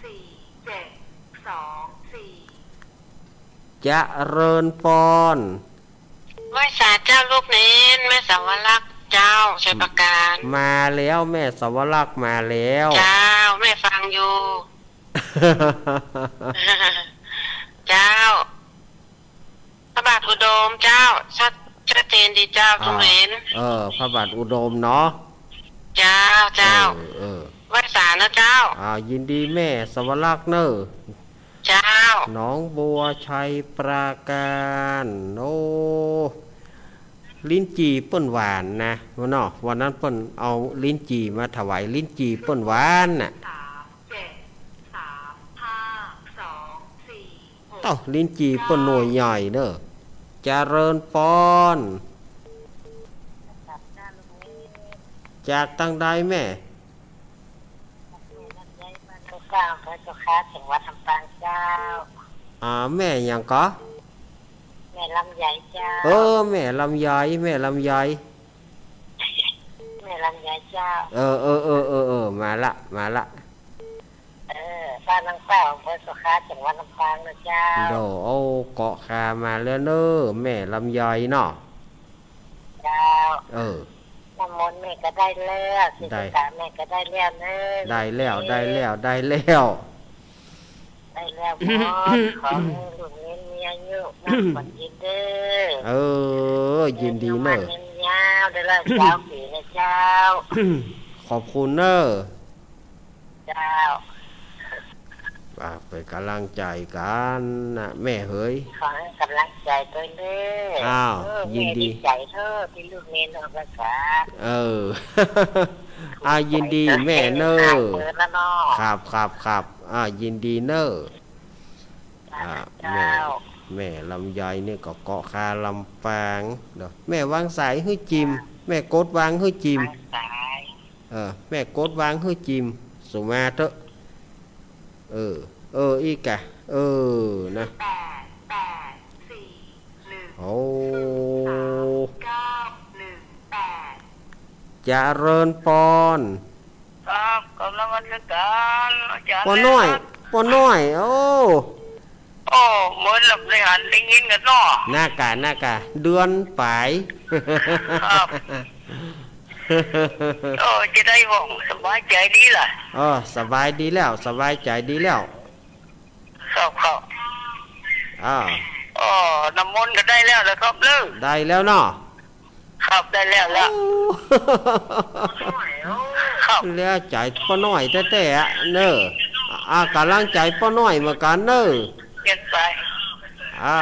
สี่ เจ็ด สอง สี่ เจริญปอน ไหว้สาเจ้าลูกเนน แม่สาวรักษ์เจ้า ชัยปราการ มาแล้ว แม่สาวรักษ์มาแล้ว เจ้า แม่ฟังอยู่ เจ้า พระบาทอุดมเจ้า ชัด ชัดเจนดีเจ้า อ่า ทุกเหรียญ เออ พระบาทอุดมเนาะ เจ้า เจ้า เออ เออ ไหว้สานะเจ้า อ่า ยินดีแม่สวรักษ์เนอะ เจ้า หนองบัว ชัยปราการ โอ้ ลิ้นจี่เปิ้นหวานนะ เนาะ วันนั้นเปิ้นเอาลิ้นจี่มาถวาย ลิ้นจี่เปิ้นหวานน่ะ เต้า ลิ้นจี่เปิ้นหน่วยใหญ่เนอะ เจริญปอน จากตางใดแม่ เจ้า เจ้าค่ะ จังหวัดลำปางเจ้า อ่า แม่หยังก่อ แม่ลำไยเจ้า เออ แม่ลำไย แม่ลำไย แม่ลำไยเจ้า เออ เออ เออ เออ เออ มาละ มาละ เออ บ้านน้องแป้ว อำเภอโสขา จังหวัดลำปางนะเจ้า โด โอ้ เกาะคามาแล้วเน่อ แม่ลำไยเนาะ เจ้า เออ น้ำมนต์แม่ก็ได้แล้ว ได้ ศีรษะแม่ก็ได้แล้วเน่อ ได้แล้ว ได้แล้ว ได้แล้ว ได้แล้วหมด ขอหื้อลูกเณรมีอายุมั่นขวัญยืนเน่อ เออ ยินดีเน่อ เณรอยู่มั่นยืนยาว ได้ร้อยเก้าปีนะเจ้า ขอบคุณเน่อ เจ้า อ่ะ เป๋นก๋ำลังใจ๋กั๋นนะ แม่เหย ขอหื้อก๋ำลังใจ๋ตวยเน่อ อ้าว เออ ยินดี แม่ดีใจ๋เน่อ ตี้ลูกเณรออกพรรษา เออ อ่า ยินดีแม่เน่อ เออ แล้วเนาะ ครับ ครับ ครับ อ่า ยินดีเน่อ อ่า เจ้า แม่ แม่ลำไยนี่ก็เกาะคาลำปาง เดี๋ยว แม่วางสายหื้อจิม แม่กดวางหื้อจิม วางสาย เออ แม่กดวางหื้อจิม สุมาเต๊อะ เออ เออ อี้กะ เออ นะ แปด แปด สี่ หนึ่ง โอ้ ศูนย์ สาม เก้า หนึ่ง แปด เจริญปอน ครับ กราบนมัสก๋านอาจ๋ารย์ ป้อน้อย นะครับ ป้อน้อย โอ้ โอ้ เหมือนหลับได้หันได้ยินกั๋นเนาะ น่ากะ น่ากะ เดือนป๋าย ครับ โอ้ จะได้ห้องสบายใจ๋ดีล่ะ เออ สบายดีแล้ว สบายใจ๋ดีแล้ว ครับ ครับ อ่า โอ้ น้ำมนต์ก็ได้แล้วนะครับเน่อ ได้แล้วเนาะ ครับ ได้แล้วละ โอ้ ครับ แล้วใจ๋ป้อน้อยแต๊ๆ อะ เน่อ อ่า ก๋ำลังใจ๋ป้อน้อยเหมือนกั๋นเน่อ เก็บไป อ่า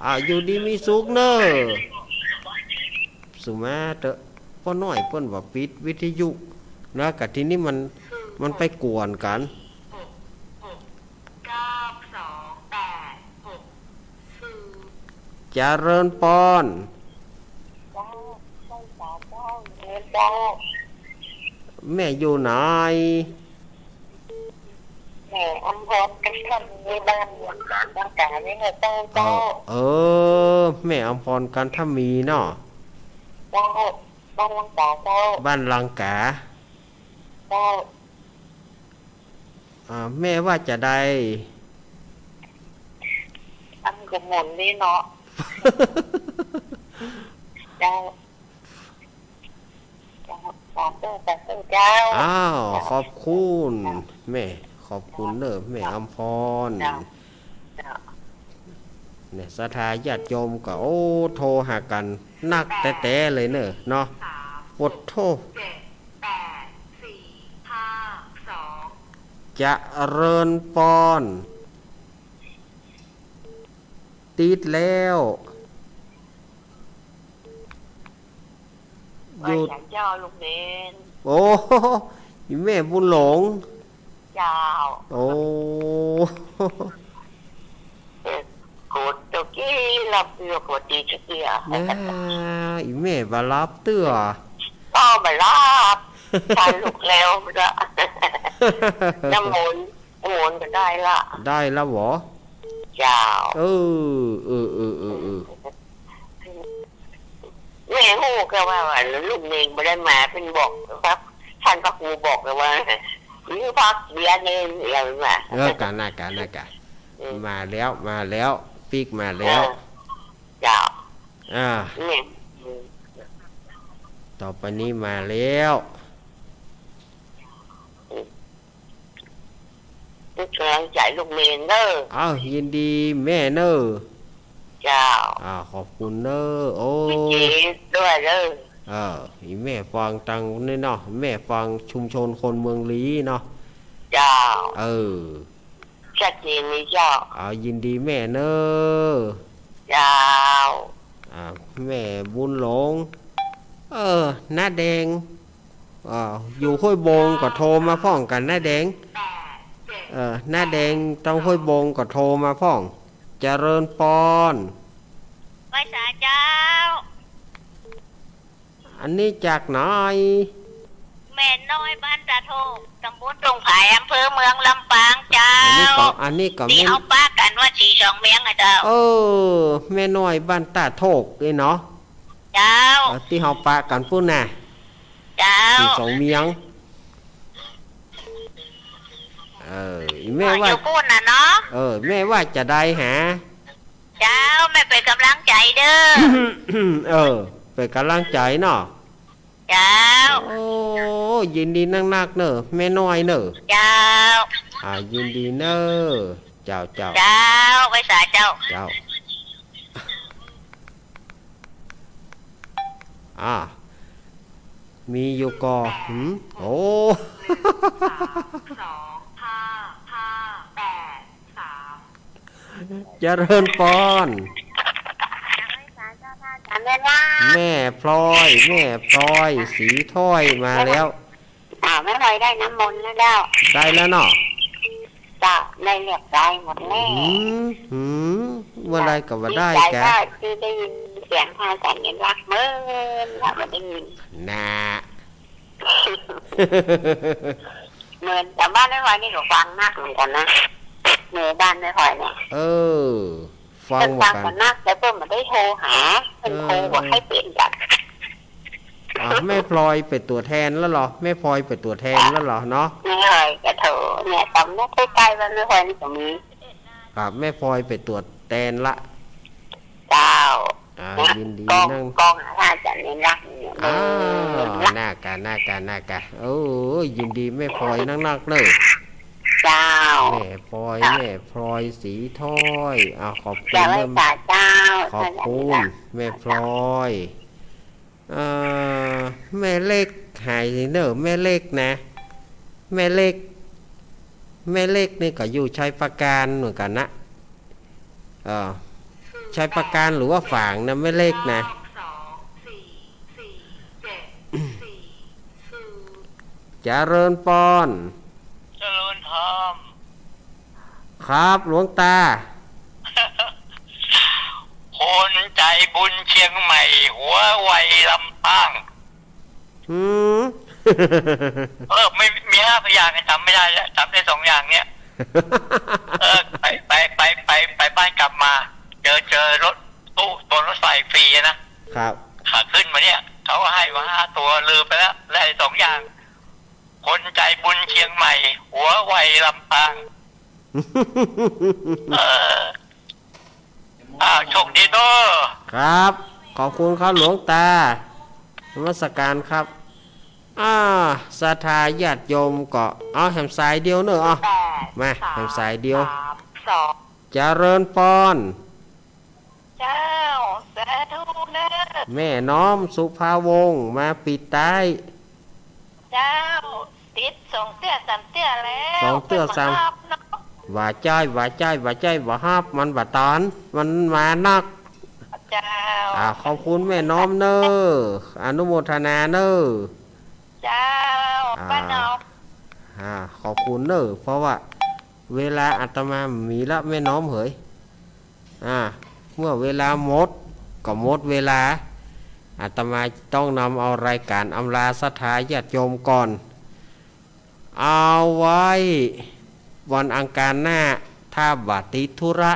อ่า อยู่ดีมีสุขเน่อ สุมาเต๊อะ ป้อน้อยเปิ้นว่าปิดวิทยุ แล้วกะทีนี้มัน มันไปกวนกั๋น เก้า สอง แปด หก ศูนย์ เจริญปอน เจ้า เจ้า เจ้า เจ้า แม่อยู่ไหน แม่อำพร กัณฑ์ธามี บ้านลังก๋านี่แหละเจ้า เออ เจ้า เออ แม่อำพร กัณฑ์ธามีเนาะ เจ้า บ้านลังก๋าเจ้า บ้านลังก๋า เจ้า อ่า แม่ว่าจาใด อันก็หมุนดีเนาะ เจ้า เจ้า สาธุ สาธุ เจ้า อ้าว ขอบคุณ แม่ ขอบคุณเน่อ แม่อำพร เจ้า เจ้า เนี่ย ศรัทธาญาติโยมก็ โอ้ โทรหากั๋นนักแต๊ๆ เลยเน่อ เนาะ ปะโธ่ เจ็ด แปด สี่ ห้า สอง เจริญปอน ติดแล้ว หยุด ไหว้สาเจ้าลูกเณร โอ้ อีแม่บุญหลง เจ้า โอ้ เออ โกรธเจ้ากี้หลับอยู่ ปกติจะเตี้ย น่า อีแม่บ่หลับเตื้อ ก็บ่หลับ ตายลูกแล้วก็ น้ำมนต์ น้ำมนต์ก็ได้ละ ได้แล้วเหรอ เจ้า เออ เออ เออ เออ เออ แม่ฮู้แค่ว่า ว่าลูกเณรบ่ได้มา เปิ้นบอกครับ ต้านพระครูบอกแค่ว่า หื้อพักเดือนนึ่ง อย่างนั้นน่ะ เออ กะน่ากะ น่ากะ อืม มาแล้ว มาแล้ว ปิ๊กมาแล้ว เออ เจ้า อ่า เนี่ย อืม ต่อไปนี้มาแล้ว อืม เป๋นก๋ำลังใจ๋ลูกเณรเน่อ อ้าว ยินดีแม่เน่อ เจ้า อ่า ขอบคุณเน่อ โอ้ ยินดีด้วยเน่อ เออ อีแม่ฟังตังนี่เนาะ แม่ฟังชุมชนคนเมืองลี้เนาะ เจ้า เออ ชัดเจนเลยเจ้า อ่า ยินดีแม่เน่อ เจ้า อ่า แม่บุญหลง เออ น้าแดง อ่า อยู่ห้วยบงก็โทรมาพ่องกั๋น น้าแดง เออ น้าแดงตางห้วยบงก็โทรมาพ่อง เจริญปอน ไหว้สาเจ้า อันนี้จากไหน แม่น้อยบ้านตาโทก ตำบลดงผาย อำเภอเมืองลำปางเจ้า อันนี้ก็ อันนี้ก็ตี้ แม่น เฮาปะกั๋น วัดศรีสองเมียงอะเจ้า เออ แม่น้อยบ้านต้าโทกนี่เนาะ เจ้า เออ ตี้เฮาปะกั๋นปู๊นน่ะ เจ้า ศรีสองเมียง เออ แม่ว่า อยู่ปู๊นน่ะเนาะ เออ แม่ว่าจาใดหา เจ้า แม่เป๋นก๋ำลังใจ๋เน่อ เออ เป๋นก๋ำลังใจ๋เนาะ เจ้า โอ้ ยินดีนักๆ เน่อ แม่น้อยเน่อ เจ้า อ่า ยินดีเน่อ เจ้า เจ้า เจ้า ไหว้สาเจ้า เจ้า อ่า มีอยู่ก่อ หืม โอ้ เจริญปอน แม่พลอย แม่พลอย สีถ้อยมาแล้ว อ้าว แม่พลอยได้น้ำมนต์แล้วเจ้า ได้แล้วเนาะ เจ้า ได้เรียบร้อยหมดแล้ว หืม หืม เมื่อไรก็ว่าได้ ดีใจ๋ กะ ก็คือได้ยินเสียงพระอาจารย์เย็นลักษณ์เหมือนกับว่าได้ยิน น่ะ เหมือนแต่บ้านแม่พลอยนี่ก็ฟังนักเหมือนกั๋นนะ ในบ้านแม่พลอยเนี่ย เออ ฟัง ฟังกั๋นนัก แต่เปิ้นบ่ได้โทรหา เปิ้นโทรบ่ใค่เป๋นกั๋น อ่ะ แม่พลอยเป๋นตั๋วแทนแล้วเหรอ แม่พลอยเป๋นตั๋วแทนแล้วเหรอเนาะ แม่พลอยก็โทรเนี่ย ต๋ามเนี่ยใก้ๆ บ้านแม่พลอยนี่ก็มี ครับ แม่พลอยเป๋นตั๋วแทนละ เจ้า อ่า ยินดี ก้อง นัก ก้องหาพระอาจารย์เย็นลักษณ์เนี่ย อ้าว เออ น่ากะ น่ากะ น่ากะ โอ้ย ยินดีแม่พลอยนักๆ เน่อ เจ้า แม่พลอย แม่พลอยสีถ้อย อ่า ขอบคุณ เจ้า แม่ ไหว้สาเจ้า ขอบคุณ แม่พลอย เอ่อ แม่เล็กหายเน่อ แม่เล็กนะ แม่เล็ก แม่เล็กนี่ก็อยู่ชัยปราการเหมือนกั๋นนะ เอ่อ ชัยปราการหรือว่าฝางนะ แม่เล็กนะ เจริญปอน เจริญธรรม ครับ หลวงตา คนใจ๋บุญเจียงใหม่ หัวไวลำปาง หืม เออ ไม่ มีห้าพยางค์ จ๋ำไม่ได้แล้ว จ๋ำได้สองอย่างเนี่ย เออ ไป ไป ไป ไป ไปบ้านกลับมา เจอ เจอรถตู้ ตั๋วรถไฟฟรีนะ ครับ ขาขึ้นมาเนี่ย เขาก็ให้มาห้าตั๋ว ลืมไปแล้ว และไอ้สองอย่าง คนใจ๋บุญเจียงใหม่ หัวไวลำปาง เออ อ้าว โชคดีเน่อ ครับ ขอบคุณครับหลวงตา นมัสการครับ อ่า ศรัทธาญาติโยมก็ เอาแหมสายเดียวเน่อ เอา มา แหมสายเดียว เจริญปอน เจ้า สาธุเน่อ แม่น้อม สุภาวงศ์ มาปิดต๊าย เจ้า ติดสองเตื้อสามเตื้อแล้ว สองเตื้อสาม เปิ้นบ่ฮับเนาะ ว่าใจ้ ว่าใจ้ ว่าใจ้ บ่ฮับ มันบ่ตาน มันมานัก เจ้า อ่า ขอบคุณแม่น้อมเน่อ อนุโมทนาเน่อ เจ้า อ่า ป้าน้อม อ่า ขอบคุณเน่อ เพราะว่าเวลาอาตมาบ่มีละ แม่น้อมเหย อ่า เมื่อเวลาหมดก็หมดเวลา อาตมาต้องนำเอารายการอำลาศรัทธาญาติโยมก่อน เอาไว้วันอังคารหน้า ถ้าบ่ติดธุระ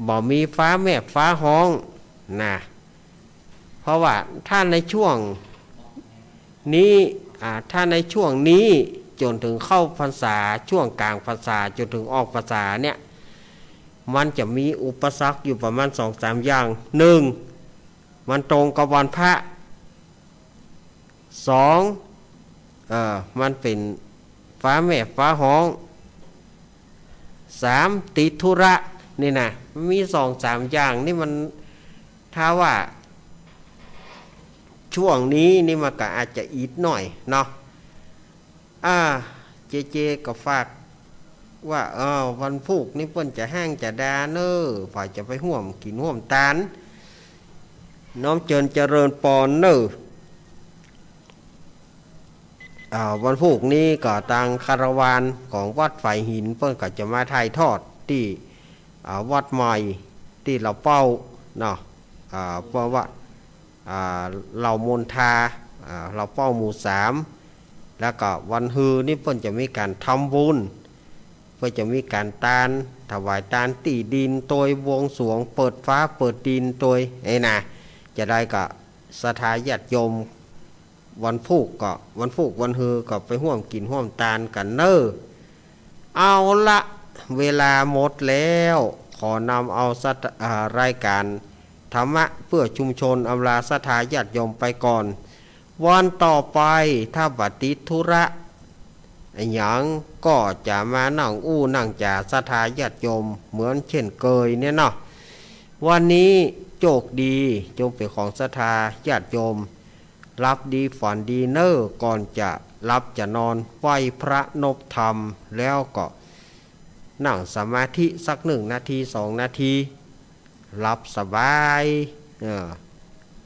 บ่มีฟ้าแมบฟ้าฮ้องนะ เพราะว่าถ้าในช่วงนี้ อ่า ถ้าในช่วงนี้จ๋นเถิงเข้าพรรษา ช่วงก๋างพรรษาจ๋นเถิงออกพรรษาเนี่ย มันจะมีอุปสรรคอยู่ประมาณสองสามอย่าง หนึ่ง มันตรงกับวันพระ สอง เอ่อ มันเป๋นฟ้าแมบฟ้าฮ้อง สาม ติดธุระ นี่นะ มันมีสองสามอย่างนี่มัน ถ้าว่าช่วงนี้นี่มันก็อาจจะอิดหน่อยเนาะ อ่า เจเจก็ฝากว่า เออ วันพูกนี่เปิ้นจะฮ้างจะดาเน่อ ใผจะไปฮ่วมกิ๋นฮ่วมตาน น้อมเจิญเจริญปอนเน่อ อ่า วันพูกนี้ก็ตางคาราวานของวัดฝายหินเปิ้นก็จะมาถ่ายทอดตี้ อ่า วัดใหม่ตี้เหล่าเป้าเนาะ อ่า เพราะว่า อ่า เหล่ามนทา อ่า เหล่าเป้าหมู่สาม แล้วก็วันฮือนี่เปิ้นจะมีก๋านทำบุญ เปิ้นจะมีก๋านตาน ถวายตานตี้ดินตวย บวงสรวงเปิดฟ้าเปิดดินตวย เอ้ยนะ จะได้ก็ศรัทธาญาติโยม วันพูกก็ วันพูกวันฮือก็ไปฮ่วมกิ๋นฮ่วมตานกั๋นเน่อ เอาละ เวลาหมดแล้ว ขอนำเอาศรัทธา อ่า รายก๋านธรรมะเปื้อชุมชนอำลาศรัทธาญาติโยมไปก่อน วันต่อไปถ้าบ่ติดธุระอะหยังก็จะมานั่งอู้นั่งจ๋าศรัทธาญาติโยมเหมือนเช่นเกยเนี่ยเนาะ วันนี้โจคดีจงเป๋นของศรัทธาญาติโยม หลับดีฝันดีเน่อ ก่อนจะหลับจะนอนไหว้พระนบธรรม แล้วก็นั่งสมาธิสักหนึ่งนาทีสองนาที หลับสบาย เออ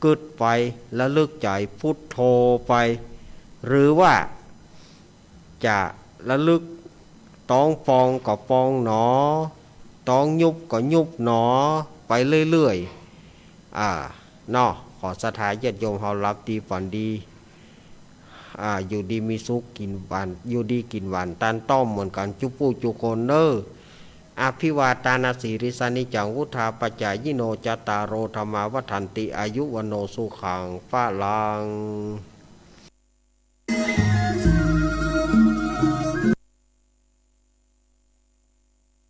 กึ๊ดไประลึกใจ๋พุทโธไป หรือว่าจะระลึก ต๊องปองก็ปองหนอ ต๊องยุบก็ยุบหนอ ไปเรื่อยๆ อ่า เนาะ ขอศรัทธาญาติโยมเฮาหลับดีฝันดี อ่า อยู่ดีมีสุข กิ๋นหวาน อยู่ดีกิ๋นหวานตานต้อมเหมือนกั๋นจุ๊ผู้จุคนเน่อ อภิวาทานาสีลิสสานิจจัง วุฑฒาปจายิโน จัตตาโร ธัมมา วัฑฒันติ อายุ วัณโณ สุขัง พลัง